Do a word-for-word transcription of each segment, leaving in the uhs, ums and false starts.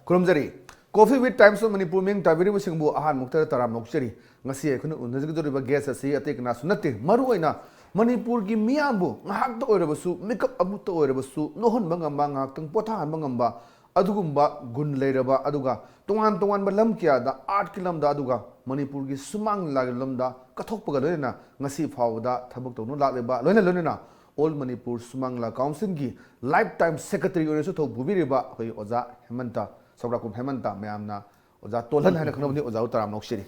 ꯈꯨꯔꯨꯝꯖꯔꯤ꯫ Coffee with Times of Manipur ꯃꯤꯡ ꯇꯥꯕꯤꯔꯤꯕꯁꯤꯡꯕꯨ ꯑꯍꯥꯟꯕ ꯃꯛꯇꯗ ꯇꯔꯥꯝꯅ ꯑꯣꯛꯆꯔꯤ꯫ ꯉꯁꯤ ꯑꯩꯈꯣꯏꯅ ꯎꯅꯖꯒꯗꯧꯔꯤꯕ guest ꯑꯁꯤ ꯑꯇꯩ ꯀꯅꯥꯁꯨ ꯅꯠꯇꯦ, ꯃꯔꯨꯑꯣꯏꯅ ꯃꯅꯤꯄꯨꯔꯒꯤ ꯃꯤꯌꯥꯝꯕꯨ ꯉꯥꯏꯍꯥꯛꯇ ꯑꯣꯏꯔꯕꯁꯨ, ꯃꯤꯀꯞ ꯑꯃꯠꯇ ꯑꯣꯏꯔꯕꯁꯨ ꯅꯣꯛꯍꯟꯕ ꯉꯝꯕ, ꯉꯥꯏꯍꯥꯛꯇꯪ ꯄꯣꯊꯥꯍꯟꯕ ꯉꯝꯕ, ꯑꯗꯨꯒꯨꯝꯕ ꯒꯨꯟ ꯂꯩꯔꯕ, ꯑꯗꯨꯒ ꯇꯣꯉꯥꯟ ꯇꯣꯉꯥꯟꯕ ꯂꯝ ꯀꯌꯥꯗ, artꯀꯤ ꯂꯝꯗ, ꯑꯗꯨꯒ ꯃꯅꯤꯄꯨꯔꯒꯤ ꯁꯨꯃꯥꯡ ꯂꯤꯂꯥꯒꯤ ꯂꯝꯗ ꯀꯠꯊꯣꯛꯄꯒ ꯂꯣꯏꯅꯅ ꯉꯁꯤ ꯐꯥꯎꯕꯗ ꯊꯕꯛ ꯇꯧꯗꯨꯅ ꯂꯥꯛꯂꯤꯕ, ꯂꯣꯏꯅ ꯂꯣꯏꯅꯅ All Manipur Suman Lila Councilꯒꯤ lifetime secretary ꯑꯣꯏꯅꯁꯨ ꯊꯧ ꯄꯨꯕꯤꯔꯤꯕ ꯑꯩꯈꯣꯏ ꯑꯣꯖꯥ ꯍꯦꯃꯟꯇ, ꯁꯧꯒ꯭ꯔꯥꯛꯄꯝ ꯍꯦꯃꯟꯇ, ꯃꯌꯥꯝꯅ ꯑꯣꯖꯥ ꯇꯣꯜꯍꯟ ꯍꯥꯏꯅ ꯈꯪꯅꯕꯅꯤ, ꯑꯣꯖꯥꯕꯨ ꯇꯔꯥꯝꯅ ꯑꯣꯛꯆꯔꯤ꯫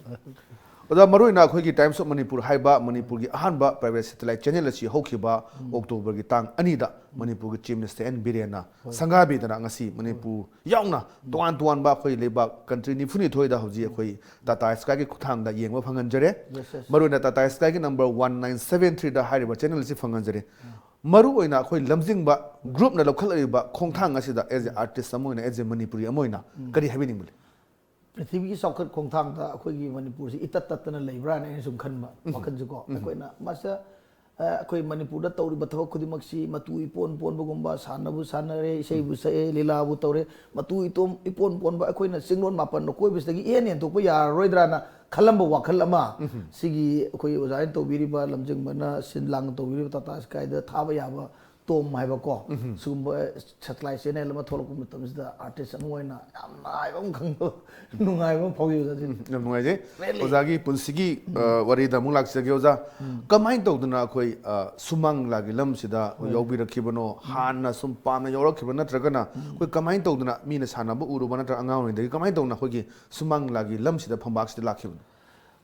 ꯑꯣꯖꯥ, ꯃꯔꯨꯑꯣꯏꯅ ꯑꯩꯈꯣꯏꯒꯤ Times of Manipur ꯍꯥꯏꯕ ꯃꯅꯤꯄꯨꯔꯒꯤ ꯑꯍꯥꯟꯕ private satellite channel ꯑꯁꯤ ꯍꯧꯈꯤꯕ Octoberꯒꯤ ꯇꯥꯡ ꯑꯅꯤꯗ ꯃꯅꯤꯄꯨꯔꯒꯤ Chief Minister ꯑꯦꯟ ꯕꯤꯔꯦꯟꯅ ꯁꯪꯒꯥꯕꯤꯗꯅ ꯉꯁꯤ ꯃꯅꯤꯄꯨꯔ ꯌꯥꯎꯅ ꯇꯣꯉꯥꯟ ꯇꯣꯉꯥꯟꯕ ꯑꯩꯈꯣꯏ ꯂꯩꯕꯥꯛ country ꯅꯤꯐꯨ ꯅꯤꯊꯣꯏꯗ ꯍꯧꯖꯤꯛ ꯑꯩꯈꯣꯏ Tata Skyꯒꯤ ꯈꯨꯠꯊꯥꯡꯗ ꯌꯦꯡꯕ ꯐꯪꯍꯟꯖꯔꯦ꯫ Yes, yes. ꯃꯔꯨꯑꯣꯏꯅ Tata Skyꯒꯤ number one nine seven threeꯗ ꯍꯥꯏꯔꯤꯕ channel ꯑꯁꯤ ꯐꯪꯍꯟꯖꯔꯦ꯫ ꯃꯔꯨꯑꯣꯏꯅ ꯑꯩꯈꯣꯏ ꯂꯝꯖꯤꯡꯕ groupꯅ ꯂꯧꯈꯠꯂꯛꯂꯤꯕ ꯈꯣꯡꯊꯥꯡ ꯑꯁꯤꯗ, as a artist ꯑꯃ ꯑꯣꯏꯅ, as a ꯃꯅꯤꯄꯨꯔꯤ ꯑꯃ ꯑꯣꯏꯅ, ꯀꯔꯤ ꯍꯥꯏꯕꯤꯅꯤꯡꯕ ꯂꯩ? ꯄ꯭ꯔꯤꯊꯤꯕꯤꯒꯤ ꯆꯥꯎꯈꯠ ꯈꯣꯡꯊꯥꯡꯗ ꯑꯩꯈꯣꯏꯒꯤ ꯃꯅꯤꯄꯨꯔꯁꯤ ꯏꯇꯠ ꯇꯠꯇꯅ ꯂꯩꯕ꯭ꯔꯥꯅ ꯑꯩꯅ ꯁꯨꯝ ꯈꯟꯕ ꯋꯥꯈꯜꯁꯤꯀꯣ꯫ ꯑꯩꯈꯣꯏꯅ ꯃꯁ ꯑ, ꯑꯩꯈꯣꯏ ꯃꯅꯤꯄꯨꯔꯗ ꯇꯧꯔꯤꯕ ꯊꯕꯛ ꯈꯨꯗꯤꯡꯃꯛꯁꯤ ꯃꯇꯨ ꯏꯄꯣꯟ ꯄꯣꯟꯕꯒꯨꯝꯕ, ꯁꯥꯟꯅꯕꯨ ꯁꯥꯟꯅꯔꯦ, ꯏꯁꯩꯕꯨ ꯁꯛꯑꯦ, ꯂꯤꯂꯥꯕꯨ ꯇꯧꯔꯦ, ꯃꯇꯨ ꯏꯇꯣꯟ ꯏꯄꯣꯟ ꯄꯣꯟꯕ, ꯑꯩꯈꯣꯏꯅ ꯆꯤꯡꯂꯣꯟ ꯃꯥꯄꯟ ꯑꯀꯣꯏꯕꯁꯤꯗꯒꯤ ꯏꯍꯦꯟ ꯍꯦꯟꯗꯣꯛꯄ ꯌꯥꯔꯔꯣꯏꯗ꯭ꯔꯥꯅ ꯈꯜꯂꯝꯕ ꯋꯥꯈꯜ ꯑꯃ ꯁꯤꯒꯤ ꯑꯩꯈꯣꯏ ꯑꯣꯖꯥꯅ ꯇꯧꯕꯤꯔꯤꯕ, ꯂꯝꯖꯤꯡꯕꯅ ꯁꯤꯟ ꯂꯥꯡꯅ ꯇꯧꯕꯤꯔꯤꯕ Tata Skyꯗ ꯊꯥꯕ ꯌꯥꯕ ꯇꯣꯝ ꯍꯥꯏꯕꯀꯣ, ꯁꯤꯒꯨꯝꯕ satellite channel ꯑꯃ ꯊꯣꯛꯂꯛꯄ ꯃꯇꯝꯁꯤꯗ artist ꯑꯃ ꯑꯣꯏꯅ ꯌꯥꯝ ꯅꯨꯡꯉꯥꯏꯕ ꯑꯃ ꯈꯪꯕ, ꯅꯨꯡꯉꯥꯏꯕ ꯑꯃ ꯐꯥꯎꯈꯤꯕꯗꯣ ꯑꯗꯨꯅꯤ꯫ ꯌꯥꯝ ꯅꯨꯡꯉꯥꯏꯖꯩ꯫ Really? ꯑꯣꯖꯥꯒꯤ ꯄꯨꯟꯁꯤꯒꯤ, ꯑ, ꯋꯥꯔꯤꯗ ꯑꯃꯨꯛ ꯂꯥꯛꯆꯒꯦ, ꯑꯣꯖꯥ꯫ ꯀꯃꯥꯏꯅ ꯇꯧꯗꯅ ꯑꯩꯈꯣꯏ, ꯑ, ꯁꯨꯃꯥꯡ ꯂꯤꯂꯥꯒꯤ ꯂꯝꯁꯤꯗ ꯑꯩꯈꯣꯏ ꯌꯥꯎꯕꯤꯔꯛꯈꯤꯕꯅꯣ? ꯍꯥꯟꯅ ꯁꯨꯝ ꯄꯥꯝꯅ ꯌꯥꯎꯔꯛꯈꯤꯕ ꯅꯠꯇ꯭ꯔꯒꯅ ꯑꯩꯈꯣꯏ ꯀꯃꯥꯏꯅ ꯇꯧꯗꯅ, ꯃꯤꯅ ꯁꯥꯟꯅꯕ ꯎꯔꯨꯕ ꯅꯠꯇ꯭ꯔꯒ ꯑꯉꯥꯡ ꯑꯣꯏꯔꯤꯉꯩꯗꯒꯤ ꯀꯃꯥꯏꯅ ꯇꯧꯗꯅ ꯑꯩꯈꯣꯏꯒꯤ ꯁꯨꯃꯥꯡ ꯂꯤꯂꯥꯒꯤ ꯂꯝꯁꯤꯗ, ꯐꯝꯕꯥꯛꯁꯤꯗ ꯂꯥꯛꯈꯤꯕꯅꯣ?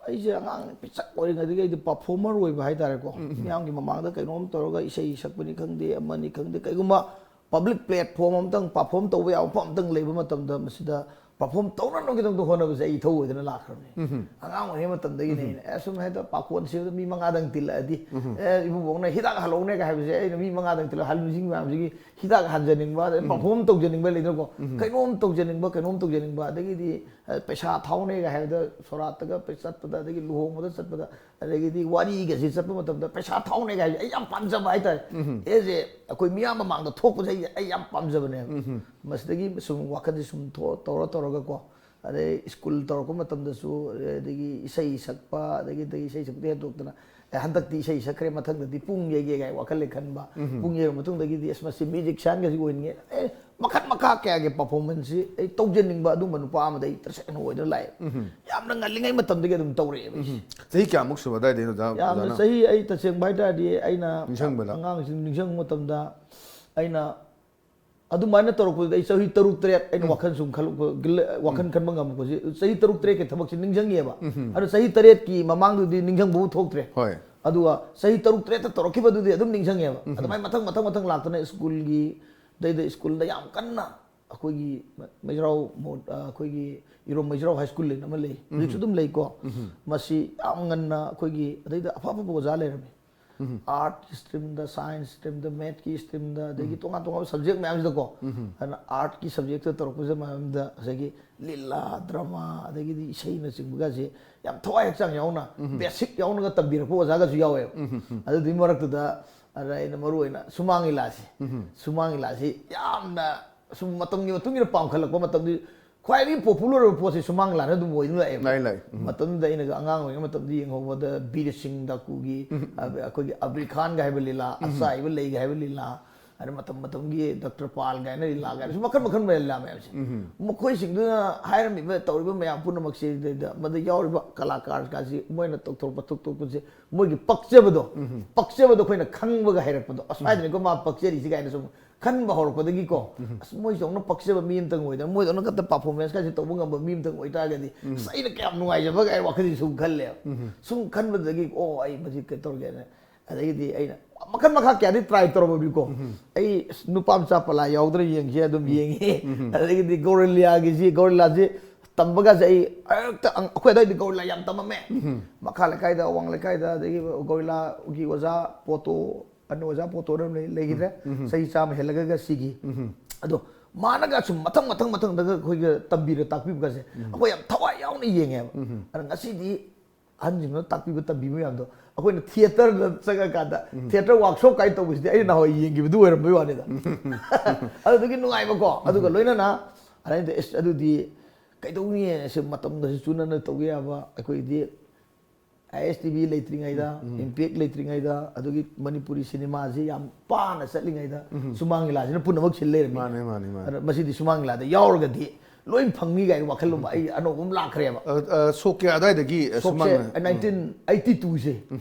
ꯑꯩꯁꯦ ꯑꯉꯥꯡ ꯄꯤꯁꯛ ꯑꯣꯏꯔꯤꯉꯩꯗꯒꯤ ꯑꯩꯗꯤ performer ꯑꯣꯏꯕ ꯍꯥꯏꯇꯥꯔꯦꯀꯣ꯫ ꯃꯤꯌꯥꯝꯒꯤ ꯃꯃꯥꯡꯗ ꯀꯩꯅꯣꯝ ꯇꯧꯔꯒ ꯏꯁꯩ ꯁꯛꯄꯅꯤ ꯈꯪꯗꯦ, ꯑꯃꯅꯤ ꯈꯪꯗꯦ, ꯀꯩꯒꯨꯝꯕ public platform ꯑꯃꯇꯪ perform ꯇꯧꯕ ꯌꯥꯕ ꯃꯐꯝ ꯑꯃꯇꯪ ꯂꯩꯕ ꯃꯇꯝꯗ ꯃꯁꯤꯗ perform ꯇꯧꯅꯅꯕꯒꯤꯗꯃꯛꯇ ꯍꯣꯠꯅꯕꯁꯦ ꯑꯩ ꯏꯊꯧ ꯑꯣꯏꯗꯅ ꯂꯥꯛꯈ꯭ꯔꯕꯅꯤ꯫ ꯑꯉꯥꯡ ꯑꯣꯏꯔꯤꯉꯩ ꯃꯇꯝꯗꯒꯤꯅꯦ ꯑꯩꯅ, ꯑꯦ, ꯁꯨꯝ ꯍꯦꯛꯇ ꯄꯥꯈꯣꯟ ꯁꯤꯕꯗ ꯃꯤ ꯃꯉꯥꯗꯪ ꯇꯤꯜꯂꯛꯑꯗꯤ, ꯑꯦ, ꯏꯕꯨꯡꯉꯣꯅ "ꯍꯤꯗꯥꯛ ꯍꯜꯂꯛꯎꯅꯦꯒ" ꯍꯥꯏꯕꯁꯦ ꯑꯩꯅ ꯃꯤ ꯃꯉꯥꯗꯪ ꯇꯤꯜꯂꯛꯑ ꯍꯜ-, ꯃꯤꯁꯤꯡ ꯃꯌꯥꯝꯁꯤꯒꯤ ꯍꯤꯗꯥꯛ ꯍꯟꯖꯅꯤꯡꯕ, ꯑꯗꯩ perform ꯇꯧꯖꯅꯤꯡꯕ ꯂꯩꯗꯅꯀꯣ, ꯀꯩꯅꯣꯝ ꯇꯧꯖꯅꯤꯡꯕ, ꯀꯩꯅꯣꯝ ꯇꯧꯖꯅꯤꯡꯕ, ꯑꯗꯒꯤꯗꯤ ꯑ, ꯄꯩꯁꯥ ꯊꯥꯎꯅꯦꯒ ꯍꯥꯏꯕꯗ ꯁꯣꯔꯥꯠꯇꯒ ꯄꯩ-, ꯆꯠꯄꯗ, ꯑꯗꯒꯤ ꯂꯨꯍꯣꯡꯕꯗ ꯆꯠꯄꯗ, ꯑꯗꯒꯤꯗꯤ ꯋꯥꯔꯤꯒꯁꯤ ꯆꯠꯄ ꯃꯇꯝꯗ ꯄꯩꯁꯥ ꯊꯥꯎꯅꯦꯒ ꯍꯥꯏꯕꯁꯦ ꯑꯩ ꯌꯥꯝ ꯄꯥꯝꯖꯕ ꯍꯥꯏꯇꯥꯔꯦ꯫ ꯑꯦꯁ ꯑꯦ ꯑꯩꯈꯣꯏ ꯃꯤꯌꯥꯝ ꯃꯃꯥꯡꯗ ꯊꯣꯛꯄꯁꯦ ꯑꯩ, ꯑꯩ ꯌꯥꯝ ꯄꯥꯝꯖꯕꯅꯦꯕ꯫ ꯃꯁꯤꯗꯒꯤ ꯁꯨꯝ ꯋꯥꯈꯜꯁꯦ ꯁꯨꯝ ꯊꯣꯛ- ꯇꯧꯔ ꯇꯧꯔꯒꯀꯣ, ꯑꯗꯩ ꯁ꯭ꯀꯨꯜ ꯇꯧꯔꯛꯄ ꯃꯇꯝꯗꯁꯨ, ꯑꯗꯒꯤ ꯏꯁꯩ ꯁꯛꯄ, ꯑꯗꯒꯤ ꯑꯗꯒꯤ ꯏꯁꯩ ꯁꯛꯄꯗꯤ ꯍꯦꯟꯗꯣꯛꯇꯅ, ꯑꯦ, ꯍꯟꯗꯛꯇꯤ ꯏꯁꯩ ꯁꯛꯈ꯭ꯔꯦ, ꯃꯊꯪꯗꯗꯤ ꯄꯨꯡ ꯌꯩꯒꯦ ꯀꯥꯏ ꯋꯥꯈꯜ ꯂꯩ ꯈꯟꯕ, ꯄꯨꯡ ꯌꯩꯔ ꯃꯇꯨꯡꯗꯒꯤꯗꯤ ꯑꯁ, ꯃꯁꯤ ꯃ꯭ꯌꯨꯖꯤꯛꯁꯤꯌꯥꯟꯒꯁꯤ ꯑꯣꯏꯅꯤꯡꯉꯦ, ꯑꯦ, ꯃꯈꯜ ꯃꯈꯥ ꯀꯌꯥꯒꯤ ꯄꯔꯐꯣꯔꯃꯦꯟꯁꯁꯤ ꯑꯩ ꯇꯧꯖꯅꯤꯡꯕ ꯑꯗꯨꯝꯕ ꯅꯨꯄꯥ ꯑꯃꯗ ꯑꯩ ꯇꯁꯦꯡꯅ ꯑꯣꯏꯗꯨꯅ ꯂꯥꯛꯑꯦ꯫ ꯌꯥꯝꯅ ꯉꯜꯂꯤꯉꯩ ꯃꯇꯝꯗꯒꯤ ꯑꯗꯨꯝ ꯇꯧꯔꯛꯑꯦꯕ ꯑꯩꯁꯦ꯫ ꯆꯍꯤ ꯀꯌꯥꯃꯨꯛ ꯁꯨꯕ ꯑꯗꯨꯋꯥꯏꯗꯩꯅꯣ ꯑꯣꯖꯥ? ꯌꯥꯝꯅ ꯑꯣꯖꯥꯅ? ꯆꯍꯤ, ꯑꯩ ꯇꯁꯦꯡꯕ ꯍꯥꯏꯇꯥꯔꯗꯤ, ꯑꯩꯅ ꯅꯤꯡꯁꯤꯡꯕꯗ? ꯑꯉꯥꯡꯁꯤꯡ ꯅꯤꯡꯁꯤꯡꯕ ꯃꯇꯝꯗ, ꯑꯩꯅ ꯑꯗꯨꯃꯥꯏꯅ ꯇꯧꯔꯛꯄꯗꯨꯗ ꯑꯩ ꯆꯍꯤ ꯇꯔꯨꯛ ꯇꯔꯦꯠ ꯑꯩꯅ ꯋꯥꯈꯜ ꯁꯨꯝ ꯈꯜꯂꯛꯄ, ꯋꯥꯈꯜ ꯈꯟꯕ ꯉꯝꯃꯛꯄꯁꯦ ꯆꯍꯤ ꯇꯔꯨꯛ ꯇꯔꯦꯠꯀꯤ ꯊꯕꯛꯁꯦ ꯅꯤꯡꯁꯤꯡꯉꯦꯕ꯫ ꯑꯗꯣ ꯆꯍꯤ ꯇꯔꯦꯠꯀꯤ ꯃꯃꯥꯡꯗꯨꯗꯤ ꯅꯤꯡꯁꯤꯡꯕꯕꯨ ꯊꯣꯛꯇ꯭ꯔꯦ꯫ ꯍꯣꯏ꯫ ꯑꯗꯨꯒ ꯆꯍꯤ ꯇꯔꯨꯛ ꯇꯔꯦꯠꯇ ꯇꯧꯔꯛꯈꯤꯕꯗꯨꯗꯤ ꯑꯗꯨꯝ ꯅꯤꯡꯁꯤꯡꯉꯦꯕ꯫ ꯑꯗꯨꯃꯥꯏꯅ ꯃꯊꯪ ꯃꯊꯪ ꯃꯊꯪ ꯂꯥꯛꯇꯅ ꯁ꯭ꯀꯨꯜꯒꯤ, ꯑꯗꯩꯗ ꯁ꯭ꯀꯨꯜꯗ ꯌꯥꯝ ꯀꯟꯅ ꯑꯩꯈꯣꯏꯒꯤ ꯃ- ꯃꯩꯖ꯭ꯔꯥꯎ ꯃꯣꯠ-, ꯑ, ꯑꯩꯈꯣꯏꯒꯤ ꯏꯔꯣꯝ ꯃꯩꯖ꯭ꯔꯥꯎ ꯍꯥꯏ ꯁ꯭ꯀꯨꯜ ꯍꯥꯏꯅ ꯑꯃ ꯂꯩ, ꯍꯧꯖꯤꯛꯁꯨ ꯑꯗꯨꯝ ꯂꯩꯀꯣ꯫ ꯃꯁꯤ ꯌꯥꯝ ꯉꯟꯅ ꯑꯩꯈꯣꯏꯒꯤ ꯑꯗꯩꯗ ꯑꯐ ꯑꯐꯕ ꯑꯣꯖꯥ ꯂꯩꯔꯝꯃꯤ꯫ ꯑꯥꯔꯠꯀꯤ ꯁ꯭ꯇ꯭ꯔꯤꯝꯗ, ꯁꯥꯏꯟꯁ ꯁ꯭ꯇ꯭ꯔꯤꯝꯗ, ꯑꯗꯒꯤ ꯇꯣꯉꯥꯟ ꯇꯣꯉꯥꯟꯕ ꯁꯕꯖꯦꯛ ꯃꯌꯥꯝꯁꯤꯗꯀꯣ꯫ ꯑꯗꯨꯅ ꯑꯥꯔꯠꯀꯤ ꯁꯕꯖꯦꯛꯇ ꯇꯧꯔꯛꯄꯁꯤꯗ ꯃꯌꯥꯝꯗ ꯉꯁꯥꯏꯒꯤ ꯂꯤꯂꯥ, ꯗ꯭ꯔꯃꯥ, ꯑꯗꯒꯤꯗꯤ ꯏꯁꯩꯅꯆꯤꯡꯕꯒꯁꯦ ꯌꯥꯝ ꯊꯋꯥꯏ ꯍꯛꯆꯥꯡ ꯌꯥꯎꯅ, ꯕꯦꯁꯤꯛ ꯌꯥꯎꯅꯒ ꯇꯝꯕꯤꯔꯛꯄ ꯑꯣꯖꯥꯒꯁꯨ ꯌꯥꯎꯋꯦꯕ꯫ ꯑꯗꯨꯗꯨꯒꯤ ꯃꯔꯛꯇꯨꯗ ꯑꯗ ꯑꯩꯅ ꯃꯔꯨ ꯑꯣꯏꯅ ꯁꯨꯃꯥꯡ ꯂꯤꯂꯥꯁꯦ, ꯁꯨꯃꯥꯡ ꯂꯤꯂꯥꯁꯤ ꯌꯥꯝꯅ ꯁꯨꯝ ꯃꯇꯝꯒꯤ ꯃꯇꯨꯡ ꯏꯟꯅ ꯄꯥꯝꯈꯠꯂꯛꯄ ꯃꯇꯝꯗꯤ ꯈ꯭ꯋꯥꯏꯗꯒꯤ ꯄꯣꯄꯨꯂꯔ ꯑꯣꯏꯕ ꯄꯣꯠꯁꯤ ꯁꯨꯃꯥꯡ ꯂꯤꯂꯥꯅ ꯑꯗꯨꯝ ꯑꯣꯏꯗꯨꯅ ꯂꯥꯛꯑꯦꯕ꯫ ꯂꯥꯛꯑꯦ, ꯂꯥꯛꯑꯦ꯫ ꯃꯇꯝꯗꯨꯗ ꯑꯩꯅꯒ ꯑꯉꯥꯡ ꯑꯣꯏꯔꯤꯉꯩ ꯃꯇꯝꯗ ꯌꯦꯡꯍꯧꯕꯗ ꯕꯤꯔ ꯁꯤꯡ ꯗꯥꯀꯨꯒꯤ, ꯑ, ꯑꯩꯈꯣꯏꯒꯤ ꯑꯕ꯭ꯔꯤ ꯈꯥꯟꯒ ꯍꯥꯏꯕ ꯂꯤꯂꯥ, ꯑꯆꯥꯏꯕ ꯂꯩꯒ ꯍꯥꯏꯕ ꯂꯤꯂꯥ, ꯑꯗꯩ ꯃꯇꯝ ꯃꯇꯝꯒꯤ ꯗꯥꯛꯇꯔ ꯄꯥꯜꯒ ꯍꯥꯏꯅ ꯂꯤꯂꯥ ꯀꯥꯏꯅꯁꯨ ꯃꯈꯜ ꯃꯈꯜ ꯂꯤꯂꯥ ꯃꯌꯥꯝꯁꯦ꯫ ꯃꯈꯣꯏꯁꯤꯡꯗꯨꯅ ꯍꯥꯏꯔꯝꯃꯤꯕ ꯇꯧꯔꯤꯕ ꯃꯌꯥꯝ ꯄꯨꯝꯅꯃꯛꯁꯤꯗꯩꯗ ꯃꯗ ꯌꯥꯎꯔꯤꯕ ꯀꯂꯥꯀꯥꯔꯒꯁꯤ ꯃꯣꯏꯅ ꯇꯧꯊꯣꯔꯛꯄ ꯊꯣꯛꯇꯣꯛꯄꯁꯦ ꯃꯣꯏꯒꯤ ꯄꯛꯆꯕꯗꯣ, ꯄꯛꯆꯕꯗꯣ ꯑꯩꯈꯣꯏꯅ ꯈꯪꯕꯒ ꯍꯩꯔꯛꯄꯗꯣ, ꯑꯁ꯭ꯋꯥꯏꯗꯅꯤꯀꯣ ꯃꯥ ꯄꯛꯆꯔꯤꯁꯤ ꯀꯥꯏꯅ ꯁꯨꯝ ꯈꯟꯕ ꯍꯧꯔꯛꯄꯗꯒꯤꯀꯣ, ꯑꯁ, ꯃꯣꯏꯗꯧꯅ ꯄꯛꯆꯕ ꯃꯤ ꯑꯝꯇꯪ ꯑꯣꯏꯗꯅ, ꯃꯣꯏꯗꯧꯅ ꯈꯛꯇ ꯄꯔꯐꯣꯔꯃꯦꯟꯁ ꯀꯥꯏꯁꯦ ꯇꯧꯕ ꯉꯝꯕ ꯃꯤ ꯑꯝꯇꯪ ꯑꯣꯏꯇꯥꯔꯒꯗꯤ, ꯑꯁ, ꯑꯩꯅ ꯀꯌꯥꯝ ꯅꯨꯡꯉꯥꯏꯖꯕ ꯀꯥꯏ ꯋꯥꯈꯜꯁꯤ ꯁꯨꯝ ꯈꯜꯂꯦꯕ꯫ ꯁꯨꯝ ꯈꯟꯕꯗꯒꯤ, ꯑꯣ, ꯑꯩ ꯃꯁꯤ ꯀꯩ ꯇꯧꯔꯒꯦꯅ, ꯑꯗꯒꯤꯗꯤ ꯑꯩꯅ ꯃꯈꯜ ꯃꯈꯥ ꯀꯌꯥꯗꯤ ꯇ꯭ꯔꯥꯏ ꯇꯧꯔꯝꯃꯕꯅꯤꯀꯣ꯫ ꯑꯩ, ꯑꯁ, ꯅꯨꯄꯥ ꯃꯆꯥ ꯄꯂꯥ ꯌꯥꯎꯗꯅ ꯌꯦꯡꯁꯦ ꯑꯗꯨꯝ ꯌꯦꯡꯉꯦ꯫ ꯑꯗꯒꯤꯗꯤ ꯒꯣꯔꯤꯂꯥꯒꯤꯁꯤ, ꯒꯣꯔꯤꯂꯥꯁꯤ ꯇꯝꯕꯒꯁꯦ ꯑꯩ ꯍꯦꯛꯇ ꯑꯪ-, ꯑꯩꯈꯣꯏ ꯑꯗꯥꯏꯗꯤ ꯒꯣꯔꯤꯂꯥ ꯌꯥꯝ ꯇꯝꯃꯝꯃꯦ꯫ ꯃꯈꯥ ꯂꯩꯀꯥꯏꯗ, ꯑꯋꯥꯡ ꯂꯩꯀꯥꯏꯗ, ꯑꯗꯒꯤ ꯒꯣꯔꯤꯂꯥꯒꯤ ꯑꯣꯖꯥ ꯄꯣꯇꯣ, ꯑꯅ ꯑꯣꯖꯥ ꯄꯣꯇꯣꯅ ꯂꯩ-, ꯂꯩꯈꯤꯗ꯭ꯔꯦ꯫ ꯆꯍꯤ ꯆꯥꯝꯃ ꯍꯦꯜꯂꯒ ꯁꯤꯒꯤ꯫ ꯑꯗꯣ ꯃꯥꯅꯒ ꯁꯨꯝ ꯃꯊꯪ ꯃꯊꯪ ꯃꯊꯪꯗꯒ ꯑꯩꯈꯣꯏꯒ ꯇꯝꯕꯤꯔ ꯇꯥꯛꯄꯤꯕꯒꯁꯦ ꯑꯩꯈꯣꯏ ꯌꯥꯝ ꯊꯋꯥꯏ ꯌꯥꯎꯅ ꯌꯦꯡꯉꯦꯕ꯫ ꯑꯗ ꯉꯁꯤꯗꯤ ꯑꯍꯟꯁꯤꯡꯅ ꯇꯥꯛꯄꯤꯕ ꯇꯝꯕꯤꯕ ꯃꯌꯥꯝꯗꯣ ꯑꯩꯈꯣꯏꯅ ꯊꯤꯌꯦꯇꯔꯗ ꯆꯪꯉꯀꯥꯟꯗ ꯊꯤꯌꯦꯇꯔ ꯋꯥꯛꯁꯣꯞ ꯀꯥꯏꯅ ꯇꯧꯕꯁꯤꯗꯤ ꯑꯩꯅ ꯅꯍꯥꯟꯋꯥꯏ ꯌꯦꯡꯈꯤꯕꯗꯨ ꯑꯣꯏꯔꯝꯕꯩ ꯋꯥꯅꯤꯗ꯫ ꯑꯗꯨꯗꯒꯤ ꯅꯨꯡꯉꯥꯏꯕꯀꯣ, ꯑꯗꯨꯒ ꯂꯣꯏꯅꯅ ꯑꯗꯩꯗ ꯑꯦꯁ ꯑꯗꯨꯗꯤ ꯀꯩꯗꯧꯅꯤ, ꯁꯤ ꯃꯇꯝꯒꯁꯨ ꯆꯨꯅꯅ ꯇꯧꯕ ꯌꯥꯕ꯫ ꯑꯩꯈꯣꯏꯗꯤ ꯑꯥꯏ ꯑꯦꯁ ꯇꯤ ꯚꯤ ꯂꯩꯇ꯭ꯔꯤꯉꯩꯗ, ꯏꯝꯄꯦꯛ ꯂꯩꯇ꯭ꯔꯤꯉꯩꯗ, ꯑꯗꯨꯒꯤ ꯃꯅꯤꯄꯨꯔꯤ ꯁꯤꯅꯦꯃꯥꯁꯤ ꯌꯥꯝ ꯄꯥꯅ ꯆꯠꯂꯤꯉꯩꯗ ꯁꯨꯃꯥꯡ ꯂꯤꯂꯥꯁꯤꯅ ꯄꯨꯝꯅꯃꯛ ꯁꯤꯜ ꯂꯩꯔꯝꯃꯤ꯫ ꯃꯥꯅꯦ, ꯃꯥꯅꯦ, ꯃꯥꯅꯦ꯫ ꯑꯗ ꯃꯁꯤꯗꯤ ꯁꯨꯃꯥꯡ ꯂꯤꯂꯥꯗ ꯌꯥꯎꯔꯒꯗꯤ ꯂꯣꯏ ꯐꯪꯅꯤ ꯀꯥꯏꯅ ꯋꯥꯈꯜꯂꯣꯟ ꯑꯩ ꯑꯅꯧꯕ ꯑꯃ ꯂꯥꯛꯈ꯭ꯔꯦꯕ꯫ ꯑ, ꯑ, ꯁꯣꯛꯀꯦ ꯑꯗꯥꯏꯗꯒꯤ, ꯑ, ꯁꯣꯛꯁꯦ ꯁꯨꯃꯥꯡ ꯅꯥꯏꯟꯇꯤꯟ ꯑꯩꯠꯇꯤ ꯇꯨꯁꯦ,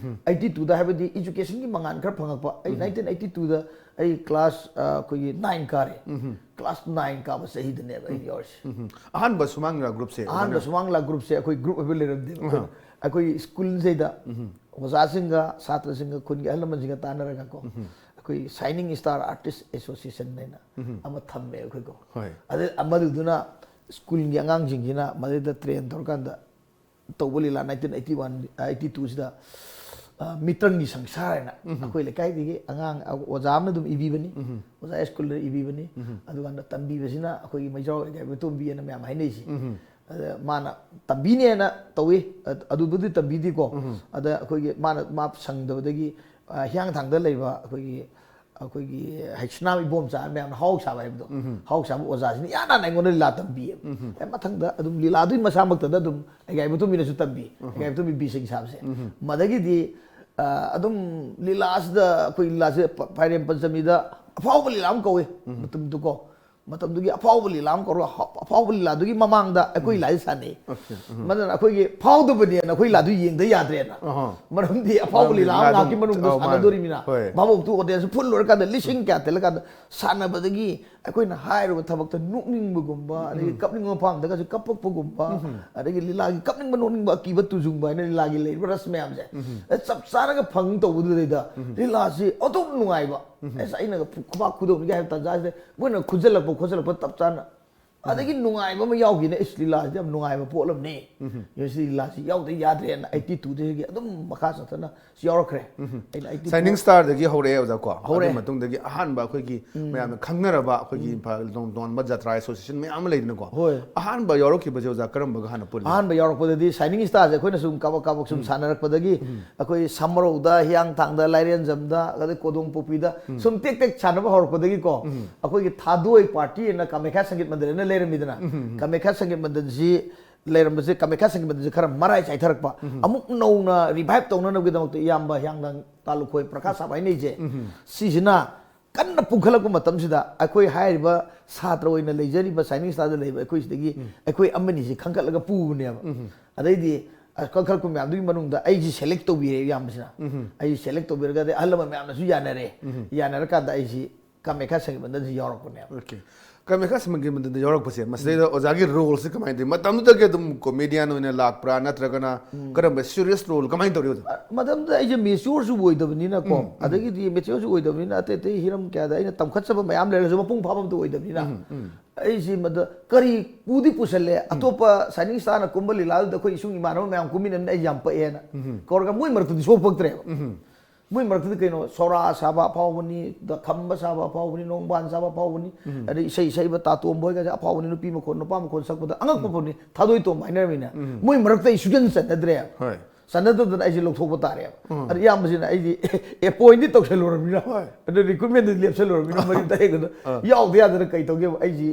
ꯑꯩꯠꯇꯤ ꯇꯨꯗ ꯍꯥꯏꯕꯗꯤ ꯏꯖꯨꯀꯦꯁꯟꯒꯤ ꯃꯉꯥꯟ ꯈꯔ ꯐꯪꯉꯛꯄ꯫ ꯑꯩ ꯅꯥꯏꯟꯇꯤꯟ ꯑꯩꯠꯇꯤ ꯇꯨꯗ ꯑꯩ ꯀ꯭ꯂꯥꯁ, ꯑ, ꯑꯩꯈꯣꯏꯒꯤ ꯅꯥꯏꯟ ꯀꯥꯔꯦ꯫ ꯀ꯭ꯂꯥꯁ ꯅꯥꯏꯟ ꯀꯥꯕ ꯆꯍꯤꯗꯅꯦꯕ ꯑꯩꯅ ꯌꯥꯎꯔꯤꯁꯦ꯫ ꯎꯝ꯫ ꯑꯍꯥꯟꯕ ꯁꯨꯃꯥꯡ ꯂꯤꯂꯥ ꯒ꯭ꯔꯨꯞꯁꯦ ꯑꯍꯥꯟꯕ ꯑꯗꯨꯅ ꯁꯨꯃꯥꯡ ꯂꯤꯂꯥ ꯒ꯭ꯔꯨꯞꯁꯦ ꯑꯩꯈꯣꯏ ꯒ꯭ꯔꯨꯞ ꯑꯣꯏꯕ ꯂꯩꯔꯝꯗꯦꯕ꯫ ꯑꯩꯈꯣꯏꯅ ꯑꯩꯈꯣꯏ ꯁ꯭ꯀꯨꯜꯁꯤꯗꯩꯗ ꯑꯣꯖꯥꯁꯤꯡꯒ, ꯁꯥꯇ꯭ꯔꯁꯤꯡꯒ, ꯈꯨꯟꯒꯤ ꯑꯍꯜ ꯂꯃꯟꯁꯤꯡꯒ ꯇꯥꯟꯅꯔꯒꯀꯣ, ꯑꯩꯈꯣꯏ ꯁꯥꯏꯅꯤꯡ ꯁ꯭ꯇꯥꯔ ꯑꯥꯔꯇꯤꯁ ꯑꯦꯁꯣꯁꯤꯌꯦꯁꯟ ꯍꯥꯏꯅ ꯑꯃ ꯊꯝꯃꯦ ꯑꯩꯈꯣꯏꯀꯣ꯫ ꯍꯣꯏ꯫ ꯑꯗ ꯃꯗꯨꯗꯨꯅ ꯁ꯭ꯀꯨꯜꯒꯤ ꯑꯉꯥꯡꯁꯤꯡꯁꯤꯅ ꯃꯗꯨꯗ ꯇ꯭ꯔꯦꯟ ꯇꯧꯔꯀꯥꯟꯗ ꯇꯧꯕ ꯂꯤꯂꯥ ꯅꯥꯏꯟꯇꯤꯟ ꯑꯩꯠꯇꯤ ꯋꯥꯟ, ꯑꯩꯠꯇꯤ ꯇꯨꯁꯤꯗ, ꯑ, ꯃꯤꯇ꯭ꯔꯪꯒꯤ ꯁꯪꯁꯥꯔ ꯍꯥꯏꯅ ꯑꯩꯈꯣꯏ ꯂꯩꯀꯥꯏꯗꯒꯤ ꯑꯉꯥꯡ ꯑꯣꯖꯥ ꯑꯃꯅ ꯑꯗꯨꯝ ꯏꯕꯤꯕꯅꯤ꯫ ꯑꯣꯖꯥ ꯁ꯭ꯀꯨꯜꯗ ꯏꯕꯤꯕꯅꯤ꯫ ꯑꯗꯨꯀꯥꯟꯗ ꯇꯝꯕꯤꯕꯁꯤꯅ ꯑꯩꯈꯣꯏꯒꯤ ꯃꯩꯖꯥꯎ ꯏꯀꯥꯏꯕ ꯇꯣꯝꯕꯤ ꯍꯥꯏꯅ ꯃꯌꯥꯝ ꯍꯥꯏꯅꯩꯁꯤ꯫ ꯑꯗ ꯃꯥꯅ ꯇꯝꯕꯤꯅꯦꯅ ꯇꯧꯏ꯫ ꯑ-, ꯑꯗꯨꯕꯨꯗꯤ ꯇꯝꯕꯤꯗꯦꯀꯣ꯫ ꯑꯗ ꯑꯩꯈꯣꯏꯒꯤ ꯃꯥꯅ, ꯃꯥ ꯁꯪꯗꯕꯗꯒꯤ, ꯑ, ꯍꯤꯌꯥꯡꯊꯥꯡꯗ ꯂꯩꯕ ꯑꯩꯈꯣꯏꯒꯤ, ꯑꯩꯈꯣꯏꯒꯤ ꯍꯩꯁꯅꯥꯝ ꯏꯕꯣꯝꯆꯥ ꯃꯌꯥꯝꯅ ꯍꯥꯎ ꯁꯥꯕ ꯍꯥꯏꯕꯗꯣ, ꯍꯥꯎ ꯁꯥꯕ ꯑꯣꯖꯥꯁꯤꯅ ꯏꯍꯥꯟ ꯍꯥꯟꯅ ꯑꯩꯉꯣꯟꯗ ꯂꯤꯂꯥ ꯇꯝꯕꯤꯌꯦꯕ꯫ ꯑꯦ, ꯃꯊꯪꯗ ꯑꯗꯨꯝ ꯂꯤꯂꯥꯗꯨꯒꯤ ꯃꯁꯥꯃꯛꯇꯗ ꯑꯗꯨꯝ ꯑꯩꯒꯥꯏꯕ ꯇꯣꯝꯕꯤꯅꯁꯨ ꯇꯝꯕꯤ꯫ ꯑꯩꯒꯥꯏꯕ ꯇꯣꯝꯕꯤ ꯕꯤꯔ ꯁꯤꯡ ꯁꯥꯕꯁꯦ꯫ ꯃꯗꯒꯤꯗꯤ, ꯑ, ꯑꯗꯨꯝ ꯂꯤꯂꯥꯁꯤꯗ, ꯑꯩꯈꯣꯏ ꯂꯤꯂꯥꯁꯦ ꯄ-, ꯐꯥꯏꯔꯦꯝ ꯄꯟꯆꯃꯤꯗ ꯑꯐꯥꯎꯕ ꯂꯤꯂꯥ ꯑꯃ ꯀꯧꯏ꯫ ꯃꯇꯝꯗꯨꯀꯣ꯫ ꯃꯇꯝꯗꯨꯒꯤ ꯑꯐꯥꯎꯕ ꯂꯤꯂꯥ ꯑꯃ ꯀꯧꯔꯒ, ꯍ-, ꯑꯐꯥꯎꯕ ꯂꯤꯂꯥꯗꯨꯒꯤ ꯃꯃꯥꯡꯗ ꯑꯩꯈꯣꯏ ꯂꯤꯂꯥꯁꯦ ꯁꯥꯟꯅꯩ꯫ ꯃꯗꯨꯅ ꯑꯩꯈꯣꯏꯒꯤ ꯐꯥꯎꯗꯕꯅꯦꯅ ꯑꯩꯈꯣꯏ ꯂꯤꯂꯥꯗꯨ ꯌꯦꯡꯗ ꯌꯥꯗ꯭ꯔꯦꯅ꯫ ꯑꯍꯥ꯫ ꯃꯔꯝꯗꯤ ꯑꯐꯥꯎꯕ ꯃꯔꯝꯗꯤ ꯂꯤꯂꯥ ꯑꯃ ꯂꯤꯂꯥꯗꯨ, ꯉꯥꯏꯍꯥꯛꯀꯤ ꯃꯅꯨꯡꯗ ꯑꯧ, ꯃꯥꯅꯦ꯫ ꯁꯥꯟꯅꯗꯣꯔꯤꯃꯤꯅ꯫ ꯍꯣꯏ꯫ ꯚꯥꯕꯣꯛꯇꯨ ꯑꯣꯗꯤꯌꯟꯁ ꯐꯨꯜ ꯑꯣꯏꯔꯀꯥꯟꯗ ꯂꯤꯁꯤꯡ ꯀꯌꯥ ꯇꯤꯜꯂꯀꯥꯟꯗ ꯁꯥꯟꯅꯕꯗꯒꯤ ꯑꯩꯈꯣꯏꯅ ꯍꯥꯏꯔꯨꯕ ꯊꯕꯛꯇ ꯅꯣꯛꯅꯤꯡꯕꯒꯨꯝꯕ, ꯑꯗꯒꯤ ꯀꯞꯅꯤꯡꯕ ꯃꯐꯝꯗꯒꯁꯨ ꯀꯞꯄꯛꯄꯒꯨꯝꯕ, ꯑꯗꯒꯤ ꯂꯤꯂꯥꯒꯤ ꯀꯞꯅꯤꯡꯕ ꯅꯣꯛꯅꯤꯡꯕ ꯑꯀꯤꯕ ꯇꯨꯖꯨꯡꯕ ꯍꯥꯏꯅ ꯂꯤꯂꯥꯒꯤ ꯂꯩꯔꯤꯕ ꯔꯁ ꯃꯌꯥꯝꯁꯦ ꯑꯦ, ꯆꯞ ꯆꯥꯅꯒ ꯐꯪ ꯇꯧꯕꯗꯨꯗꯩꯗ ꯂꯤꯂꯥꯁꯤ ꯑꯗꯨꯝ ꯅꯨꯡꯉꯥꯏꯕ꯫ ꯑꯁ, ꯑꯩꯅꯒ ꯈꯨꯕꯥꯛ ꯈꯨꯗꯧꯅꯤꯒ ꯍꯥꯏꯕ ꯇꯥꯟꯖꯥꯁꯤꯗ ꯃꯣꯏꯅ ꯈꯨꯟꯖꯜꯂꯛꯄ ꯈꯣꯠꯆꯜꯂꯛꯄ ꯆꯞ ꯆꯥꯅ ꯑꯗꯒꯤ ꯅꯨꯡꯉꯥꯏꯕ ꯑꯃ ꯌꯥꯎꯈꯤꯅꯦ, "ꯏꯁ, ꯂꯤꯂꯥꯁꯤꯗꯤ ꯌꯥꯝ ꯅꯨꯡꯉꯥꯏꯕ ꯄꯣꯠ ꯑꯃꯅꯤ, ꯁꯤ ꯂꯤꯂꯥꯁꯤ ꯌꯥꯎꯗ ꯌꯥꯗ꯭ꯔꯦꯅ" ꯑꯩꯠꯇꯤ ꯇꯨꯗꯒꯤ ꯑꯗꯨꯝ ꯃꯈꯥ ꯆꯠꯊꯅ ꯌꯥꯎꯔꯛꯈ꯭ꯔꯦ꯫ ꯑꯩꯅ ꯑꯩꯠꯇꯤ ꯁꯥꯏꯅꯤꯡ ꯁ꯭ꯇꯥꯔꯗꯒꯤ ꯍꯧꯔꯛꯑꯦ, ꯑꯣꯖꯥ, ꯀꯣ? ꯍꯧꯔꯛꯑꯦ꯫ ꯑꯗꯨ ꯃꯇꯨꯡꯗꯒꯤ ꯑꯍꯥꯟꯕ ꯑꯩꯈꯣꯏꯒꯤ ꯃꯌꯥꯝꯅ ꯈꯪꯅꯔꯕ ꯑꯩꯈꯣꯏꯒꯤ ꯏꯝꯐꯥꯜ ꯇꯣꯉꯥꯟ ꯇꯣꯉꯥꯟꯕ ꯖꯥꯇ꯭ꯔꯥ ꯑꯦꯁꯣꯁꯤꯌꯦꯁꯟ ꯃꯌꯥꯝ ꯑꯃ ꯂꯩꯗꯅꯀꯣ? ꯍꯣꯏ꯫ ꯑꯍꯥꯟꯕ ꯌꯥꯎꯔꯛꯈꯤꯕꯁꯦ, ꯑꯣꯖꯥ, ꯀꯔꯝꯕꯒ ꯍꯥꯟꯅ ꯄꯨꯜꯂꯤ? ꯑꯍꯥꯟꯕ ꯌꯥꯎꯔꯛꯄꯗꯗꯤ ꯁꯥꯏꯅꯤꯡ ꯁ꯭ꯇꯥꯔꯁꯦ ꯑꯩꯈꯣꯏꯅ ꯁꯨꯝ ꯀꯥꯕꯛ ꯀꯥꯕꯛ ꯁꯨꯝ ꯁꯥꯟꯅꯔꯛꯄꯗꯒꯤ, ꯑꯩꯈꯣꯏ ꯁꯥꯃꯔꯧꯗ, ꯍꯤꯌꯥꯡꯊꯥꯡꯗ, ꯂꯥꯏꯔꯦꯟꯖꯝꯗ, ꯑꯗꯩ ꯀꯣꯗꯣꯡꯄꯣꯛꯄꯤꯗ ꯁꯨꯝ ꯇꯦꯛ ꯇꯦꯛ ꯁꯥꯟꯅꯕ ꯍꯧꯔꯛꯄꯗꯒꯤꯀꯣ, ꯑꯩꯈꯣꯏꯒꯤ ꯊꯥꯗꯣꯏ ꯄꯥꯔꯇꯤ ꯑꯅ ꯀꯥꯃꯦꯈ꯭ꯌꯥ ꯁꯪꯒꯤꯠ ꯃꯟꯗꯤꯔ ꯑꯅ ꯂꯩꯔꯝꯃꯤꯗꯅ꯫ ꯀꯥꯃꯦꯈ꯭ꯌꯥ ꯁꯪꯒꯤꯠ ꯃꯟꯗꯤꯔꯁꯤ ꯂꯩꯔꯝꯕꯁꯦ, ꯀꯥꯃꯦꯈ꯭ꯌꯥ ꯁꯪꯒꯤꯠ ꯃꯟꯗꯤꯔꯁꯦ ꯈꯔ ꯃꯔꯥꯏ ꯆꯥꯏꯊꯔꯛꯄ, ꯑꯃꯨꯛ ꯅꯧꯅ ꯔꯤꯚꯥꯏꯚ ꯇꯧꯅꯅꯕꯒꯤꯗꯃꯛꯇ ꯏꯌꯥꯝꯕ ꯍꯤꯌꯥꯡꯊꯥꯡ ꯇꯥꯂꯨꯈꯣꯏ ꯄ꯭ꯔꯀꯥꯁ ꯁꯥꯕ ꯍꯥꯏꯅꯩꯁꯦ, ꯁꯤꯁꯤꯅ ꯀꯟꯅ ꯄꯨꯈꯠꯂꯛꯄ ꯃꯇꯝꯁꯤꯗ, ꯑꯩꯈꯣꯏ ꯍꯥꯏꯔꯤꯕ ꯁꯥꯇ꯭ꯔ ꯑꯣꯏꯅ ꯂꯩꯖꯔꯤꯕ ꯁꯥꯏꯅꯤꯡ ꯁ꯭ꯇꯥꯔꯗ ꯂꯩꯕ ꯑꯩꯈꯣꯏ ꯁꯤꯗꯒꯤ ꯑꯩꯈꯣꯏ ꯑꯃꯅꯤꯁꯤ ꯈꯟꯒꯠꯂꯒ ꯄꯨꯕꯅꯦꯕ꯫ ꯑꯗꯩꯗꯤ ꯑꯁ, ꯀꯟꯈꯠꯂꯛꯄ ꯃꯌꯥꯝꯗꯨꯒꯤ ꯃꯅꯨꯡꯗ ꯑꯩꯁꯤ ꯁꯦꯂꯦꯛ ꯇꯧꯕꯤꯔꯦ ꯏꯌꯥꯝꯕꯁꯤꯅ꯫ ꯑꯩꯁꯤ ꯁꯦꯂꯦꯛ ꯇꯧꯕꯤꯔꯒ, ꯑꯗꯩ ꯑꯍꯜ ꯂꯃꯟ ꯃꯌꯥꯝꯅꯁꯨ ꯌꯥꯅꯔꯦ꯫ ꯌꯥꯅꯔꯀꯥꯟꯗ ꯑꯩꯁꯤ ꯀꯥꯃꯦꯈ꯭ꯌꯥ ꯁꯪꯒꯤꯠ ꯃꯟꯗꯤꯔꯁꯤ ꯌꯥꯎꯔꯛꯄꯅꯦꯕ꯫ ꯑꯣꯀꯦ꯫ ꯀꯥꯃꯦꯈ꯭ꯌꯥ ꯁꯪꯒꯤꯠ ꯃꯟꯗꯤꯔꯗ ꯌꯥꯎꯔꯛꯄꯁꯦ, ꯃꯁꯤꯗꯩꯗ ꯑꯣꯖꯥꯒꯤ ꯔꯣꯜꯁꯦ ꯀꯃꯥꯏꯅ ꯇꯧꯏ? ꯃꯇꯝꯗꯨꯗꯒꯤ ꯑꯗꯨꯝ ꯀꯣꯃꯦꯗꯤꯌꯟ ꯑꯣꯏꯅ ꯂꯥꯛꯄ꯭ꯔꯥ, ꯅꯠꯇ꯭ꯔꯒꯅ ꯀꯔꯝꯕ ꯁꯤꯔꯤꯌꯁ ꯔꯣꯜ ꯀꯃꯥꯏꯅ ꯇꯧꯔꯤ, ꯑꯣꯖꯥ? ꯑ, ꯃꯇꯝꯗꯨꯗ ꯑꯩꯁꯦ ꯃꯦꯆ꯭ꯌꯣꯔꯁꯨ ꯑꯣꯏꯗꯕꯅꯤꯅꯀꯣ, ꯑꯗꯒꯤꯗꯤ ꯃꯦꯆ꯭ꯌꯣꯔꯁꯨ ꯑꯣꯏꯗꯕꯅꯤꯅ, ꯑꯇꯩ ꯑꯇꯩ ꯍꯤꯔꯝ ꯀꯌꯥꯗ ꯑꯩꯅ ꯇꯝꯈꯠꯆꯕ ꯃꯌꯥꯝ ꯂꯩꯔꯁꯨ ꯃꯄꯨꯡ ꯐꯥꯕ ꯑꯝꯇ ꯑꯣꯏꯗꯕꯅꯤꯅ, ꯑꯩꯁꯤ ꯃꯗ ꯀꯔꯤ ꯄꯨꯗꯤ ꯄꯨꯁꯜꯂꯦ, ꯑꯇꯣꯞꯄ ꯁꯥꯏꯅꯤꯡ ꯁ꯭ꯇꯥꯔꯅ ꯀꯨꯝꯕ ꯂꯤꯂꯥꯗꯨꯗ ꯑꯩꯈꯣꯏ ꯏꯁꯨꯡ ꯏꯃꯥꯟꯅꯕ ꯃꯌꯥꯝ ꯀꯨꯝꯃꯤꯟꯅꯕꯅꯤꯅ ꯑꯩ ꯌꯥꯝ ꯄꯛꯑꯦꯅ ꯀꯧꯔꯒ ꯃꯣꯏ ꯃꯔꯛꯇꯗꯤ ꯁꯣꯛꯄꯛꯇ꯭ꯔꯦꯕ꯫ ꯃꯣꯏ ꯃꯔꯛꯇꯗꯤ ꯀꯩꯅꯣ, ꯁꯧꯔꯥ ꯁꯥꯕ ꯑꯐꯥꯎꯕꯅꯤ, ꯗ-, ꯈꯝꯕ ꯁꯥꯕ ꯑꯐꯥꯎꯕꯅꯤ, ꯅꯣꯡꯕꯥꯟ ꯁꯥꯕ ꯑꯐꯥꯎꯕꯅꯤ, ꯑꯗꯩ ꯏꯁꯩ ꯁꯛꯏꯕ ꯇꯥꯇꯣꯝꯕ ꯍꯣꯏꯒꯁꯦ ꯑꯐꯥꯎꯕꯅꯤ, ꯅꯨꯄꯤ ꯃꯈꯣꯟ, ꯅꯨꯄꯥ ꯃꯈꯣꯟ ꯁꯛꯄꯗ ꯑꯉꯛꯄ ꯐꯥꯎꯅꯤ, ꯊꯥꯗꯣꯏ ꯇꯣꯝꯕ ꯍꯥꯏꯅꯔꯝꯃꯤꯅꯦ꯫ ꯃꯣꯏ ꯃꯔꯛꯇ ꯑꯩ ꯁꯨꯛꯆꯟ ꯆꯟꯅꯗ꯭ꯔꯦꯕ꯫ ꯍꯣꯏ꯫ ꯆꯟꯅꯗꯗꯅ ꯑꯩꯁꯦ ꯂꯧꯊꯣꯛꯄ ꯇꯥꯔꯦꯕ꯫ ꯑꯗ ꯏꯌꯥꯝꯕꯁꯤꯅ ꯑꯩꯗꯤ ꯑꯦꯄꯣꯏꯟꯗꯤ ꯇꯧꯁꯜꯂꯨꯔꯕꯅꯤꯅ, ꯍꯣꯏ꯫ ꯑꯗ ꯔꯤꯀ꯭ꯔꯨꯠꯃꯦꯟꯗꯗꯤ ꯂꯦꯞꯁꯜꯂꯨꯔꯕꯅꯤꯅ, ꯃꯔꯤꯝꯇ ꯍꯦꯛꯇꯅ ꯌꯥꯎꯗ ꯌꯥꯗꯅ ꯀꯩ ꯇꯧꯒꯦꯕ, ꯑꯩꯁꯤ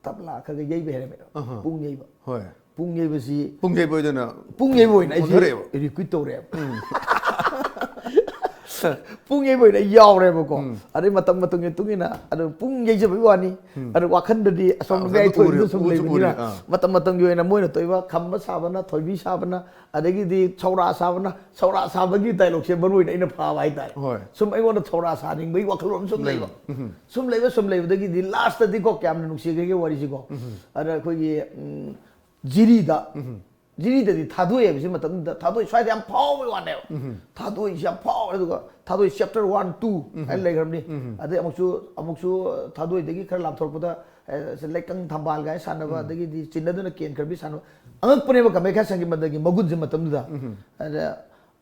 ꯇꯕ꯭ꯂꯥ ꯈꯔ ꯈꯔ ꯌꯩꯕ ꯍꯩꯔꯝꯃꯦꯕ꯫ ꯄꯨꯡ ꯌꯩꯕ꯫ ꯍꯣꯏ꯫ ꯄꯨꯡ ꯌꯩꯕꯁꯤ ꯄꯨꯡ ꯌꯩꯕ ꯑꯣꯏꯗꯅ ꯄꯨꯡ ꯌꯩꯕ ꯑꯣꯏꯅ ꯑꯩꯁꯦ ꯑꯣꯟꯊꯔꯛꯑꯦꯕ꯫ ꯔꯤꯀ꯭ꯔꯨꯠ ꯇꯧꯔꯦꯕ꯫ ꯄꯨꯡ ꯌꯩꯕ ꯑꯣꯏꯅ ꯑꯩ ꯌꯥꯎꯔꯦꯕꯀꯣ꯫ ꯑꯗꯩ ꯃꯇꯝ ꯃꯇꯝꯒꯤ ꯃꯇꯨꯡ ꯏꯟꯅ ꯑꯗꯨ ꯄꯨꯡ ꯌꯩꯖꯕꯒꯤ ꯋꯥꯅꯤ꯫ ꯑꯗꯨ ꯋꯥꯈꯟꯗꯗꯤ ꯑꯁꯣꯝ ꯃꯌꯥꯏ ꯊꯣꯏꯔꯤꯗ ꯁꯨꯝ ꯎꯁꯨ ꯎꯔꯤ, ꯂꯩꯕꯅꯤꯅ, ꯑꯥ꯫ ꯃꯇꯝ ꯃꯇꯝꯒꯤ ꯑꯣꯏꯅ ꯃꯣꯏꯅ ꯇꯧꯔꯤꯕ ꯈꯝꯕ ꯁꯥꯕꯅ, ꯊꯣꯏꯕꯤ ꯁꯥꯕꯅ, ꯑꯗꯒꯤꯗꯤ ꯁꯧꯔꯥ ꯁꯥꯕꯅ, ꯁꯧꯔꯥ ꯁꯥꯕꯒꯤ ꯗꯥꯏꯂꯣꯛꯁꯦ ꯃꯔꯨ ꯑꯣꯏꯅ ꯑꯩꯅ ꯐꯥꯕ ꯍꯥꯏꯇꯥꯔꯦ꯫ ꯍꯣꯏ꯫ ꯁꯨꯝ ꯑꯩꯉꯣꯟꯗ ꯁꯧꯔꯥ ꯁꯥꯅꯤꯡꯕꯒꯤ ꯋꯥꯈꯜꯂꯣꯟ ꯁꯨꯝ ꯂꯩꯕ꯫ ꯁꯨꯝ ꯂꯩꯕ, ꯁꯨꯝ ꯂꯩꯕꯗꯒꯤꯗꯤ ꯂꯥꯁꯇꯗꯤꯀꯣ, ꯀꯌꯥꯝꯅ ꯅꯨꯡꯁꯤꯈ꯭ꯔꯒꯦ ꯋꯥꯔꯤꯁꯤꯀꯣ꯫ ꯑꯗ ꯑꯩꯈꯣꯏꯒꯤ, ꯎꯝ, ꯖꯤꯔꯤꯗ ꯖꯤꯔꯤꯗꯗꯤ ꯊꯥꯗꯣꯏ ꯍꯥꯏꯕꯁꯤ ꯃꯇꯝꯗꯨꯗ ꯊꯥꯗꯣꯏ ꯁ꯭ꯋꯥꯏꯗ ꯌꯥꯝ ꯐꯥꯎꯕꯩ ꯋꯥꯅꯦꯕ꯫ ꯊꯥꯗꯣꯏꯁꯤ ꯌꯥꯝ ꯐꯥꯎꯋꯦ꯫ ꯑꯗꯨꯒ ꯊꯥꯗꯣꯏ ꯆꯦꯞꯇꯔ ꯋꯥꯟ ꯇꯨ ꯍꯥꯏꯅ ꯂꯩꯈ꯭ꯔꯕꯅꯤ꯫ ꯑꯗꯩ ꯑꯃꯨꯛꯁꯨ ꯑꯃꯨꯛꯁꯨ ꯊꯥꯗꯣꯏꯗꯒꯤ ꯈꯔ ꯂꯥꯞꯊꯣꯔꯛꯄꯗ, ꯑꯦ, ꯂꯩꯀꯪ ꯊꯝꯕꯥꯜ ꯀꯥꯏꯅ ꯁꯥꯟꯅꯕ, ꯑꯗꯒꯤꯗꯤ ꯆꯤꯟꯅꯗꯨꯅ ꯀꯦꯟꯈ꯭ꯔꯕꯤ ꯁꯥꯟꯅꯕ, ꯑꯉꯛꯄꯅꯦꯕ ꯀꯃꯦꯈꯥ ꯁꯪꯒꯤꯃꯟꯗꯒꯤ ꯃꯒꯨꯟꯁꯦ ꯃꯇꯝꯗꯨꯗ꯫ ꯑꯗ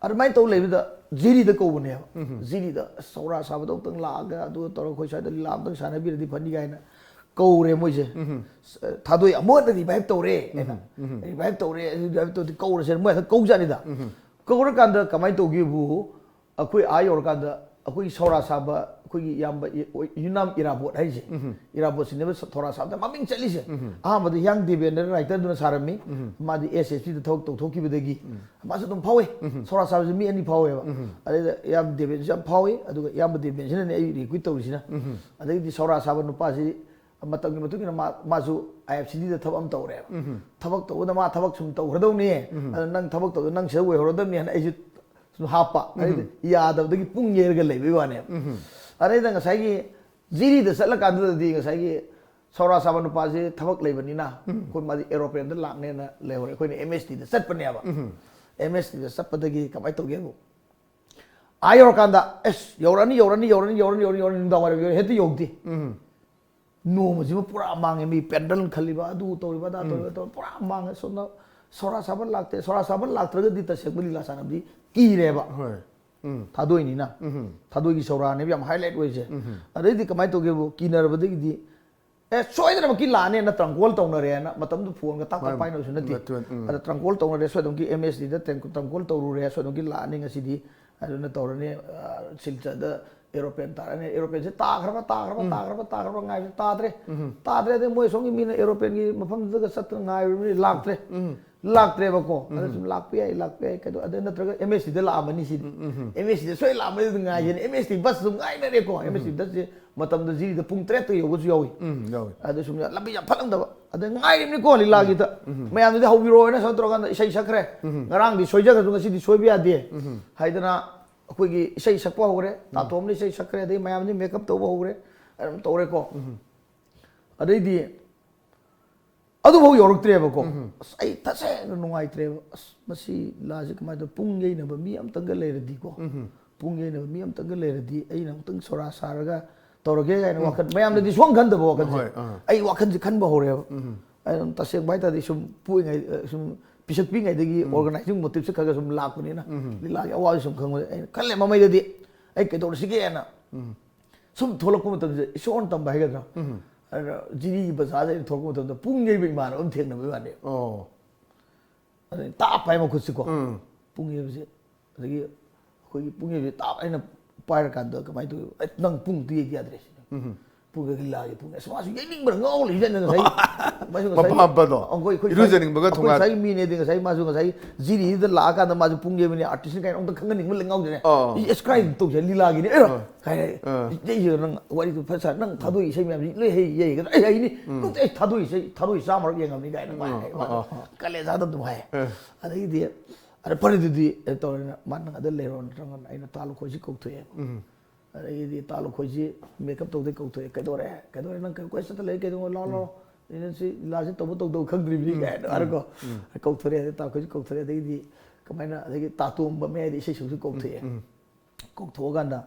ꯑꯗꯨꯃꯥꯏꯅ ꯇꯧ ꯂꯩꯕꯗ ꯖꯤꯔꯤꯗ ꯀꯧꯕꯅꯦꯕ꯫ ꯖꯤꯔꯤꯗ, "ꯑꯁ, ꯁꯧꯔꯥ ꯁꯥꯕꯗꯣ ꯑꯃꯨꯛꯇꯪ ꯂꯥꯛꯑꯒ ꯑꯗꯨ ꯇꯧꯔꯒ ꯑꯩꯈꯣꯏ ꯁ꯭ꯋꯥꯏꯗ ꯂꯤꯂꯥ ꯑꯃꯨꯛꯇꯪ ꯁꯥꯟꯅꯕꯤꯔꯗꯤ ꯐꯅꯤ" ꯀꯥꯏꯅ ꯀꯧꯔꯦ ꯃꯣꯏꯁꯦ꯫ "ꯑ, ꯊꯥꯗꯣꯏ ꯑꯃꯨꯛ ꯍꯟꯅ ꯔꯤꯚꯥꯏꯞ ꯇꯧꯔꯦ" ꯍꯥꯏꯅ꯫ "ꯔꯤꯚꯥꯏꯞ ꯇꯧꯔꯦ, ꯔꯤꯚꯥꯏꯞ ꯇꯧꯔꯗꯤ ꯀꯧꯔꯁꯦ", ꯃꯣꯏ ꯍꯟꯗꯛ ꯀꯧꯖꯥꯠꯅꯤꯗ꯫ ꯀꯧꯔꯀꯥꯟꯗ ꯀꯃꯥꯏꯅ ꯇꯧꯒꯦꯕꯨ, ꯑꯩꯈꯣꯏ ꯑꯥ ꯌꯧꯔꯀꯥꯟꯗ ꯑꯩꯈꯣꯏꯒꯤ ꯁꯧꯔꯥ ꯁꯥꯕ ꯑꯩꯈꯣꯏꯒꯤ ꯏꯌꯥꯝꯕ ꯏ-, ꯑꯣꯏ-, ꯌꯨꯅꯥꯝ ꯏꯔꯥꯕꯣꯠ ꯍꯥꯏꯁꯦ, ꯏꯔꯥꯕꯣꯠꯁꯤꯅꯦꯕ ꯁ-, ꯁꯧꯔꯥ ꯁꯥꯕꯗ ꯃꯃꯤꯡ ꯆꯠꯂꯤꯁꯦ꯫ ꯑꯍꯥꯟꯕꯗ ꯍꯤꯌꯥꯡ ꯗꯦꯕꯦꯟꯗ꯭ꯔ ꯔꯥꯏꯇꯔꯗꯨꯅ ꯁꯥꯔꯝꯃꯤ꯫ ꯃꯥꯗꯤ ꯑꯦꯁ ꯑꯦꯁ ꯄꯤꯗ ꯊꯕꯛ ꯇꯧꯊꯣꯛꯈꯤꯕꯗꯒꯤ ꯃꯥꯁꯨ ꯑꯗꯨꯝ ꯐꯥꯎꯋꯦ꯫ ꯁꯧꯔꯥ ꯁꯥꯕꯁꯦ ꯃꯤ ꯑꯅꯤ ꯐꯥꯎꯋꯦꯕ꯫ ꯑꯗꯩꯗ ꯏꯌꯥꯝꯕ ꯗꯦꯕꯦꯟꯁꯨ ꯌꯥꯝ ꯐꯥꯎꯋꯦ꯫ ꯑꯗꯨꯒ ꯏꯌꯥꯝꯕ ꯗꯦꯕꯦꯟꯁꯤꯅꯅꯦ ꯑꯩ ꯔꯤꯀ꯭ꯋꯤꯠ ꯇꯧꯔꯤꯁꯤꯅ꯫ ꯑꯗꯩꯗꯤ ꯁꯧꯔꯥ ꯁꯥꯕ ꯅꯨꯄꯥꯁꯤ ꯃꯇꯝꯒꯤ ꯃꯇꯨꯡ ꯏꯟꯅ ꯃꯥ-, ꯃꯥꯁꯨ ꯑꯥꯏ ꯑꯦꯐ ꯁꯤ ꯗꯤꯗ ꯊꯕꯛ ꯑꯃ ꯇꯧꯔꯦꯕ꯫ ꯊꯕꯛ ꯇꯧꯕꯗ ꯃꯥ ꯊꯕꯛ ꯁꯨꯝ ꯇꯧꯈ꯭ꯔꯗꯧꯅꯤ꯫ ꯑꯗꯣ ꯅꯪ ꯊꯕꯛ ꯇꯧꯕꯗ ꯅꯪ ꯁꯤꯗ ꯑꯣꯏꯍꯧꯔꯗꯕꯅꯤ ꯍꯥꯏꯅ ꯑꯩꯁꯨ ꯁꯨꯝ ꯍꯥꯞꯄ꯫ ꯑꯗꯩꯗꯤ ꯌꯥꯗꯕꯗꯒꯤ ꯄꯨꯡ ꯌꯩꯔꯒ ꯂꯩꯕꯩ ꯋꯥꯅꯦꯕ꯫ ꯑꯗꯩꯗ ꯉꯁꯥꯏꯒꯤ ꯖꯤꯔꯤꯗ ꯆꯠꯂꯀꯥꯟꯗꯨꯗꯗꯤ ꯉꯁꯥꯏꯒꯤ ꯁꯧꯔꯥ ꯁꯥꯕ ꯅꯨꯄꯥꯁꯦ ꯊꯕꯛ ꯂꯩꯕꯅꯤꯅ ꯑꯩꯈꯣꯏ ꯃꯥꯗꯤ ꯑꯦꯔꯣꯄ꯭ꯂꯦꯟꯗ ꯂꯥꯛꯅꯦꯅ ꯂꯩꯍꯧꯔꯦ꯫ ꯑꯩꯈꯣꯏꯅ ꯑꯦꯝ ꯑꯦꯁ ꯇꯤꯗ ꯆꯠꯄꯅꯦꯕ꯫ ꯑꯦꯝ ꯑꯦꯁ ꯇꯤꯗ ꯆꯠꯄꯗꯒꯤ ꯀꯃꯥꯏꯅ ꯇꯧꯒꯦꯕꯨ, ꯑꯥ ꯌꯧꯔꯀꯥꯟꯗ, ꯑꯁ, ꯌꯧꯔꯅꯤ, ꯌꯧꯔꯅꯤ, ꯌꯧꯔꯅꯤ, ꯌꯧꯔꯅꯤ, ꯌꯧꯔꯅꯤ, ꯌꯧꯔꯅꯤ, ꯅꯨꯡꯗꯥꯡ ꯋꯥꯏꯔꯝ ꯌꯧꯔꯅꯤ, ꯍꯦꯛꯇ ꯌꯧꯗꯦ꯫ ꯅꯣꯡꯃꯁꯤꯃ ꯄꯨꯔꯥ ꯃꯥꯡꯉꯦ꯫ ꯃꯤ ꯄꯦꯟꯗꯜ ꯈꯜꯂꯤꯕ, ꯑꯗꯨ ꯇꯧꯔꯤꯕ, ꯑꯗꯥ ꯇꯧꯔꯤꯕ, ꯇꯧꯔꯤꯕ, ꯄꯨꯔꯥ ꯃꯥꯡꯉꯦ꯫ ꯁꯣꯝꯗ ꯁꯧꯔꯥ ꯁꯥꯕ ꯂꯥꯛꯇꯦ꯫ ꯁꯧꯔꯥ ꯁꯥꯕ ꯂꯥꯛꯇ꯭ꯔꯒꯗꯤ ꯇꯁꯦꯡꯕ ꯂꯤꯂꯥ ꯁꯥꯟꯅꯕꯗꯤ ꯀꯤꯔꯦꯕ꯫ ꯍꯣꯏ꯫ ꯎꯝ꯫ ꯊꯥꯗꯣꯏꯅꯤꯅ꯫ ꯎꯝ꯫ ꯊꯥꯗꯣꯏꯒꯤ ꯁꯧꯔꯥꯅꯦꯕ ꯌꯥꯝ ꯍꯥꯏꯂꯥꯏꯠ ꯑꯣꯏꯁꯦ꯫ ꯎꯝ꯫ ꯑꯗꯩꯗꯤ ꯀꯃꯥꯏꯅ ꯇꯧꯒꯦꯕꯨ, ꯀꯤꯅꯔꯕꯗꯒꯤꯗꯤ, "ꯑꯦ, ꯁꯣꯏꯗꯅꯃꯛꯀꯤ ꯂꯥꯛꯑꯅꯦꯅ ꯇ꯭ꯔꯪꯀꯣꯜ ꯇꯧꯅꯔꯦꯅ", ꯃꯇꯝꯗꯨ ꯐꯣꯟꯒ ꯇꯥꯛ ꯇꯥꯛ ꯃꯥꯅꯤ꯫ ꯄꯥꯏꯅꯕꯁꯨ ꯅꯠꯇꯦ꯫ ꯅꯠꯇꯦ, ꯎꯝ꯫ ꯑꯗ ꯇ꯭ꯔꯪꯀꯣꯜ ꯇꯧꯅꯔꯦ, ꯁꯣꯏꯗꯅꯃꯛꯀꯤ ꯑꯦꯝ ꯑꯦꯁ ꯗꯤꯗ ꯇ꯭ꯔꯪ-, ꯇ꯭ꯔꯪꯀꯣꯜ ꯇꯧꯔꯨꯔꯦ, ꯁꯣꯏꯗꯅꯃꯛꯀꯤ ꯂꯥꯛꯑꯅꯤ ꯉꯁꯤꯗꯤ, ꯑꯗꯨꯅ ꯇꯧꯔꯅꯤ, ꯑ, ꯁꯤꯜꯆꯔꯗ ꯑꯦꯔꯣꯄ꯭ꯂꯦꯟ ꯇꯥꯔꯛꯑꯅꯤ꯫ ꯑꯦꯔꯣꯄ꯭ꯂꯦꯟꯁꯦ ꯇꯥꯈ꯭ꯔꯕ, ꯇꯥꯈ꯭ꯔꯕ, ꯎꯝ꯫ ꯇꯥꯈ꯭ꯔꯕ, ꯇꯥꯈ꯭ꯔꯕ ꯉꯥꯏꯕꯁꯦ ꯇꯥꯗ꯭ꯔꯦ꯫ ꯎꯝ꯫ ꯇꯥꯗ꯭ꯔꯦ꯫ ꯑꯗꯩ ꯃꯣꯏ ꯁꯣꯝꯒꯤ ꯃꯤꯅ ꯑꯦꯔꯣꯄ꯭ꯂꯦꯟꯒꯤ ꯃꯐꯝꯗꯨꯗꯒ ꯆꯠꯇꯅ ꯉꯥꯏꯔꯨꯕꯅꯤ, ꯂꯥꯛꯇ꯭ꯔꯦ꯫ ꯎꯝ꯫ ꯂꯥꯛꯇ꯭ꯔꯦꯕꯀꯣ꯫ ꯑꯗ ꯎꯝ꯫ ꯁꯨꯝ ꯂꯥꯛꯄ ꯌꯥꯏ, ꯂꯥꯛꯄ ꯌꯥꯏ, ꯀꯩꯗꯧ-, ꯑꯗ ꯅꯠꯇ꯭ꯔꯒ ꯑꯦꯝ ꯑꯦꯁ ꯇꯤꯗ ꯂꯥꯛꯑꯝꯃꯅꯤ ꯁꯤꯗꯤ꯫ ꯎꯝ, ꯎꯝ, ꯎꯝ꯫ ꯑꯦꯝ ꯑꯦꯁ ꯇꯤꯗ ꯁꯣꯏ ꯂꯥꯛꯑꯝꯃꯅꯤ ꯑꯗꯨꯝ ꯉꯥꯏꯒꯦꯅ꯫ ꯎꯝ꯫ ꯑꯦꯝ ꯑꯦꯁ ꯇꯤ ꯕꯁ ꯑꯗꯨꯝ ꯉꯥꯏꯅꯔꯦꯀꯣ꯫ ꯎꯝ꯫ ꯑꯦꯝ ꯑꯦꯁ ꯇꯤ ꯕꯁꯁꯦ ꯃꯇꯝꯗ ꯖꯤꯔꯤꯗ ꯄꯨꯡ ꯇꯔꯦꯠꯇ ꯌꯧꯕꯁꯨ ꯌꯥꯎꯏ꯫ ꯎꯝ, ꯌꯥꯎꯏ꯫ ꯑꯗ ꯁꯨꯝ ꯂꯝꯕꯤ ꯌꯥꯝ ꯐꯠꯂꯝꯗꯕ꯫ ꯑꯗ ꯉꯥꯏꯔꯤꯕꯅꯤꯀꯣ ꯂꯤꯂꯥꯒꯤꯗ꯫ ꯎꯝ꯫ ꯃꯌꯥꯝꯗꯨꯗꯤ ꯍꯧꯕꯤꯔꯛꯑꯣꯅ ꯁꯨꯃꯥꯏꯅ ꯇꯧꯔꯀꯥꯟꯗ ꯏꯁꯩ ꯁꯛꯈ꯭ꯔꯦ꯫ ꯎꯝ꯫ ꯉꯔꯥꯡꯗꯤ ꯁꯣꯏꯖꯈ꯭ꯔꯁꯨ ꯉꯁꯤꯗꯤ ꯁꯣꯏꯕ ꯌꯥꯗꯦ꯫ ꯎꯝ꯫ ꯍꯥꯏꯗꯅ ꯑꯩꯈꯣꯏꯒꯤ ꯏꯁꯩ ꯁꯛꯄ ꯍꯧꯈ꯭ꯔꯦ꯫ ꯎꯝ꯫ ꯇꯥꯇꯣꯝꯅ ꯏꯁꯩ ꯁꯛꯈ꯭ꯔꯦ꯫ ꯑꯗꯩ ꯃꯌꯥꯝꯁꯤ ꯃꯦꯀꯞ ꯇꯧꯕ ꯍꯧꯈ꯭ꯔꯦ꯫ ꯑꯗꯨꯝ ꯇꯧꯔꯦꯀꯣ꯫ ꯎꯝ꯫ ꯑꯗꯩꯗꯤ ꯑꯗꯨꯐꯥꯎ ꯌꯧꯔꯛꯇ꯭ꯔꯦꯕꯀꯣ꯫ ꯑꯁ, ꯑꯩ ꯇꯁꯦꯡꯅ ꯅꯨꯡꯉꯥꯏꯇ꯭ꯔꯦꯕ꯫ ꯑꯁ, ꯃꯁꯤ ꯂꯤꯂꯥꯁꯦ ꯀꯃꯥꯏꯅ ꯇꯧ? ꯄꯨꯡ ꯌꯩꯅꯕ ꯃꯤ ꯑꯝꯇꯪꯒ ꯂꯩꯔꯗꯤꯀꯣ, ꯄꯨꯡ ꯌꯩꯅꯕ ꯃꯤ ꯑꯝꯇꯪꯒ ꯂꯩꯔꯗꯤ ꯑꯩꯅ ꯑꯃꯨꯛꯇꯪ ꯁꯣꯔꯥ ꯁꯥꯔꯒ ꯇꯧꯔꯒꯦ ꯀꯥꯏꯅ ꯋꯥꯈꯜ, ꯃꯌꯥꯝꯅꯗꯤ ꯁꯨꯡꯈꯟ ꯈꯟꯗꯕ ꯋꯥꯈꯜꯁꯦ꯫ ꯍꯣꯏ, ꯑꯥ꯫ ꯑꯩ ꯋꯥꯈꯜꯁꯦ ꯈꯟꯕ ꯍꯧꯔꯦꯕ꯫ ꯑꯩ ꯑꯗꯨꯝ ꯇꯁꯦꯡꯕ ꯍꯥꯏꯇꯥꯔꯗꯤ ꯁꯨꯝ ꯄꯣꯛꯏꯉꯩ, ꯑ, ꯁꯨꯝ ꯄꯤꯁꯛ ꯄꯤꯛꯏꯉꯩꯗꯒꯤ organizing motiveꯁꯦ ꯈꯔ ꯈꯔ ꯁꯨꯝ ꯂꯥꯛꯄꯅꯤꯅ, ꯂꯤꯂꯥꯒꯤ ꯑꯋꯥꯕꯁꯦ ꯁꯨꯝ ꯈꯪꯕꯗ ꯑꯩꯅ ꯈꯜꯂꯦ ꯃꯃꯩꯗꯗꯤ ꯑꯩ ꯀꯩꯗꯧꯔꯁꯤꯒꯦꯅ꯫ ꯁꯨꯝ ꯊꯣꯛꯂꯛꯄ ꯃꯇꯝꯁꯦ ꯏꯁꯣꯔꯅ ꯇꯝꯕ ꯍꯥꯏꯒꯗ꯭ꯔꯥ? ꯑꯗ ꯖꯤꯔꯤꯒꯤ ꯕꯖꯥꯔꯗ ꯑꯩꯅ ꯊꯣꯛꯂꯛꯄ ꯃꯇꯝꯗ ꯄꯨꯡ ꯌꯩꯕ ꯏꯃꯥꯟꯅꯕ ꯑꯃ ꯊꯦꯡꯅꯕ ꯋꯥꯅꯦ꯫ ꯑꯣ꯫ ꯑꯗꯩ ꯇꯥꯞ ꯍꯥꯏ ꯃꯈꯨꯠꯁꯤꯀꯣ꯫ ꯎꯝ꯫ ꯄꯨꯡ ꯌꯩꯕꯁꯦ꯫ ꯑꯗꯒꯤ ꯑꯩꯈꯣꯏꯒꯤ ꯄꯨꯡ ꯌꯩꯕꯁꯦ ꯇꯥꯞ ꯑꯩꯅ ꯄꯥꯏꯔꯀꯥꯟꯗ ꯀꯃꯥꯏꯅ ꯇꯧꯋꯤ? "ꯑꯦ, ꯅꯪ ꯄꯨꯡ ꯑꯝꯇ ꯌꯩꯗ ꯌꯥꯗ꯭ꯔꯦ" ꯁꯤꯅꯦ꯫ ꯎꯝ꯫ ꯄꯨꯡ ꯀꯩ ꯂꯥꯒꯤ ꯄꯨꯡ꯫ ꯑꯁ, ꯃꯥꯁꯨ ꯌꯩꯅꯤꯡꯕꯅ ꯉꯥꯎ ꯂꯩꯖꯥꯠꯅꯤ ꯉꯁꯥꯏ꯫ ꯃꯥꯁꯨ ꯉꯁꯥꯏ ꯃꯄꯥꯝꯕꯗꯣ, ꯑꯩꯈꯣꯏ, ꯑꯩꯈꯣꯏ ꯏꯔꯨꯖꯅꯤꯡꯕꯒ ꯑꯩꯈꯣꯏ ꯊꯣꯡꯒꯥꯟ꯫ ꯉꯁꯥꯏ ꯃꯤꯅꯦꯗꯤ ꯉꯁꯥꯏ ꯃꯥꯁꯨ ꯉꯁꯥꯏ ꯖꯤꯔꯤꯗ ꯂꯥꯛꯑꯀꯥꯟꯗ ꯃꯥꯁꯨ ꯄꯨꯡ ꯌꯩꯕꯅꯤ, artistꯅꯤ ꯀꯥꯏꯅ ꯑꯝꯇ ꯈꯪꯍꯟꯅꯤꯡꯕ ꯂꯩ ꯉꯥꯎꯗꯅꯦ꯫ ꯑꯣ꯫ "ꯏ, ꯑꯁ, ꯀꯥꯏꯗ ꯇꯧꯁꯦ ꯂꯤꯂꯥꯒꯤꯅꯦ?" ꯑꯦ, ꯑꯥ꯫ ꯀꯥꯏ, ꯑꯥ꯫ ꯏꯁꯩꯁꯤꯗ ꯅꯪ ꯋꯥꯔꯤꯗꯨ ꯐꯖ ꯁꯥ-, ꯅꯪ ꯊꯥꯗꯣꯛꯏ ꯏꯁꯩ ꯃꯌꯥꯝꯁꯤ ꯂꯣꯏ ꯍꯩ, ꯌꯩꯒꯗ꯭ꯔꯥ? ꯑꯩ ꯍꯩꯅꯤ꯫ ꯎꯝ꯫ ꯅꯠꯇꯦ, ꯑꯩ ꯊꯥꯗꯣꯛꯏ ꯏꯁꯩ, ꯊꯥꯗꯣꯛꯏ ꯆꯥꯝꯃꯔꯛ ꯌꯦꯡꯉꯝꯅꯤ ꯀꯥꯏꯅ ꯃꯥ ꯎꯝ, ꯍꯥꯏ꯫ ꯃꯥ ꯑꯣ, ꯑꯣ꯫ ꯀꯥꯂꯦꯖꯥꯗ ꯑꯗꯨꯝ ꯍꯥꯏ꯫ ꯑꯥ꯫ ꯑꯗꯒꯤꯗꯤ, "ꯑꯗ ꯐꯔꯦ ꯑꯗꯨꯗꯤ," ꯑꯩ ꯇꯧꯔꯦꯅ, "ꯃꯥ ꯅꯪ ꯑꯗ ꯂꯩꯔꯣ," ꯅꯠꯇ꯭ꯔꯒꯅ ꯑꯩꯅ ꯇꯥ ꯂꯨꯈꯣꯏꯁꯤ ꯀꯧꯊꯣꯛꯑꯦ꯫ ꯎꯝ꯫ ꯑꯗꯒꯤꯗꯤ ꯇꯥ ꯂꯨꯈꯣꯏꯁꯤ makeup ꯇꯧꯗꯩ ꯀꯧꯊꯣꯛꯑꯦ꯫ "ꯀꯩꯗꯧꯔꯦ? ꯀꯩꯗꯧꯔꯦ? ꯅꯪ ꯀꯩ ꯀꯣꯏ ꯆꯠꯇ ꯂꯩ? ꯀꯩꯗꯧꯕ? ꯂꯥꯎ, ꯂꯥꯎ꯫ ꯎꯝ꯫ ꯑꯩꯅ ꯁꯤ ꯂꯤꯂꯥꯁꯤ ꯇꯧꯕ ꯇꯧꯗꯕ ꯈꯪꯗ꯭ꯔꯤꯕꯅꯤ," ꯎꯝ, ꯀꯥꯏꯅ ꯎꯝ, ꯍꯥꯏꯔꯀꯣ꯫ ꯎꯝ꯫ ꯀꯧꯊꯣꯔꯛꯑꯦ, ꯑꯗꯩ ꯇꯥ ꯂꯨꯈꯣꯏꯁꯤ ꯀꯧꯊꯣꯔꯛꯑꯦ꯫ ꯑꯗꯒꯤꯗꯤ ꯀꯃꯥꯏꯅ, ꯑꯗꯒꯤ ꯇꯥ ꯇꯣꯝꯕ ꯃꯌꯥꯏꯗ ꯏꯁꯩ ꯁꯛꯁꯨ ꯀꯧꯊꯣꯛꯑꯦ꯫ ꯎꯝ, ꯎꯝ꯫ ꯀꯧꯊꯣꯛꯑꯀꯥꯟꯗ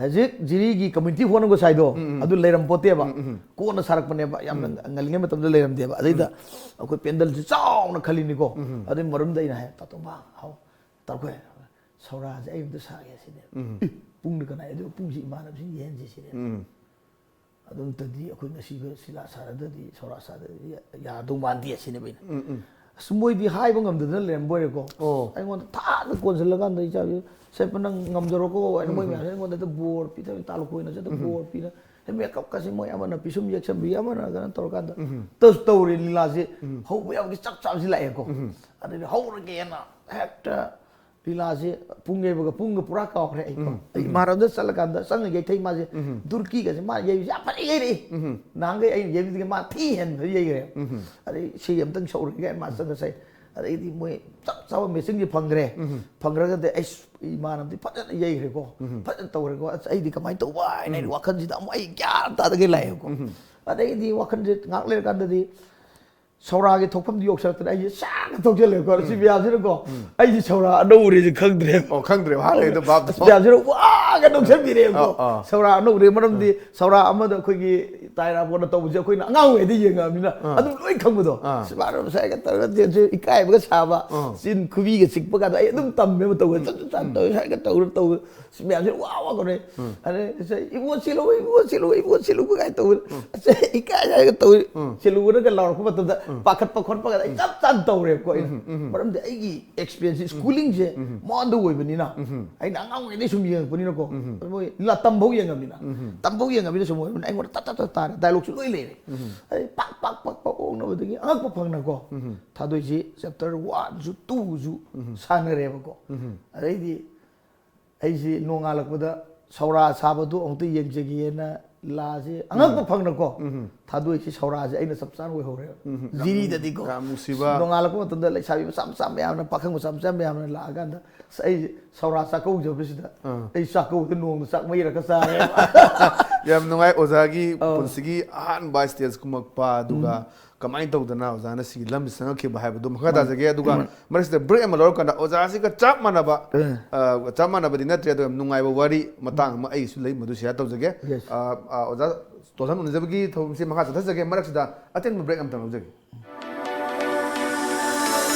ꯍꯧꯖꯤꯛ ꯖꯤꯔꯤꯒꯤ community hall ꯑꯃ ꯉꯁꯥꯏꯗꯣ, ꯎꯝ, ꯎꯝ꯫ ꯑꯗꯨ ꯂꯩꯔꯝꯄꯣꯠꯇꯦꯕ꯫ ꯎꯝ, ꯎꯝ꯫ ꯀꯣꯟꯅ ꯁꯥꯔꯛꯄꯅꯦꯕ, ꯌꯥꯝꯅ ꯎꯝ꯫ ꯉꯜꯂꯤꯉꯩ ꯃꯇꯝꯗ ꯂꯩꯔꯝꯗꯦꯕ꯫ ꯑꯗꯩꯗ ꯎꯝ꯫ ꯑꯩꯈꯣꯏ ꯄꯦꯟꯗꯜꯁꯤ ꯆꯥꯎꯅ ꯈꯜꯂꯤꯅꯤꯀꯣ꯫ ꯎꯝ, ꯎꯝ꯫ ꯑꯗꯨꯏ ꯃꯔꯨꯝꯗ ꯑꯩꯅ ꯍꯥꯏ, "ꯇꯥꯇꯣꯝꯕ, ꯍꯥꯎ, ꯇꯥꯔꯈꯣꯏ, ꯁꯧꯔꯥꯁꯦ ꯑꯩ ꯑꯝꯇ ꯁꯥꯒꯦ" ꯁꯤꯅꯦꯕ꯫ ꯎꯝ꯫ "ꯑꯦ, ꯄꯨꯡꯗ ꯀꯅꯥ?" "ꯑꯗꯨ ꯄꯨꯡꯁꯤ ꯏꯃꯥꯟꯅꯕꯁꯤꯡ ꯌꯦꯡꯍꯟꯁꯤ" ꯁꯤꯅꯦꯕ꯫ ꯎꯝ꯫ "ꯑꯗꯨ ꯅꯠꯇꯗꯤ ꯑꯩꯈꯣꯏ ꯉꯁꯤꯒ ꯁꯤꯂꯥ ꯁꯥꯔꯗꯗꯤ, ꯁꯧꯔꯥ ꯁꯥꯔꯗꯗꯤ ꯌꯥꯗꯧ ꯃꯥꯟꯗꯦ" ꯁꯤꯅꯦꯕ ꯑꯩꯅ꯫ ꯎꯝ, ꯎꯝ꯫ ꯑꯁ, ꯃꯣꯏꯗꯤ ꯍꯥꯏꯕ ꯉꯝꯗꯗꯅ ꯂꯩꯔꯝꯕ ꯑꯣꯏꯔꯦꯀꯣ꯫ ꯑꯣ꯫ ꯑꯩꯉꯣꯟꯗ ꯊꯥꯅ ꯀꯣꯟꯁꯤꯜꯂꯀꯥꯟꯗ ꯏꯆꯥꯁꯤ, "ꯁꯦ, ꯅꯪ ꯉꯝꯖꯔꯣꯀꯣ" ꯍꯥꯏꯅ ꯃꯣꯏ ꯎꯝ, ꯎꯝ꯫ ꯃꯌꯥꯝꯁꯤꯅ ꯑꯩꯉꯣꯟꯗ ꯍꯦꯛꯇ ꯕꯣꯔ ꯄꯤꯊꯕ, ꯇꯥ ꯂꯨꯈꯣꯏꯅ ꯆꯠꯇ ꯎꯝ, ꯎꯝ꯫ ꯕꯣꯔ ꯄꯤꯅ, ꯍꯦꯛ makeup ꯀꯁꯦ ꯃꯣꯏ ꯑꯃꯅ ꯄꯤꯁꯨꯝ ꯌꯦꯛꯁꯟꯕꯤ, ꯑꯃꯅ ꯀꯩꯅꯣ ꯇꯧꯔꯀꯥꯟꯗ ꯎꯝ, ꯎꯝ꯫ ꯇꯁ ꯇꯧꯔꯦ ꯂꯤꯂꯥꯁꯦ꯫ ꯎꯝ꯫ ꯍꯧꯕ ꯌꯥꯕꯒꯤ ꯆꯞ ꯆꯥꯕꯁꯤ ꯂꯥꯛꯑꯦꯀꯣ꯫ ꯎꯝ, ꯎꯝ꯫ ꯑꯗꯩꯗꯤ ꯍꯧꯔꯒꯦꯅ ꯍꯦꯛꯇ ꯂꯤꯂꯥꯁꯦ ꯄꯨꯡ ꯌꯩꯕꯒ ꯄꯨꯡꯒ ꯄꯨꯔꯥ ꯀꯥꯎꯈ꯭ꯔꯦ ꯑꯩꯀꯣ꯫ ꯎꯝ, ꯑꯩ ꯎꯝ꯫ ꯏꯃꯥꯟꯅꯕꯗ ꯆꯠꯂꯀꯥꯟꯗ ꯆꯪꯉ ꯌꯩꯊꯩ ꯃꯥꯁꯦ꯫ ꯎꯝ꯫ ꯗꯨꯔꯀꯤꯒꯁꯦ ꯃꯥ ꯌꯩꯕꯁꯦ ꯌꯥꯝ ꯐꯖꯅ ꯌꯩꯔꯛꯏ꯫ ꯎꯝ꯫ ꯅꯍꯥꯟꯈꯩ ꯑꯩꯅ ꯌꯩꯕꯗꯨꯗꯒꯤ ꯃꯥ ꯊꯤ ꯍꯦꯟꯕ ꯌꯩꯈ꯭ꯔꯦ꯫ ꯎꯝ꯫ ꯑꯗꯩ ꯁꯤ ꯑꯝꯇꯪ ꯁꯧꯔꯒꯦ ꯃꯥ ꯆꯪꯉꯁꯦ꯫ ꯑꯗꯩꯗꯤ ꯃꯣꯏ ꯆꯞ ꯆꯥꯕ matchingꯁꯦ ꯐꯪꯈ꯭ꯔꯦ꯫ ꯎꯝ꯫ ꯐꯪꯈ꯭ꯔꯒꯗꯤ ꯑꯩꯁ ꯏꯃꯥꯟꯅꯕꯗꯤ ꯐꯖꯅ ꯌꯩꯈ꯭ꯔꯦꯀꯣ꯫ ꯎꯝ꯫ ꯐꯖꯅ ꯇꯧꯈ꯭ꯔꯦꯀꯣ꯫ ꯑꯁ ꯑꯩꯗꯤ ꯀꯃꯥꯏꯅ ꯇꯧꯕ ꯍꯥꯏꯅ ꯑꯩ ꯎꯝ꯫ ꯋꯥꯈꯜꯁꯤꯗ ꯑꯃꯨꯛ ꯑꯩ ꯒ꯭ꯌꯥꯟ ꯇꯥꯗꯒꯩ ꯂꯥꯛꯑꯦꯕꯀꯣ꯫ ꯎꯝ꯫ ꯑꯗꯩꯗꯤ ꯋꯥꯈꯜꯁꯦ ꯉꯥꯏꯍꯥꯛ ꯂꯩꯔꯀꯥꯟꯗꯗꯤ ꯁꯧꯔꯥꯒꯤ ꯊꯣꯛꯐꯝꯗꯤ ꯌꯧꯁꯜꯂꯛꯇꯅ ꯑꯩꯁꯦ ꯁꯥꯡꯅ ꯊꯧꯖꯜꯂꯦꯀꯣ꯫ ꯁꯤ ꯃꯌꯥꯝꯁꯤꯅꯀꯣ ꯑꯩꯁꯦ ꯁꯧꯔꯥ ꯑꯅꯧꯕꯔꯦꯁꯦ ꯈꯪꯗ꯭ꯔꯦꯕ꯫ ꯑꯣ, ꯈꯪꯗ꯭ꯔꯦꯕ ꯍꯥꯟꯅꯩꯗꯣ ꯚꯥꯞꯇꯣ꯫ ꯑꯁ ꯃꯌꯥꯝꯁꯤꯅ ꯋꯥꯒ ꯅꯣꯛꯁꯟꯕꯤꯔꯦꯕꯀꯣ꯫ ꯑꯥ, ꯑꯥ꯫ ꯁꯧꯔꯥ ꯑꯅꯧꯕꯔꯦ ꯃꯔꯝꯗꯤ ꯁꯧꯔꯥ ꯑꯃꯗ ꯑꯩꯈꯣꯏꯒꯤ ꯇꯥꯏ ꯔꯥꯄꯣꯔꯠꯅ ꯇꯧꯕꯁꯦ ꯑꯩꯈꯣꯏꯅ ꯑꯉꯥꯡ ꯑꯣꯏꯔꯤꯉꯩꯗ ꯌꯦꯡꯉꯛꯑꯕꯅꯤꯅ ꯑꯗꯨꯝ ꯂꯣꯏ ꯈꯪꯕꯗꯣ꯫ ꯑꯥ꯫ ꯑꯁ ꯃꯥꯅ ꯉꯁꯥꯏꯒ ꯇꯧꯔꯒ ꯇꯦꯟꯁꯦ ꯏꯀꯥꯏꯕꯒ ꯁꯥꯕ, ꯑꯥ꯫ ꯆꯤꯟ ꯈꯨꯕꯤꯒ ꯆꯤꯛꯄ ꯀꯥꯟꯗ ꯑꯩ ꯑꯗꯨꯝ ꯇꯝꯃꯦꯕ ꯇꯧꯕ꯫ ꯆꯠ ꯆꯠ ꯆꯠ ꯇꯧꯔꯦ, ꯁ꯭ꯋꯥꯏꯒ ꯇꯧꯔ ꯇꯧꯕ꯫ ꯁꯤ ꯃꯌꯥꯝꯁꯦ ꯋꯥ ꯋꯥ ꯀꯧꯅꯩ꯫ ꯑꯗꯩ ꯉꯁꯥꯏ "ꯏꯕꯨꯡꯉꯣ ꯆꯦꯜꯂꯨ, ꯏꯕꯨꯡꯉꯣ ꯆꯦꯜꯂꯨ, ꯏꯕꯨꯡꯉꯣ ꯆꯦꯜꯂꯨ" ꯀꯥꯏꯅ ꯇꯧꯕ꯫ ꯑꯁ ꯏꯀꯥꯏ ꯀꯥꯏꯒ ꯇꯧꯏ꯫ ꯆꯦꯜꯂꯨꯕꯅꯒ ꯂꯥꯎꯔꯛꯄ ꯃꯇꯝꯗ ꯄꯥꯈꯠꯄ ꯈꯣꯠꯄꯒ ꯑꯩ ꯆꯞ ꯆꯥꯅ ꯇꯧꯔꯦꯕꯀꯣ ꯑꯩꯅ꯫ ꯃꯔꯝꯗꯤ ꯑꯩꯒꯤ ꯑꯦꯛꯁꯄꯤꯔꯤꯌꯦꯟꯁ ꯁ꯭ꯀꯨꯂꯤꯡꯁꯦ ꯃꯉꯣꯟꯗ ꯑꯣꯏꯕꯅꯤꯅ ꯑꯩꯅ ꯑꯉꯥꯡ ꯑꯣꯏꯔꯤꯉꯩꯗꯩ ꯁꯨꯝ ꯌꯦꯡꯉꯛꯄꯅꯤꯅꯀꯣ꯫ ꯃꯣꯏ ꯂ- ꯇꯝꯐꯧ ꯌꯦꯡꯉꯕꯅꯤꯅ꯫ ꯇꯝꯐꯧ ꯌꯦꯡꯉꯕꯅꯤꯅ ꯁꯨꯝ ꯑꯣꯏꯕꯅꯤꯅ ꯑꯩꯉꯣꯟꯗ ꯇꯠ ꯇꯠ ꯇꯠ ꯇꯥꯔꯦ꯫ ꯗꯥꯏꯂꯣꯛꯁꯨ ꯂꯣꯏ ꯂꯩꯔꯦ꯫ ꯑꯩ ꯄꯥꯛ ꯄꯥꯛ ꯄꯥꯛ ꯄꯥꯛ ꯑꯣꯛꯅꯕꯗꯒꯤ ꯑꯉꯛꯄ ꯐꯪꯅꯀꯣ ꯊꯥꯗꯣꯏꯁꯤ ꯆꯦꯞꯇꯔ ꯋꯥꯟꯁꯨ ꯇꯨꯁꯨ ꯁꯥꯟꯅꯔꯦꯕꯀꯣ꯫ ꯑꯗꯩꯗꯤ ꯑꯩꯁꯤ ꯅꯣꯡꯉꯥꯜꯂꯛꯄꯗ ꯁꯧꯔꯥ ꯁꯥꯕꯗꯨ ꯑꯃꯨꯛꯇ ꯌꯦꯡꯖꯒꯦꯅ ꯂꯥꯁꯦ ꯑꯉꯛꯄ ꯐꯪꯅꯀꯣ ꯊꯥꯗꯣꯏꯁꯤ ꯁꯧꯔꯥꯁꯦ ꯑꯩꯅ ꯆꯞ ꯆꯥꯅ ꯑꯣꯏꯍꯧꯔꯦꯕ꯫ ꯖꯤꯔꯤꯗꯗꯤꯀꯣ ꯌꯥꯝ ꯅꯨꯡꯁꯤꯕ꯫ ꯅꯣꯡꯉꯥꯜꯂꯛꯄ ꯃꯇꯝꯗ ꯂꯩꯁꯥꯕꯤ ꯃꯆꯥ ꯃꯆꯥ ꯃꯌꯥꯝꯅ, ꯄꯥꯈꯪ ꯃꯆꯥ ꯃꯆꯥ ꯃꯌꯥꯝꯅ ꯂꯥꯛꯑꯀꯥꯟꯗ ꯑꯁ ꯑꯩꯁꯦ ꯁꯧꯔꯥ ꯆꯥꯛꯀꯧꯖꯕꯁꯤꯗ ꯑꯩ ꯆꯥꯛꯀꯧꯕꯗ ꯅꯣꯡꯃ ꯆꯥꯛ ꯃꯩꯔꯒ ꯆꯥꯔꯦꯕ꯫ ꯌꯥꯝ ꯅꯨꯡꯉꯥꯏ ꯑꯣꯖꯥꯒꯤ ꯄꯨꯟꯁꯤꯒꯤ ꯑꯍꯥꯟꯕ ꯁ꯭ꯇꯦꯖ ꯀꯨꯝꯃꯛꯄ, ꯑꯗꯨꯒ ꯀꯃꯥꯏꯅ ꯇꯧꯗꯅ ꯑꯣꯖꯥꯅ ꯁꯤꯒꯤ ꯂꯝꯁꯤ ꯆꯪꯉꯛꯈꯤꯕ ꯍꯥꯏꯕꯗꯨ ꯃꯈꯥ ꯇꯥꯖꯒꯦ꯫ ꯑꯗꯨꯒ ꯃꯔꯛꯁꯤꯗ ꯕ꯭ꯔꯦꯛ ꯑꯃ ꯂꯧꯔꯀꯥꯟꯗ ꯑꯣꯖꯥꯁꯤꯒ ꯆꯞ ꯃꯥꯟꯅꯕ, ꯑ, ꯆꯞ ꯃꯥꯟꯅꯕꯗꯤ ꯅꯠꯇ꯭ꯔꯦ, ꯑꯗꯣ ꯌꯥꯝ ꯅꯨꯡꯉꯥꯏꯕ ꯋꯥꯔꯤ ꯃꯇꯥꯡ ꯑꯃ ꯑꯩꯒꯤꯁꯨ ꯂꯩ, ꯃꯗꯨ ꯁꯤꯌꯥꯔ ꯇꯧꯖꯒꯦ꯫ Yes. ꯑ, ꯑ, ꯑꯣꯖꯥ ꯇꯣꯜꯍꯟ ꯎꯅꯖꯕꯒꯤ ꯊꯧꯔꯝꯁꯤ ꯃꯈꯥ ꯆꯠꯊꯖꯒꯦ꯫ ꯃꯔꯛꯁꯤꯗ ꯑꯇꯦꯟꯕ ꯕ꯭ꯔꯦꯛ ꯑꯃꯇꯪ ꯂꯧꯖꯒꯦ꯫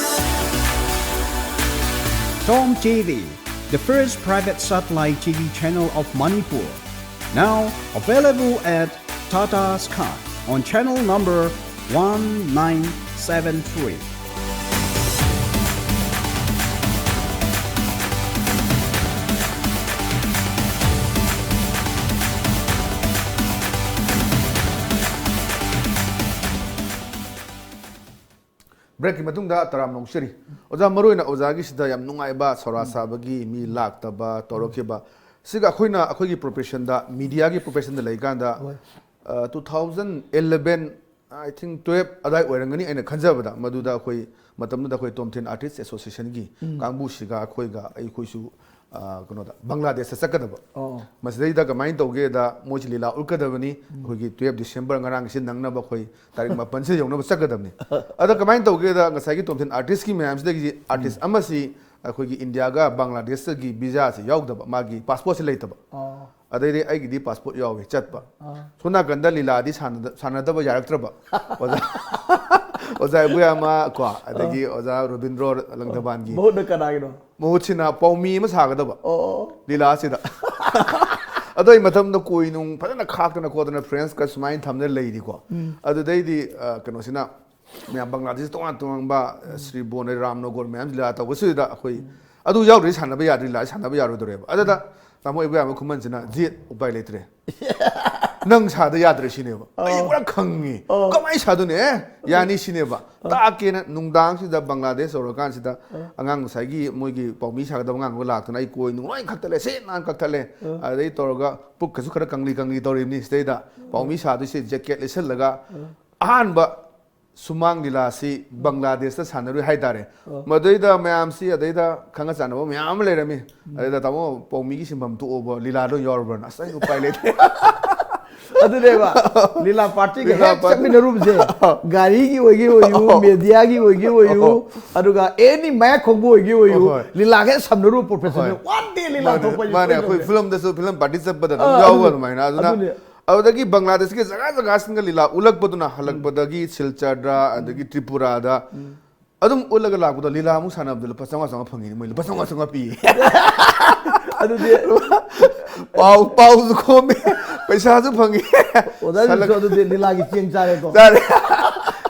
Tom T V, the first private satellite T V channel of Manipur. Now available at Tata Sky on channel number one nine seven three. ꯕ꯭ꯔꯦꯛꯀꯤ ꯃꯇꯨꯡꯗ ꯇꯔꯥꯝꯅ ꯑꯣꯛꯆꯔꯤ꯫ ꯑꯣꯖꯥ, ꯃꯔꯨꯑꯣꯏꯅ ꯑꯣꯖꯥꯒꯤꯁꯤꯗ ꯌꯥꯝ ꯅꯨꯡꯉꯥꯏꯕ ꯁꯧꯔꯥ ꯁꯥꯕꯒꯤ ꯃꯤ ꯂꯥꯛꯇꯕ ꯇꯧꯔꯛꯈꯤꯕ꯫ ꯁꯤꯒ ꯑꯩꯈꯣꯏꯅ ꯑꯩꯈꯣꯏꯒꯤ ꯄ꯭ꯔꯣꯐꯦꯁꯟꯗ, ꯃꯤꯗꯤꯌꯥꯒꯤ ꯄ꯭ꯔꯣꯐꯦꯁꯟꯗ ꯂꯩꯀꯥꯟꯗ, ꯍꯣꯏ꯫ ꯑ, two thousand eleven I think twelve ꯑꯗꯥꯏ ꯑꯣꯏꯔꯝꯒꯅꯤ ꯑꯩꯅ ꯈꯟꯖꯕꯗ꯫ ꯃꯗꯨꯗ ꯑꯩꯈꯣꯏ ꯃꯇꯝꯗꯨꯗ ꯑꯩꯈꯣꯏ Tomten Artist Associationꯒꯤ ꯀꯥꯡꯕꯨꯁꯤꯒ ꯑꯩꯈꯣꯏꯒ, ꯑꯩꯈꯣꯏꯁꯨ, ꯑ, ꯀꯩꯅꯣꯗ, ꯕꯪꯒ꯭ꯂꯥꯗꯦꯁꯇ ꯆꯠꯀꯗꯕ꯫ ꯑꯣ꯫ ꯃꯁꯤꯗꯩꯗ ꯀꯃꯥꯏꯅ ꯇꯧꯒꯦꯗ, ꯃꯣꯏꯁꯤ ꯂꯤꯂꯥ ꯎꯠꯀꯗꯕꯅꯤ꯫ ꯑꯩꯈꯣꯏꯒꯤ twelve December ꯉꯔꯥꯡꯁꯤ ꯅꯪꯅꯕ ꯑꯩꯈꯣꯏ ꯇꯥꯔꯤꯛ ꯃꯥꯄꯟꯁꯦ ꯌꯧꯅꯕ ꯆꯠꯀꯗꯕꯅꯤ꯫ ꯑꯗ ꯀꯃꯥꯏꯅ ꯇꯧꯒꯦꯗ, ꯉꯁꯥꯏꯒꯤ Tomten Artistꯀꯤ ꯃꯌꯥꯝꯁꯤꯗꯒꯤ artist ꯑꯃꯁꯤ ꯑꯩꯈꯣꯏꯒꯤ ꯏꯟꯗꯤꯌꯥꯒ ꯕꯪꯒ꯭ꯂꯥꯗꯦꯁꯇꯒꯤ visaꯁꯦ ꯌꯥꯎꯗꯕ, ꯃꯥꯒꯤ passportꯁꯦ ꯂꯩꯇꯕ꯫ ꯑꯣ꯫ ꯑꯗꯩꯗꯤ ꯑꯩꯒꯤꯗꯤ passport ꯌꯥꯎꯋꯤ, ꯆꯠꯄ꯫ ꯑꯥ꯫ ꯁꯣꯝ ꯅꯥꯀꯟꯗ ꯂꯤꯂꯥꯗꯤ ꯁꯥꯟꯅꯗ-, ꯁꯥꯟꯅꯗꯕ ꯌꯥꯔꯛꯇ꯭ꯔꯕ꯫ ꯑꯣꯖꯥ, ꯑꯣꯖꯥ ꯏꯕꯣꯌꯥꯃ ꯀꯣ, ꯑꯗꯒꯤ ꯑꯣꯖꯥ ꯔꯣꯕꯤꯟꯗ꯭ꯔꯣ ꯂꯪꯊꯕꯥꯜꯒꯤ꯫ ꯃꯍꯨꯠꯅ ꯀꯅꯥꯒꯤꯅꯣ? ꯃꯍꯨꯠꯁꯤꯅ ꯄꯥꯎꯃꯤ ꯑꯃ ꯁꯥꯒꯗꯕ꯫ ꯑꯣ, ꯑꯣ꯫ ꯂꯤꯂꯥꯁꯤꯗ꯫ ꯑꯗꯣ ꯑꯩ ꯃꯇꯝꯗ ꯀꯣꯏ ꯅꯨꯡ ꯐꯖꯅ ꯈꯥꯛꯇꯅ ꯈꯣꯠꯇꯅ Frenchꯀ ꯁꯨꯃꯥꯏꯅ ꯊꯝꯗꯅ ꯂꯩꯔꯤꯀꯣ꯫ ꯎꯝ꯫ ꯑꯗꯨꯗꯩꯗꯤ, ꯑ, ꯀꯩꯅꯣꯁꯤꯅ ꯃꯌꯥꯝ ꯕꯪꯒ꯭ꯂꯥꯗꯦꯁ ꯇꯣꯉꯥꯟ ꯇꯣꯉꯥꯟꯕ, ꯑ, ꯁ꯭ꯔꯤꯕꯣꯟ, ꯔꯥꯝꯅꯒꯣꯔ ꯃꯌꯥꯝ ꯂꯤꯂꯥ ꯇꯧꯕꯁꯤꯗ ꯑꯩꯈꯣꯏ ꯑꯗꯨ ꯌꯥꯎꯗ꯭ꯔꯗꯤ ꯁꯥꯟꯅꯕ ꯌꯥꯗ꯭ꯔꯤ, ꯂꯤꯂꯥ ꯁꯥꯟꯅꯕ ꯌꯥꯔꯣꯏꯗꯧꯔꯦꯕ꯫ ꯑꯗꯨꯗ ꯇꯥꯃꯣ ꯏꯕꯣꯌꯥꯃ ꯈꯨꯃꯟꯁꯤꯅ, "ꯖꯤꯠ, ꯎꯄꯥꯏ ꯂꯩꯇ꯭ꯔꯦ꯫ ꯅꯪ ꯁꯥꯗ ꯌꯥꯗ꯭ꯔꯦ," ꯁꯤꯅꯦꯕ꯫ ꯑꯩ ꯑꯣ꯫ ꯄꯨꯔꯥ ꯈꯪꯉꯤ꯫ ꯑꯣ꯫ "ꯀꯃꯥꯏꯅ ꯁꯥꯗꯣꯏꯅꯣ? ꯑꯦ, ꯌꯥꯅꯤ," ꯁꯤꯅꯦꯕ꯫ ꯑꯣ꯫ ꯇꯥꯛꯀꯦꯅ ꯅꯨꯡꯗꯥꯡꯁꯤꯗ ꯕꯪꯒ꯭ꯂꯥꯗꯦꯁ ꯌꯧꯔꯀꯥꯟꯁꯤꯗ ꯑꯣ꯫ ꯑꯉꯥꯡ ꯉꯁꯥꯏꯒꯤ ꯃꯣꯏꯒꯤ ꯄꯥꯎꯃꯤ ꯁꯥꯒꯗꯕ ꯑꯉꯥꯡꯗꯣ ꯂꯥꯛꯇꯅ ꯑꯩ ꯀꯣꯏ ꯅꯨꯡ ꯂꯣꯏ ꯀꯛꯊꯠꯂꯦ, ꯁꯦꯠ ꯅꯥꯟ ꯀꯛꯊꯠꯂꯦ꯫ ꯑꯣ꯫ ꯑꯗꯩ ꯇꯧꯔꯒ ꯄꯨꯛꯀꯁꯨ ꯈꯔ ꯀꯪꯂꯤ ꯀꯪꯂꯤ ꯇꯧꯔꯤꯕꯅꯤ꯫ ꯁꯤꯗꯩꯗ ꯄꯥꯎꯃꯤ ꯁꯥꯗꯣꯏꯁꯦ jacket ꯂꯤꯠꯁꯜꯂꯒ ꯑꯣ꯫ ꯑꯍꯥꯟꯕ ꯁꯨꯃꯥꯡ ꯂꯤꯂꯥꯁꯤ ꯕꯪꯒ꯭ꯂꯥꯗꯦꯁꯇ ꯁꯥꯟꯅꯔꯨꯏ ꯍꯥꯏꯇꯥꯔꯦ꯫ ꯑꯣ꯫ ꯃꯗꯩꯗ ꯃꯌꯥꯝꯁꯤ, ꯑꯗꯩꯗ ꯈꯪꯅ ꯆꯥꯟꯅꯕ ꯃꯌꯥꯝ ꯑꯃ ꯂꯩꯔꯝꯃꯤ꯫ ꯑꯗꯩꯗ, "ꯇꯥꯃꯣ, ꯄꯥꯎꯃꯤꯒꯤ ꯁꯤꯟꯐꯝ ꯊꯣꯛꯑꯕꯣ? ꯂꯤꯂꯥꯗꯣ ꯌꯥꯎꯔꯕ꯭ꯔꯅ?" ꯑꯁ, ꯑꯩ ꯎꯄꯥꯏ ꯂꯩꯇꯦ꯫ ꯑꯗꯨꯅꯦꯕ, ꯂꯤꯂꯥ ꯄꯥꯔꯇꯤꯒ ꯂꯤꯂꯥ ꯍꯦꯛ ꯄꯥꯔꯇꯤ꯫ ꯆꯠꯃꯤꯟꯅꯔꯨꯕꯁꯦ, ꯒꯥꯔꯤꯒꯤ ꯑꯣꯏꯒꯦ ꯑꯣꯏꯌꯨ, ꯑꯣ꯫ ꯃꯦꯗꯤꯌꯥꯒꯤ ꯑꯣꯏꯒꯦ ꯑꯣꯏꯌꯨ, ꯑꯣ꯫ ꯑꯗꯨꯒ ꯑꯦꯅꯤ ꯃꯌꯥꯏ ꯈꯣꯡꯕ ꯑꯣꯏꯒꯦ ꯑꯣꯏꯌꯨ, ꯍꯣꯏ꯫ ꯂꯤꯂꯥꯒ ꯍꯦꯛ ꯁꯝꯅꯔꯨꯕ professionꯁꯦ꯫ ꯍꯣꯏ꯫ One day ꯂꯤꯂꯥ ꯃꯥꯅꯦ, ꯊꯣꯛꯄ ꯍꯥꯏꯁꯦ ꯃꯥꯅꯦ, ꯑꯩꯈꯣꯏ ꯁꯣꯏꯗꯕꯅꯦ꯫ ꯐꯤꯂꯝꯗꯁꯨ, ꯐꯤꯂꯝ ꯄꯥꯔꯇꯤ ꯆꯠꯄꯗ ꯑꯗꯨꯝ ꯑꯥ, ꯌꯥꯎꯕ ꯑꯗꯨꯅꯦ꯫ ꯑꯗꯨꯃꯥꯏꯅ꯫ ꯑꯗꯨꯅ ꯑꯗꯨꯅꯦ꯫ ꯑꯗꯨꯗꯒꯤ ꯕꯪꯒ꯭ꯂꯥꯗꯦꯁꯀꯤ ꯖꯒꯥ ꯖꯒꯥꯁꯤꯡꯒ ꯂꯤꯂꯥ ꯎꯠꯂꯛꯄꯗꯨꯅ ꯍꯜꯂꯛꯄꯗꯒꯤ ꯁꯤꯜꯆꯔꯗ, ꯑꯗꯒꯤ ꯇ꯭ꯔꯤꯄꯨꯔꯥꯗ ꯑꯗꯨꯝ ꯎꯠꯂꯒ ꯂꯥꯛꯄꯗꯣ, ꯂꯤꯂꯥ ꯑꯃꯨꯛ ꯁꯥꯟꯅꯕꯗ ꯂꯨꯄꯥ ꯆꯥꯝꯃꯉꯥ ꯆꯥꯝꯃꯉꯥ ꯐꯪꯉꯤꯅꯦ, ꯃꯣꯏ ꯂꯨꯄꯥ ꯆꯥꯝꯃꯉꯥ ꯆꯥꯝꯃꯉꯥ ꯄꯤꯌꯦ꯫ ꯑꯗꯨꯗꯤ ꯄꯥꯎ, ꯄꯥꯎꯁꯨ ꯈꯣꯝꯃꯦ, ꯄꯩꯁꯥꯁꯨ ꯐꯪꯉꯤ꯫ ꯑꯣꯖꯥꯁꯤꯡꯁꯨ ꯁꯜꯂꯛ- ꯑꯗꯨꯗꯤ ꯂꯤꯂꯥꯒꯤ ꯆꯦꯡ ꯆꯥꯔꯦꯀꯣ꯫ ꯆꯥꯔꯦ꯫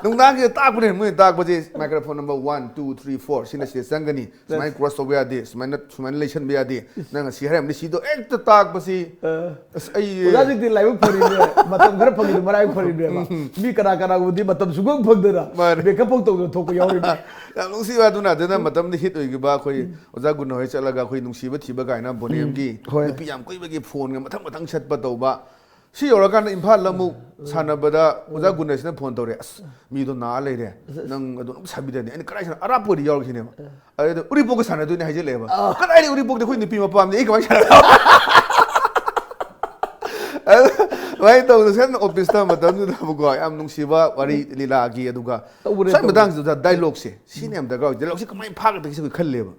ꯅꯨꯡꯗꯥꯡꯁꯤꯗ ꯇꯥꯛꯄꯅꯦ, ꯃꯣꯏꯅ ꯇꯥꯛꯄꯁꯦ, microphone number one, two, three, four ꯁꯤꯅ ꯁꯤꯗ ꯆꯪꯒꯅꯤ, ꯁꯨꯃꯥꯏꯅ cross ꯇꯧꯕ ꯌꯥꯗꯦ, ꯁꯨꯃꯥꯏꯅ, ꯁꯨꯃꯥꯏꯅ ꯂꯩꯁꯟꯕ ꯌꯥꯗꯦ, ꯅꯪ ꯑꯁꯤ ꯍꯥꯏꯔꯝꯅꯤ, ꯁꯤꯗꯣ ꯍꯦꯛꯇ ꯇꯥꯛꯄꯁꯤ꯫ ꯑ꯫ ꯑꯁ, ꯑꯩ ꯑꯣꯖꯥꯁꯤꯡꯗꯤ ꯂꯥꯏꯕꯛ ꯐꯔꯤꯅꯦ, ꯃꯇꯝ ꯈꯔ ꯐꯪꯉꯤꯗꯣ ꯃꯔꯥꯏꯕꯛ ꯐꯔꯤꯅꯦꯕ꯫ ꯃꯤ ꯀꯅꯥ ꯀꯅꯥꯒꯨꯝꯕꯗꯤ ꯃꯇꯝ ꯁꯨꯡꯐꯪ ꯐꯪꯗꯅ ꯃꯥꯅꯦ꯫ Makeup ꯐꯥꯎ ꯇꯧꯗꯅ ꯊꯣꯛꯄ ꯌꯥꯎꯔꯤꯅꯦ꯫ ꯌꯥꯝ ꯅꯨꯡꯁꯤꯕ ꯑꯗꯨꯅ, ꯑꯗꯨꯅ ꯃꯇꯝꯗ hit ꯑꯣꯏꯈꯤꯕ ꯑꯩꯈꯣꯏ ꯑꯣꯖꯥ ꯒꯨꯟꯅ ꯍꯣꯏ ꯆꯠꯂꯒ ꯑꯩꯈꯣꯏ ꯅꯨꯡꯁꯤꯕ ꯊꯤꯕ ꯀꯥꯏꯅ ꯕꯣꯅꯦꯝꯒꯤ ꯍꯣꯏ꯫ ꯅꯨꯄꯤ ꯌꯥꯝ ꯀꯣꯏꯕꯒꯤ phoneꯒ ꯃꯊꯪ ꯃꯊꯪ ꯁꯠꯄ ꯇꯧꯕ꯫ ꯁꯤ ꯌꯧꯔꯀꯥꯟꯗ ꯏꯝꯐꯥꯜꯗ ꯑꯃꯨꯛ ꯁꯥꯟꯅꯕꯗ ꯑꯣꯖꯥ ꯒꯨꯅꯦꯁꯅ ꯐꯣꯟ ꯇꯧꯔꯦ, "ꯑꯁ, ꯃꯤꯗꯣ ꯅꯥ ꯂꯩꯔꯦ, ꯅꯪ ꯑꯗꯨ ꯑꯗꯨꯝ ꯁꯥꯕꯤꯗꯅꯤ"꯫ ꯑꯩꯅ, "ꯀꯗꯥꯏ ꯁꯥꯟꯅ?" "ꯑꯔꯥꯞꯄ ꯑꯣꯏꯗꯤ ꯌꯥꯎꯔꯛꯈꯤꯅꯦꯕ"꯫ ꯑꯗꯨꯗ "ꯎꯔꯤꯄꯣꯛꯀ ꯁꯥꯟꯅꯗꯣꯏꯅꯦ" ꯍꯥꯏꯖꯤꯜꯂꯛꯑꯦꯕ꯫ "ꯀꯗꯥꯏꯗ ꯎꯔꯤꯄꯣꯛꯇ? ꯑꯩꯈꯣꯏ ꯅꯨꯄꯤ ꯃꯄꯥꯝꯅꯤ, ꯑꯩ ꯀꯃꯥꯏꯅ ꯁꯥꯟꯅ?" ꯑꯗꯨꯃꯥꯏꯅ ꯇꯧꯗꯅ ꯁꯦꯝꯅ ꯑꯣꯐꯤꯁꯇ ꯃꯇꯝꯗꯨꯗꯀꯣ ꯌꯥꯝ ꯅꯨꯡꯁꯤꯕ ꯋꯥꯔꯤ ꯂꯤꯂꯥꯒꯤ, ꯑꯗꯨꯒ ꯇꯧꯕꯅꯦ, ꯁ꯭ꯋꯥꯏ ꯇꯧꯕꯅꯦ꯫ ꯃꯇꯥꯡꯁꯤꯗ ꯗꯥꯏꯂꯣꯒꯁꯦ ꯁꯤꯅ ꯌꯥꯝ ꯗꯔꯀꯥꯔ ꯑꯣꯏ꯫ ꯗꯥꯏꯂꯣꯒꯁꯦ ꯀꯃꯥꯏꯅ ꯐꯥꯒꯗꯒꯦ ꯁꯤ ꯑꯩꯈꯣꯏ ꯈꯜꯂꯦꯕ꯫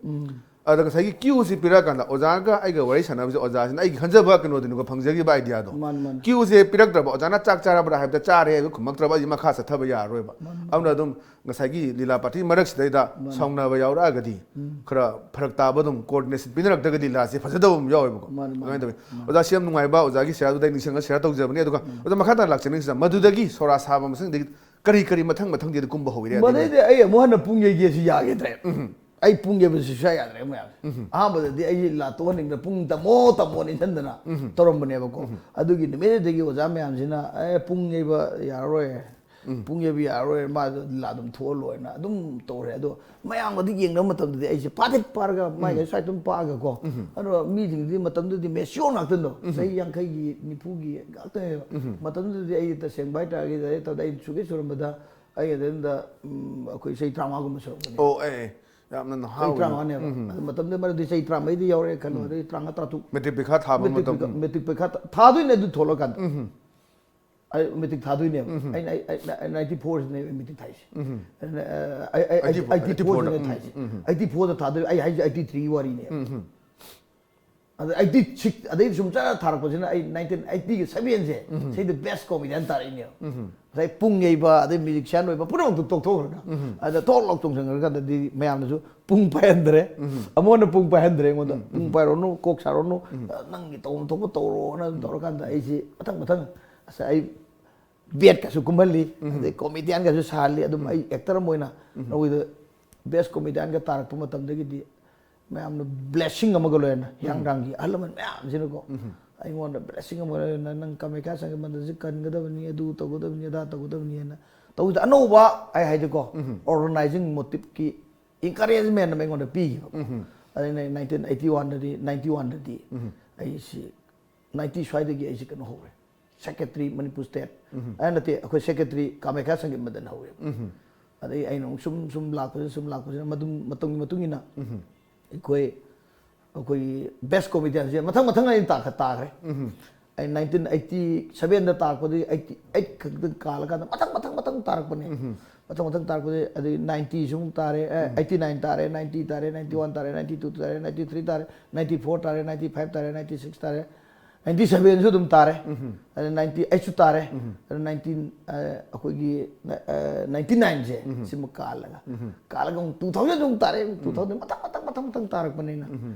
ꯑꯗ ꯉꯁꯥꯏꯒꯤ ꯀ꯭ꯌꯨꯁꯤ ꯄꯤꯔꯛꯑꯀꯥꯟꯗ ꯑꯣꯖꯥꯒ ꯑꯩꯒ ꯋꯥꯔꯤ ꯁꯥꯟꯅꯕꯁꯦ, ꯑꯣꯖꯥꯁꯤꯅ ꯑꯩꯒꯤ ꯈꯟꯖꯕ ꯀꯩꯅꯣꯗꯨꯅꯤꯀꯣ, ꯐꯪꯖꯈꯤꯕ ꯑꯥꯏꯗꯤꯌꯥꯗꯣ꯫ ꯃꯥꯅꯤ, ꯃꯥꯅꯤ꯫ ꯀ꯭ꯌꯨꯁꯦ ꯄꯤꯔꯛꯇ꯭ꯔꯕ, ꯑꯣꯖꯥꯅ "ꯆꯥꯛ ꯆꯥꯔꯕ꯭ꯔꯥ?" ꯍꯥꯏꯕꯗ "ꯆꯥꯔꯦ" ꯍꯥꯏꯕ ꯈꯨꯝꯃꯛꯇ꯭ꯔꯕ, ꯑꯩꯁꯦ ꯃꯈꯥ ꯆꯠꯊꯕ ꯌꯥꯔꯔꯣꯏꯕ꯫ ꯃꯥꯅꯤ, ꯃꯥꯅꯤ꯫ ꯑꯗꯨꯅ ꯑꯗꯨꯝ ꯉꯁꯥꯏꯒꯤ ꯂꯤꯂꯥ ꯄꯥꯔꯇꯤ ꯃꯔꯛꯁꯤꯗꯩꯗ ꯃꯥꯅꯤ꯫ ꯁꯥꯎꯅꯕ ꯌꯥꯎꯔꯛꯑꯒꯗꯤ ꯎꯝ꯫ ꯈꯔ ꯐꯔꯛ ꯇꯥꯕ, ꯑꯗꯨꯝ ꯀꯣꯑꯣꯔꯗꯤꯅꯦꯁꯟ ꯄꯤꯅꯔꯛꯇ꯭ꯔꯒꯗꯤ ꯂꯤꯂꯥꯁꯦ ꯐꯖꯗꯕ ꯑꯃ ꯌꯥꯎꯋꯦꯕꯀꯣ꯫ ꯃꯥꯅꯤ, ꯃꯥꯅꯤ꯫ ꯑꯗꯨꯃꯥꯏꯅ ꯇꯧꯋꯤ꯫ ꯃꯥꯅꯤ꯫ ꯑꯣꯖꯥ, ꯁꯤ ꯌꯥꯝ ꯅꯨꯡꯉꯥꯏꯕ, ꯑꯣꯖꯥꯒꯤ ꯁꯦꯌꯥꯔꯗꯨꯗ ꯑꯩ ꯅꯤꯡꯁꯤꯡꯉ ꯁꯦꯌꯥꯔ ꯇꯧꯖꯕꯅꯤ꯫ ꯑꯗꯨꯒ ꯎꯝ꯫ ꯑꯣꯖꯥ, ꯃꯈꯥ ꯇꯥꯅ ꯂꯥꯛꯆꯅꯤꯡꯉꯤꯁꯤꯅ ꯃꯗꯨꯗꯒꯤ ꯁꯣꯔꯥ ꯁꯥꯕ ꯃꯁꯤꯡꯗꯒꯤ ꯀꯔꯤ ꯀꯔꯤ ꯃꯊꯪ ꯃꯊꯪꯗꯤ ꯑꯗꯨ ꯀꯨꯝꯕ ꯍꯧꯔꯦ? ꯑꯗꯒꯤ ꯃꯗꯩꯗꯤ ꯑꯩ ꯑꯃꯨꯛ ꯍꯟꯅ ꯄꯨꯡ ꯌꯩꯒꯦꯁꯤ ꯌꯥꯈꯤꯗ꯭ꯔꯦ꯫ ꯎꯝ꯫ ꯑꯩ ꯄꯨꯡ ꯌꯩꯕꯁꯤ ꯁꯨꯡꯌꯥ ꯌꯥꯗ꯭ꯔꯦ ꯃꯌꯥꯝ꯫ ꯎꯝ꯫ ꯑꯍꯥꯟꯕꯗꯗꯤ ꯑꯩꯁꯤ ꯂꯥ ꯇꯣꯛꯍꯟꯅꯤꯡꯗꯅ ꯄꯨꯡ ꯇꯝꯃꯣ ꯇꯝꯃꯣ ꯅꯤꯡꯁꯤꯟꯗꯅ ꯎꯝ꯫ ꯇꯧꯔꯝꯕꯅꯦꯕꯀꯣ꯫ ꯎꯝ꯫ ꯑꯗꯨꯒꯤ ꯅꯨꯃꯤꯠꯇꯨꯗꯒꯤ ꯑꯣꯖꯥ ꯃꯌꯥꯝꯁꯤꯅ "ꯑꯦ, ꯄꯨꯡ ꯌꯩꯕ ꯌꯥꯔꯔꯣꯏ, ꯎꯝ꯫ ꯄꯨꯡ ꯌꯩꯕ ꯌꯥꯔꯔꯣꯏ, ꯃꯥꯗꯣ ꯂꯤꯂꯥ ꯑꯗꯨꯝ ꯊꯣꯛꯍꯜꯂꯣꯅ" ꯑꯗꯨꯝ ꯇꯧꯔꯦ꯫ ꯑꯗꯣ ꯃꯌꯥꯝꯒꯗꯤ ꯌꯦꯡꯅꯕ ꯃꯇꯝꯗꯗꯤ ꯑꯩꯁꯦ ꯄꯥꯗꯦ ꯄꯥꯔꯒ ꯃꯥꯏ ꯎꯝ꯫ ꯁ꯭ꯋꯥꯏ ꯑꯗꯨꯝ ꯄꯥꯛꯑꯒꯀꯣ꯫ ꯎꯝ꯫ ꯑꯗꯣ ꯃꯤꯁꯤꯡꯗꯤ ꯃꯇꯝꯗꯨꯗꯤ ꯃꯦꯆꯤꯌꯣꯔ ꯉꯥꯛꯇꯅꯣ, ꯎꯝ꯫ ꯆꯍꯤ ꯌꯥꯡꯈꯩꯒꯤ, ꯅꯤꯐꯨꯒꯤ ꯉꯥꯛꯇꯅꯦꯕ꯫ ꯎꯝ꯫ ꯃꯇꯝꯗꯨꯗꯗꯤ ꯑꯩ ꯇꯁꯦꯡꯕ ꯍꯥꯏꯇꯥꯔꯒꯗꯤ ꯂꯥꯏꯔꯤꯛ ꯇꯧꯗ ꯑꯩ ꯁꯨꯒꯦ ꯁꯨꯔꯝꯕꯗ ꯑꯩ ꯑꯗꯨꯝꯗ, ꯎꯝ, ꯑꯩꯈꯣꯏ ꯆꯍꯤ ꯇꯔꯥꯃꯉꯥꯒꯨꯝꯕ ꯁꯨꯔꯛꯄꯅꯦ꯫ ꯑꯣ, ꯑꯦ, ꯑꯦ, ꯌꯥꯝꯅ ꯅꯍꯥ ꯆꯍꯤ ꯑꯣꯏꯅ꯫ ꯇꯔꯥꯃꯉꯥꯅꯦꯕ꯫ ꯎꯝ꯫ ꯑꯗꯨ ꯃꯇꯝꯗꯨꯗ ꯃꯔꯨꯗꯤ ꯆꯍꯤ ꯇꯔꯥꯃꯔꯤꯗꯤ ꯌꯧꯔꯦ ꯈꯜꯂꯣ, ꯎꯝ꯫ ꯑꯗꯩ ꯇꯔꯥꯃꯉꯥ, ꯇꯔꯥꯇꯔꯨꯛ꯫ ꯃꯦꯇ꯭ꯔꯤꯛ ꯄꯔꯤꯈꯥ ꯊꯥꯕ ꯃꯦꯇ꯭ꯔꯤꯛ ꯃꯇꯝ꯫ ꯄꯔꯤꯈꯥ-, ꯎꯝ꯫ ꯃꯦꯇ꯭ꯔꯤꯛ ꯄꯔꯤꯈꯥ ꯊꯥ-, ꯊꯥꯗꯣꯏꯅꯦ ꯑꯗꯨ ꯊꯣꯛꯂꯀꯥꯟꯗ꯫ ꯎꯝ꯫ ꯑꯩ ꯃꯦꯇ꯭ꯔꯤꯛ ꯊꯥꯗꯣꯏꯅꯦꯕ꯫ ꯎꯝ꯫ ꯑꯩꯅ, ꯑꯩ, ꯑꯩ, ꯑꯩ ninety four ꯁꯤꯅꯦ ꯑꯩ ꯃꯦꯇ꯭ꯔꯤꯛ ꯊꯥꯏꯁꯦ꯫ ꯎꯝ꯫ ꯑꯩꯅ, ꯑ, ꯑꯩ, ꯑꯩ, ꯑꯩ, eighty four, eighty four ꯁꯤꯅꯦ ꯎꯝ, ꯊꯥꯏꯁꯦ꯫ ꯎꯝ꯫ Eighty four ꯗ ꯊꯥꯗꯣꯏ, ꯑꯩ ꯍꯥꯏꯁꯦ eighty three ꯒꯤ ꯋꯥꯔꯤꯅꯦꯕ꯫ ꯎꯝ꯫ ꯑꯗ eighty six, ꯑꯗꯩ ꯁꯨꯝ ꯆꯠꯂ ꯊꯥꯔꯛꯄꯁꯤꯅ ꯑꯩ nineteen eighty ꯒꯤ seven ꯁꯦ, ꯎꯝ꯫ ꯁꯤꯗ best comedian ꯇꯥꯔꯛꯏꯅꯦꯕ꯫ ꯎꯝ꯫ ꯉꯁꯥꯏ ꯄꯨꯡ ꯌꯩꯕ, ꯑꯗꯩ musician ꯑꯣꯏꯕ ꯄꯨꯝꯅꯃꯛꯇꯨ ꯇꯣꯛꯊꯣꯛꯈ꯭ꯔꯒ, ꯎꯝ꯫ ꯑꯗ ꯊꯣꯛ ꯂꯥꯎ ꯆꯣꯡꯁꯤꯟꯈ꯭ꯔꯀꯥꯟꯗꯗꯤ ꯃꯌꯥꯝꯅꯁꯨ ꯄꯨꯡ ꯄꯥꯏꯍꯟꯗ꯭ꯔꯦ꯫ ꯎꯝ꯫ ꯑꯃꯨꯛ ꯍꯟꯅ ꯄꯨꯡ ꯄꯥꯏꯍꯟꯗ꯭ꯔꯦ ꯑꯩꯉꯣꯟꯗ꯫ ꯎꯝ, "ꯄꯨꯡ ꯎꯝ꯫ ꯄꯥꯏꯔꯣꯅꯨ, ꯀꯣꯛ ꯁꯥꯔꯣꯅꯨ, ꯎꯝ꯫ ꯅꯪꯒꯤ ꯇꯧꯐꯝ ꯊꯣꯛꯄ ꯇꯧꯔꯣꯅ" ꯑꯗꯨꯝ ꯎꯝ꯫ ꯇꯧꯔꯀꯥꯟꯗ ꯑꯩꯁꯤ ꯃꯊꯪ ꯃꯊꯪ, ꯑꯁ, ꯑꯩ ꯕꯦꯠꯀꯁꯨ ꯀꯨꯝꯍꯜꯂꯤ, ꯎꯝ꯫ ꯑꯗꯩ comedian ꯒꯁꯨ ꯁꯥꯍꯜꯂꯤ꯫ ꯑꯗꯨꯝ ꯎꯝ꯫ ꯑꯩ actor ꯑꯃ ꯑꯣꯏꯅ ꯎꯝ꯫ ꯅꯈꯣꯏꯗ best comedian ꯒ ꯇꯥꯔꯛꯄ ꯃꯇꯝꯗꯒꯤꯗꯤ ꯃꯌꯥꯝꯅ blessing ꯑꯃꯒ ꯂꯣꯏꯅꯅ, ꯎꯝ꯫ ꯍꯤꯌꯥꯡꯊꯥꯡꯒꯤ ꯑꯍꯜ ꯂꯃꯟ ꯃꯌꯥꯝꯁꯤꯅꯀꯣ, ꯎꯝ꯫ ꯑꯩꯉꯣꯟꯗ blessing ꯑꯃꯒ ꯂꯣꯏꯅꯅ, "ꯅꯪ ꯀꯥꯃꯥꯈ꯭ꯌꯥ ꯁꯪꯒꯤ ꯃꯟꯗꯤꯔꯁꯤ ꯀꯟꯒꯗꯕꯅꯤ, ꯑꯗꯨ ꯇꯧꯒꯗꯕꯅꯤ, ꯑꯗꯥ ꯇꯧꯒꯗꯕꯅꯤ" ꯍꯥꯏꯅ ꯇꯧꯕꯗ ꯑꯅꯧꯕ ꯑꯩ ꯍꯥꯏꯗꯤꯀꯣ, ꯎꯝ꯫ Organizing motive ꯀꯤ encouragement ꯑꯃ ꯑꯩꯉꯣꯟꯗ ꯄꯤꯈꯤꯕ꯫ ꯎꯝ꯫ ꯑꯗꯩ nineteen eighty one ꯗꯗꯤ, ninety one ꯗꯗꯤ ꯎꯝ꯫ ꯑꯩꯁꯤ ninety ꯁ꯭ꯋꯥꯏꯗꯒꯤ ꯑꯩꯁꯤ ꯀꯩꯅꯣ ꯍꯧꯔꯦ꯫ ꯁꯦꯀ꯭ꯔꯦꯇꯔꯤ ꯃꯅꯤꯄꯨꯔ ꯁ꯭ꯇꯦꯠ, ꯑ, ꯅꯠꯇꯦ, ꯑꯩꯈꯣꯏ ꯁꯦꯀ꯭ꯔꯦꯇꯔꯤ ꯀꯥꯃꯦꯈ꯭ꯌꯥ ꯁꯪꯒꯤꯠ ꯃꯟꯗꯟ ꯍꯧꯔꯦꯕ꯫ ꯑꯗꯩ ꯑꯩꯅ ꯑꯃꯨꯛ ꯁꯨꯝ ꯁꯨꯝ ꯂꯥꯛꯄꯁꯤꯅ, ꯁꯨꯝ ꯂꯥꯛꯄꯁꯤꯅ, ꯃꯗꯨꯝ ꯃꯇꯝꯒꯤ ꯃꯇꯨꯡ ꯏꯟꯅ ꯑꯩꯈꯣꯏ ꯑꯩꯈꯣꯏꯒꯤ ꯕꯦꯁ ꯀꯣꯃꯦꯗꯤꯌꯟꯁꯦ ꯃꯊꯪ ꯃꯊꯪ ꯑꯩꯅ ꯇꯥꯈ ꯇꯥꯈ꯭ꯔꯦ꯫ ꯑꯩ ꯅꯥꯏꯟꯇꯤꯟ ꯑꯩꯠꯇꯤ ꯁꯚꯦꯟꯗ ꯇꯥꯔꯛꯄꯗꯒꯤ ꯑꯩꯠꯇꯤ ꯑꯩꯠ ꯈꯛꯇ ꯀꯥꯜꯂꯀꯥꯟꯗ ꯃꯊꯪ ꯃꯊꯪ ꯃꯊꯪ ꯇꯥꯔꯛꯄꯅꯦ꯫ ꯃꯊꯪ ꯃꯊꯪ ꯇꯥꯔꯛꯄꯗꯒꯤ ꯑꯗꯩ ꯅꯥꯏꯟꯇꯤꯁꯨ ꯑꯃꯨꯛ ꯇꯥꯔꯦ, ꯑꯦ, ꯑꯩꯠꯇꯤ ꯅꯥꯏꯟ ꯇꯥꯔꯦ, ꯅꯥꯏꯟꯇꯤ ꯇꯥꯔꯦ, ꯅꯥꯏꯟꯇꯤ ꯋꯥꯟ ꯇꯥꯔꯦ, ꯅꯥꯏꯟꯇꯤ ꯇꯨ ꯇꯥꯔꯦ, ꯅꯥꯏꯟꯇꯤ ꯊ꯭ꯔꯤ ꯇꯥꯔꯦ, ꯅꯥꯏꯟꯇꯤ ꯐꯣꯔ ꯇꯥꯔꯦ, ꯅꯥꯏꯟꯇꯤ ꯐꯥꯏꯚ ꯇꯥꯔꯦ, ꯅꯥꯏꯟꯇꯤ ꯁꯤꯛꯁ ꯇꯥꯔꯦ, ꯅꯥꯏꯟꯇꯤ ꯁꯚꯦꯟꯁꯨ ꯑꯗꯨꯝ ꯇꯥꯔꯦ꯫ ꯑꯗ ꯅꯥꯏꯟꯇꯤ ꯑꯩꯠꯁꯨ ꯇꯥꯔꯦ꯫ ꯑꯗ ꯅꯥꯏꯟꯇꯤꯟ, ꯑ, ꯑꯩꯈꯣꯏꯒꯤ, ꯑ, ꯅꯥꯏꯟꯇꯤ ꯅꯥꯏꯟꯁꯦ ꯁꯤꯃ ꯀꯥꯜꯂꯒ, ꯀꯥꯜꯂꯒ ꯑꯃꯨꯛ ꯇꯨ ꯊꯥꯎꯖꯟꯁꯨ ꯑꯃꯨꯛ ꯇꯥꯔꯦ꯫ ꯇꯨ ꯊꯥꯎꯖꯟ ꯃꯊꯪ ꯃꯊꯪ ꯃꯊꯪ ꯃꯊꯪ ꯇꯥꯔꯛꯄꯅꯤꯅ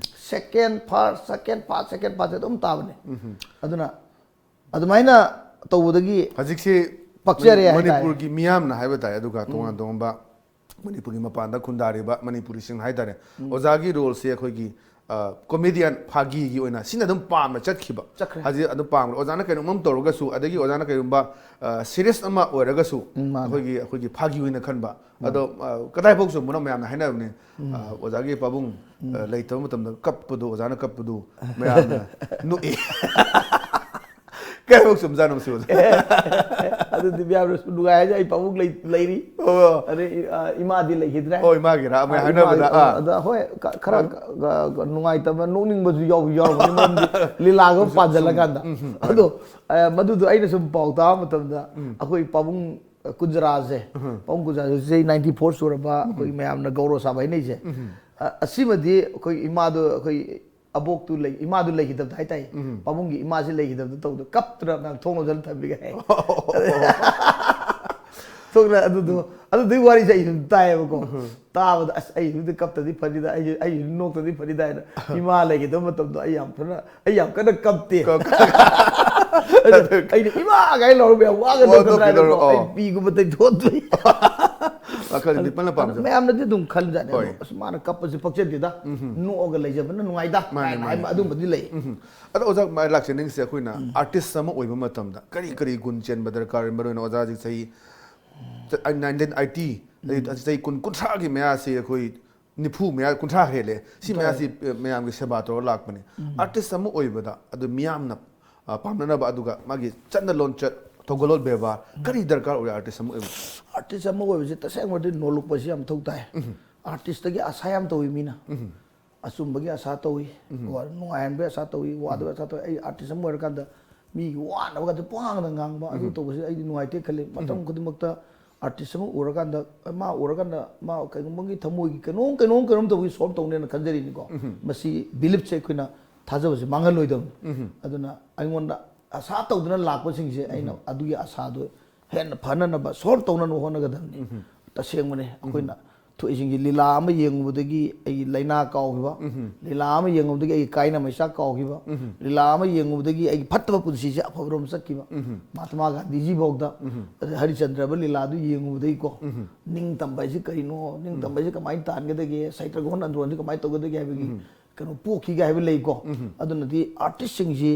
ꯁꯦꯀꯦꯟ ꯐꯥꯔꯁ, ꯁꯦꯀꯦꯟ ꯐꯥꯔꯁ, ꯁꯦꯀꯦꯟ ꯐꯥꯔꯁ ꯑꯗꯨꯝ ꯇꯥꯕꯅꯦ꯫ ꯑꯗꯨꯅ ꯑꯗꯨꯃꯥꯏꯅ ꯇꯧꯕꯗꯒꯤ ꯍꯧꯖꯤꯛꯁꯤ ꯄꯛꯆꯔꯦ ꯃꯅꯤ-, ꯍꯥꯏꯇꯥꯔꯦ꯫ ꯃꯅꯤꯄꯨꯔꯒꯤ ꯃꯤꯌꯥꯝꯅ ꯍꯥꯏꯕ ꯇꯥꯔꯦ, ꯑꯗꯨꯒ ꯇꯣꯉꯥꯟ ꯇꯣꯉꯥꯟꯕ ꯃꯅꯤꯄꯨꯔꯒꯤ ꯃꯄꯥꯟꯗ ꯈꯨꯟꯗꯥꯔꯤꯕ ꯃꯅꯤꯄꯨꯔꯤꯁꯤꯡ ꯍꯥꯏꯇꯥꯔꯦ, ꯑꯣꯖꯥꯒꯤ ꯔꯣꯜꯁꯦ ꯑꯩꯈꯣꯏꯒꯤ, ꯑ, ꯀꯣꯃꯦꯗꯤꯌꯟ ꯐꯥꯒꯤꯒꯤ ꯑꯣꯏꯅ ꯁꯤꯅ ꯑꯗꯨꯝ ꯄꯥꯝꯅ ꯆꯠꯈꯤꯕ꯫ ꯆꯠꯈ꯭ꯔꯦ꯫ ꯍꯧꯖꯤꯛ ꯑꯗꯨꯝ ꯄꯥꯝꯈ꯭ꯔꯦ꯫ ꯑꯣꯖꯥꯅ ꯀꯩꯅꯣꯝ ꯑꯃ ꯇꯧꯔꯒꯁꯨ, ꯑꯗꯒꯤ ꯑꯣꯖꯥꯅ ꯀꯩꯒꯨꯝꯕ, ꯑ, ꯁꯤꯔꯤꯌꯁ ꯑꯃ ꯑꯣꯏꯔꯒꯁꯨ ꯎꯝ, ꯃꯥꯅꯦ꯫ ꯑꯩꯈꯣꯏꯒꯤ, ꯑꯩꯈꯣꯏꯒꯤ ꯐꯥꯒꯤ ꯑꯣꯏꯅ ꯈꯟꯕ꯫ ꯑꯗꯣ, ꯑ, ꯀꯗꯥꯏꯐꯥꯎ ꯆꯨꯝꯕꯅꯣ ꯃꯌꯥꯝꯅ ꯍꯥꯏꯅꯕꯅꯤ꯫ ꯑ, ꯑꯣꯖꯥꯒꯤ ꯄꯥꯕꯨꯡ, ꯑ, ꯂꯩꯇꯕ ꯃꯇꯝꯗ ꯀꯞꯄꯗꯣ, ꯑꯣꯖꯥꯅ ꯀꯞꯄꯗꯨ ꯃꯌꯥꯝꯅ ꯅꯣꯛꯏ꯫ ꯀꯌꯥꯃꯨꯛ ꯆꯨꯝꯖꯥꯠꯅꯣ ꯃꯁꯤ ꯑꯣꯖꯥ? ꯑꯗꯨꯗꯤ ꯃꯌꯥꯝꯅꯁꯨ ꯅꯨꯡꯉꯥꯏ ꯍꯥꯏꯁꯦ, ꯑꯩ ꯄꯥꯕꯨꯡ ꯂꯩ-, ꯂꯩꯔꯤ꯫ ꯑꯣ꯫ ꯑꯗꯩ, ꯑ, ꯏꯃꯥꯗꯤ ꯂꯩꯈꯤꯗ꯭ꯔꯦ꯫ ꯑꯣ, ꯏꯃꯥꯒꯤꯔꯥ? ꯑꯃ ꯑ, ꯍꯥꯏꯅꯕꯗ, ꯏꯃꯥꯒꯤ, ꯑ, ꯑꯥ꯫ ꯑꯗ ꯍꯣꯏ, ꯈ-, ꯈꯔ, ꯑ, ꯈ-, ꯈ-, ꯅꯨꯡꯉꯥꯏꯇꯕ, ꯅꯣꯛꯅꯤꯡꯕꯁꯨ ꯌꯥꯎ-, ꯌꯥꯎꯔꯝꯒꯅꯤ, ꯃꯔꯝꯗꯤ ꯂꯤꯂꯥꯒ ꯁꯨꯝ, ꯁꯨꯝ, ꯄꯥꯖꯜꯂꯀꯥꯟꯗ꯫ ꯎꯝ, ꯎꯝ, ꯑꯗꯣ, ꯑ, ꯃꯗꯨꯗꯣ ꯑꯩꯅ ꯁꯨꯝ ꯄꯥꯎ ꯇꯥꯕ ꯃꯇꯝꯗ, ꯑꯩꯈꯣꯏ ꯄꯥꯕꯨꯡ, ꯑ, ꯀꯨꯟꯖꯔꯥꯁꯦ, ꯄꯥꯕꯨꯡ ꯀꯨꯟꯖꯔꯥꯁꯦ ꯆꯍꯤ ninety four ꯁꯨꯔꯕ, ꯑꯩꯈꯣꯏ ꯃꯌꯥꯝꯅ ꯒꯧꯔꯣ ꯁꯥꯕ ꯍꯥꯏꯅꯩꯁꯦ꯫ ꯑ, ꯑꯁꯤꯃꯗꯤ ꯑꯩꯈꯣꯏ ꯏꯃꯥꯗꯣ, ꯑꯩꯈꯣꯏ ꯑꯕꯣꯛꯇꯨ ꯂꯩ, ꯏꯃꯥꯗꯨ ꯂꯩꯈꯤꯗꯕꯗ ꯍꯥꯏꯇꯥꯏ꯫ ꯎꯝ꯫ ꯄꯥꯕꯨꯡꯒꯤ ꯏꯃꯥꯁꯤ ꯂꯩꯈꯤꯗꯕꯗ ꯇꯧꯗ ꯀꯞꯇꯅ ꯃꯌꯥꯝ ꯊꯣꯡ ꯂꯣꯟꯁꯤꯜꯂ ꯊꯝꯕꯤꯒꯦ ꯍꯥꯏ꯫ ꯊꯣꯛꯅ ꯑꯗꯨꯗꯣ, ꯑꯗꯨꯗꯨꯒꯤ ꯋꯥꯔꯤꯁꯦ ꯑꯩ ꯑꯗꯨꯝ ꯇꯥꯏꯌꯦꯕꯀꯣ꯫ ꯎꯝ꯫ ꯇꯥꯕꯗ, "ꯑꯁ, ꯑꯩ ꯍꯧꯖꯤꯛ ꯀꯞꯇꯗꯤ ꯐꯅꯤꯗ, ꯑꯩ, ꯑꯩ ꯍꯧꯖꯤꯛ ꯅꯣꯛꯇꯗꯤ ꯐꯅꯤꯗ" ꯍꯥꯏꯅ ꯏꯃꯥ ꯂꯩꯈꯤꯗꯕ ꯃꯇꯝꯗꯣ ꯑꯩ ꯌꯥꯝ ꯐꯖꯅ, ꯑꯩ ꯌꯥꯝ ꯀꯟꯅ ꯀꯞꯇꯦ꯫ ꯀꯞ-, ꯑꯗꯨ ꯑꯩꯅ "ꯏꯃꯥ" ꯀꯥꯏꯅ ꯂꯧꯔꯒ ꯌꯥꯝ ꯋꯥꯒꯗꯧꯗ ꯋꯥꯗꯣꯛꯈꯤꯗꯧꯔꯣ? ꯍꯥꯏꯅꯀꯣ, ꯑꯩ ꯑꯣ꯫ ꯄꯤꯒꯨꯝꯕ ꯇꯩꯊꯣꯛꯇꯣꯏ꯫ ꯋꯥꯈꯜꯗꯤ ꯑꯗꯨ, ꯄꯤꯛꯄꯅ ꯑꯗꯨ ꯄꯥꯝꯖꯕ꯫ ꯃꯌꯥꯝꯅꯗꯤ ꯑꯗꯨꯝ ꯈꯟꯖꯥꯠꯅꯦ꯫ ꯍꯣꯏ꯫ ꯑꯗꯣ, "ꯑꯁ, ꯃꯥꯅ ꯀꯞꯄꯁꯦ ꯄꯛꯆꯗꯦꯗ, ꯎꯝ꯫ ꯅꯣꯛꯑꯒ ꯂꯩꯖꯕꯅ ꯅꯨꯡꯉꯥꯏꯗ" ꯃꯥꯅꯦ, ꯀꯥꯏꯅ ꯃꯥꯅꯦ꯫ ꯍꯥꯏꯕ ꯑꯗꯨꯝꯕꯗꯤ ꯂꯩ꯫ ꯎꯝ꯫ ꯑꯗꯣ ꯑꯣꯖꯥ, ꯃꯥꯏ ꯂꯥꯛꯆꯅꯤꯡꯉꯤꯁꯦ ꯑꯩꯈꯣꯏꯅ ꯎꯝ꯫ ꯑꯥꯔꯇꯤꯁ ꯑꯃ ꯑꯣꯏꯕ ꯃꯇꯝꯗ ꯀꯔꯤ ꯀꯔꯤ ꯒꯨꯟ ꯆꯦꯟꯕ ꯗꯔꯀꯥꯔ ꯑꯣꯏ? ꯃꯔꯨꯑꯣꯏꯅ ꯑꯣꯖꯥ ꯍꯧꯖꯤꯛ ꯆꯍꯤ nineteen eighty, ꯎꯝ꯫ ꯆꯍꯤ ꯀꯨꯟ, ꯀꯨꯟꯊ꯭ꯔꯥꯒꯤ ꯃꯌꯥꯁꯤ ꯑꯩꯈꯣꯏ ꯅꯤꯐꯨ ꯃꯌꯥ, ꯀꯨꯟꯊ꯭ꯔꯥ ꯍꯦꯜꯂꯦ꯫ ꯁꯤ ꯍꯣꯏ꯫ ꯃꯌꯥꯁꯤ, ꯑ, ꯃꯌꯥꯝꯒꯤ ꯁꯦꯕꯥ ꯇꯧꯔ ꯂꯥꯛꯄꯅꯤ꯫ ꯎꯝ꯫ ꯑꯥꯔꯇꯤꯁ ꯑꯃ ꯑꯣꯏꯕꯗ ꯑꯗꯨ ꯃꯤꯌꯥꯝꯅ ꯑ, ꯄꯥꯝꯅꯅꯕ, ꯑꯗꯨꯒ ꯃꯥꯒꯤ ꯆꯠꯅ ꯂꯣꯟꯆꯠ, ꯊꯧꯒꯜꯂꯣꯟ ꯕꯦꯕꯥꯔ, ꯀꯔꯤ ꯗꯔꯀꯥꯔ ꯑꯣꯏ ꯑꯥꯔꯇꯤꯁ ꯑꯃ ꯑꯣꯏꯕ? ꯑꯥꯔꯇꯤꯁ ꯑꯃ ꯑꯣꯏꯕꯁꯦ ꯇꯁꯦꯡꯕꯗꯤ ꯅꯣꯜꯂꯨꯛꯄꯁꯤ ꯌꯥꯝ ꯃꯊꯧ ꯇꯥꯏ꯫ ꯎꯝ꯫ ꯑꯥꯔꯇꯤꯁꯇꯒꯤ ꯑꯁꯥ ꯌꯥꯝ ꯇꯧꯏ ꯃꯤꯅ꯫ ꯎꯝ꯫ ꯑꯆꯨꯝꯕꯒꯤ ꯑꯁꯥ ꯇꯧꯏ, ꯎꯝ꯫ ꯀꯣ, ꯅꯨꯡꯉꯥꯏꯍꯟꯕꯒꯤ ꯑꯁꯥ ꯇꯧꯏ, ꯋꯥꯗꯕꯒꯤ ꯑꯁꯥ ꯇꯧꯏ꯫ ꯑꯩ ꯑꯥꯔꯇꯤꯁ ꯑꯃ ꯑꯣꯏꯔꯀꯥꯟꯗ ꯃꯤꯒꯤ ꯋꯥꯅꯕꯒꯗ ꯄꯨꯡꯉꯥꯡꯗ ꯉꯥꯡꯕ, ꯑꯗꯨ ꯎꯝ꯫ ꯇꯧꯕꯁꯦ ꯑꯩꯗꯤ ꯅꯨꯡꯉꯥꯏꯇꯦ ꯈꯜꯂꯤ꯫ ꯃꯇꯝ ꯎꯝ꯫ ꯈꯨꯗꯤꯡꯃꯛꯇ ꯑꯥꯔꯇꯤꯁ ꯑꯃ ꯎꯔꯀꯥꯟꯗ, ꯃꯥ ꯎꯔꯀꯥꯟꯗ ꯃꯥ ꯀꯩꯒꯨꯝꯕꯒꯤ ꯊꯃꯣꯏꯒꯤ ꯀꯩꯅꯣꯝ, ꯀꯩꯅꯣꯝ, ꯀꯩꯅꯣꯝ ꯇꯧꯕꯒꯤ ꯁꯣꯜꯕ ꯇꯧꯅꯦꯅ ꯈꯟꯖꯔꯤꯅꯤꯀꯣ꯫ ꯎꯝ꯫ ꯃꯁꯤ ꯕꯤꯂꯤꯞꯁꯦ ꯑꯩꯈꯣꯏꯅ ꯊꯥꯖꯕꯁꯦ ꯃꯥꯡꯍꯜꯂꯣꯏꯗꯕꯅꯤ꯫ ꯎꯝ꯫ ꯑꯗꯨꯅ ꯑꯩꯉꯣꯟꯗ ꯑꯁꯥ ꯇꯧꯗꯅ ꯂꯥꯛꯄꯁꯤꯡꯁꯦ ꯑꯩꯅ ꯎꯝ꯫ ꯑꯗꯨꯒꯤ ꯑꯁꯥꯗꯣ ꯍꯦꯟꯅ ꯐꯅꯅꯕ, ꯁꯣꯜꯕ ꯇꯧꯅꯅꯕ ꯍꯣꯠꯅꯒꯗꯕꯅꯤ꯫ ꯎꯝ꯫ ꯇꯁꯦꯡꯕꯅꯦ꯫ ꯎꯝ꯫ ꯑꯩꯈꯣꯏꯅ ꯊꯣꯛꯏꯁꯤꯡꯁꯤ ꯂꯤꯂꯥ ꯑꯃ ꯌꯦꯡꯉꯨꯕꯗꯒꯤ ꯑꯩꯒꯤ ꯂꯥꯏꯅꯥ ꯀꯥꯎꯈꯤꯕ, ꯎꯝ꯫ ꯂꯤꯂꯥ ꯑꯃ ꯌꯦꯡꯉꯨꯕꯗꯒꯤ ꯑꯩꯒꯤ ꯀꯥꯏꯅ ꯃꯩꯆꯥꯛ ꯀꯥꯎꯈꯤꯕ, ꯎꯝ꯫ ꯂꯤꯂꯥ ꯑꯃ ꯌꯦꯡꯉꯨꯕꯗꯒꯤ ꯑꯩꯒꯤ ꯐꯠꯇꯕ ꯄꯨꯟꯁꯤꯁꯦ ꯑꯐꯕꯔꯣꯝ ꯆꯠꯈꯤꯕ, ꯎꯝ꯫ ꯃꯍꯥꯇꯃꯥ ꯒꯥꯟꯙꯤꯖꯤ ꯐꯥꯎꯗ ꯎꯝ꯫ ꯍꯔꯤꯆꯟꯗ꯭ꯔꯕ ꯂꯤꯂꯥꯗꯨ ꯌꯦꯡꯉꯨꯕꯗꯒꯤꯀꯣ, ꯎꯝ꯫ ꯅꯤꯡꯇꯝꯕ ꯍꯥꯏꯁꯤ ꯀꯔꯤꯅꯣ, ꯅꯤꯡꯇꯝꯕ ꯎꯝ꯫ ꯍꯥꯏꯁꯤ ꯀꯃꯥꯏꯅ ꯇꯥꯟꯒꯗꯒꯦ, ꯁꯩꯇ꯭ꯔꯒꯣꯟ ꯑꯟꯗ꯭ꯔꯣꯟꯁꯤ ꯀꯃꯥꯏꯅ ꯇꯧꯒꯗꯒꯦ ꯍꯥꯏꯕꯒꯤ ꯎꯝ꯫ ꯀꯩꯅꯣ ꯄꯣꯛꯈꯤꯒꯦ ꯍꯥꯏꯕ ꯂꯩꯀꯣ꯫ ꯎꯝ꯫ ꯑꯗꯨꯅꯗꯤ ꯑꯥꯔꯇꯤꯁꯁꯤꯡꯁꯤ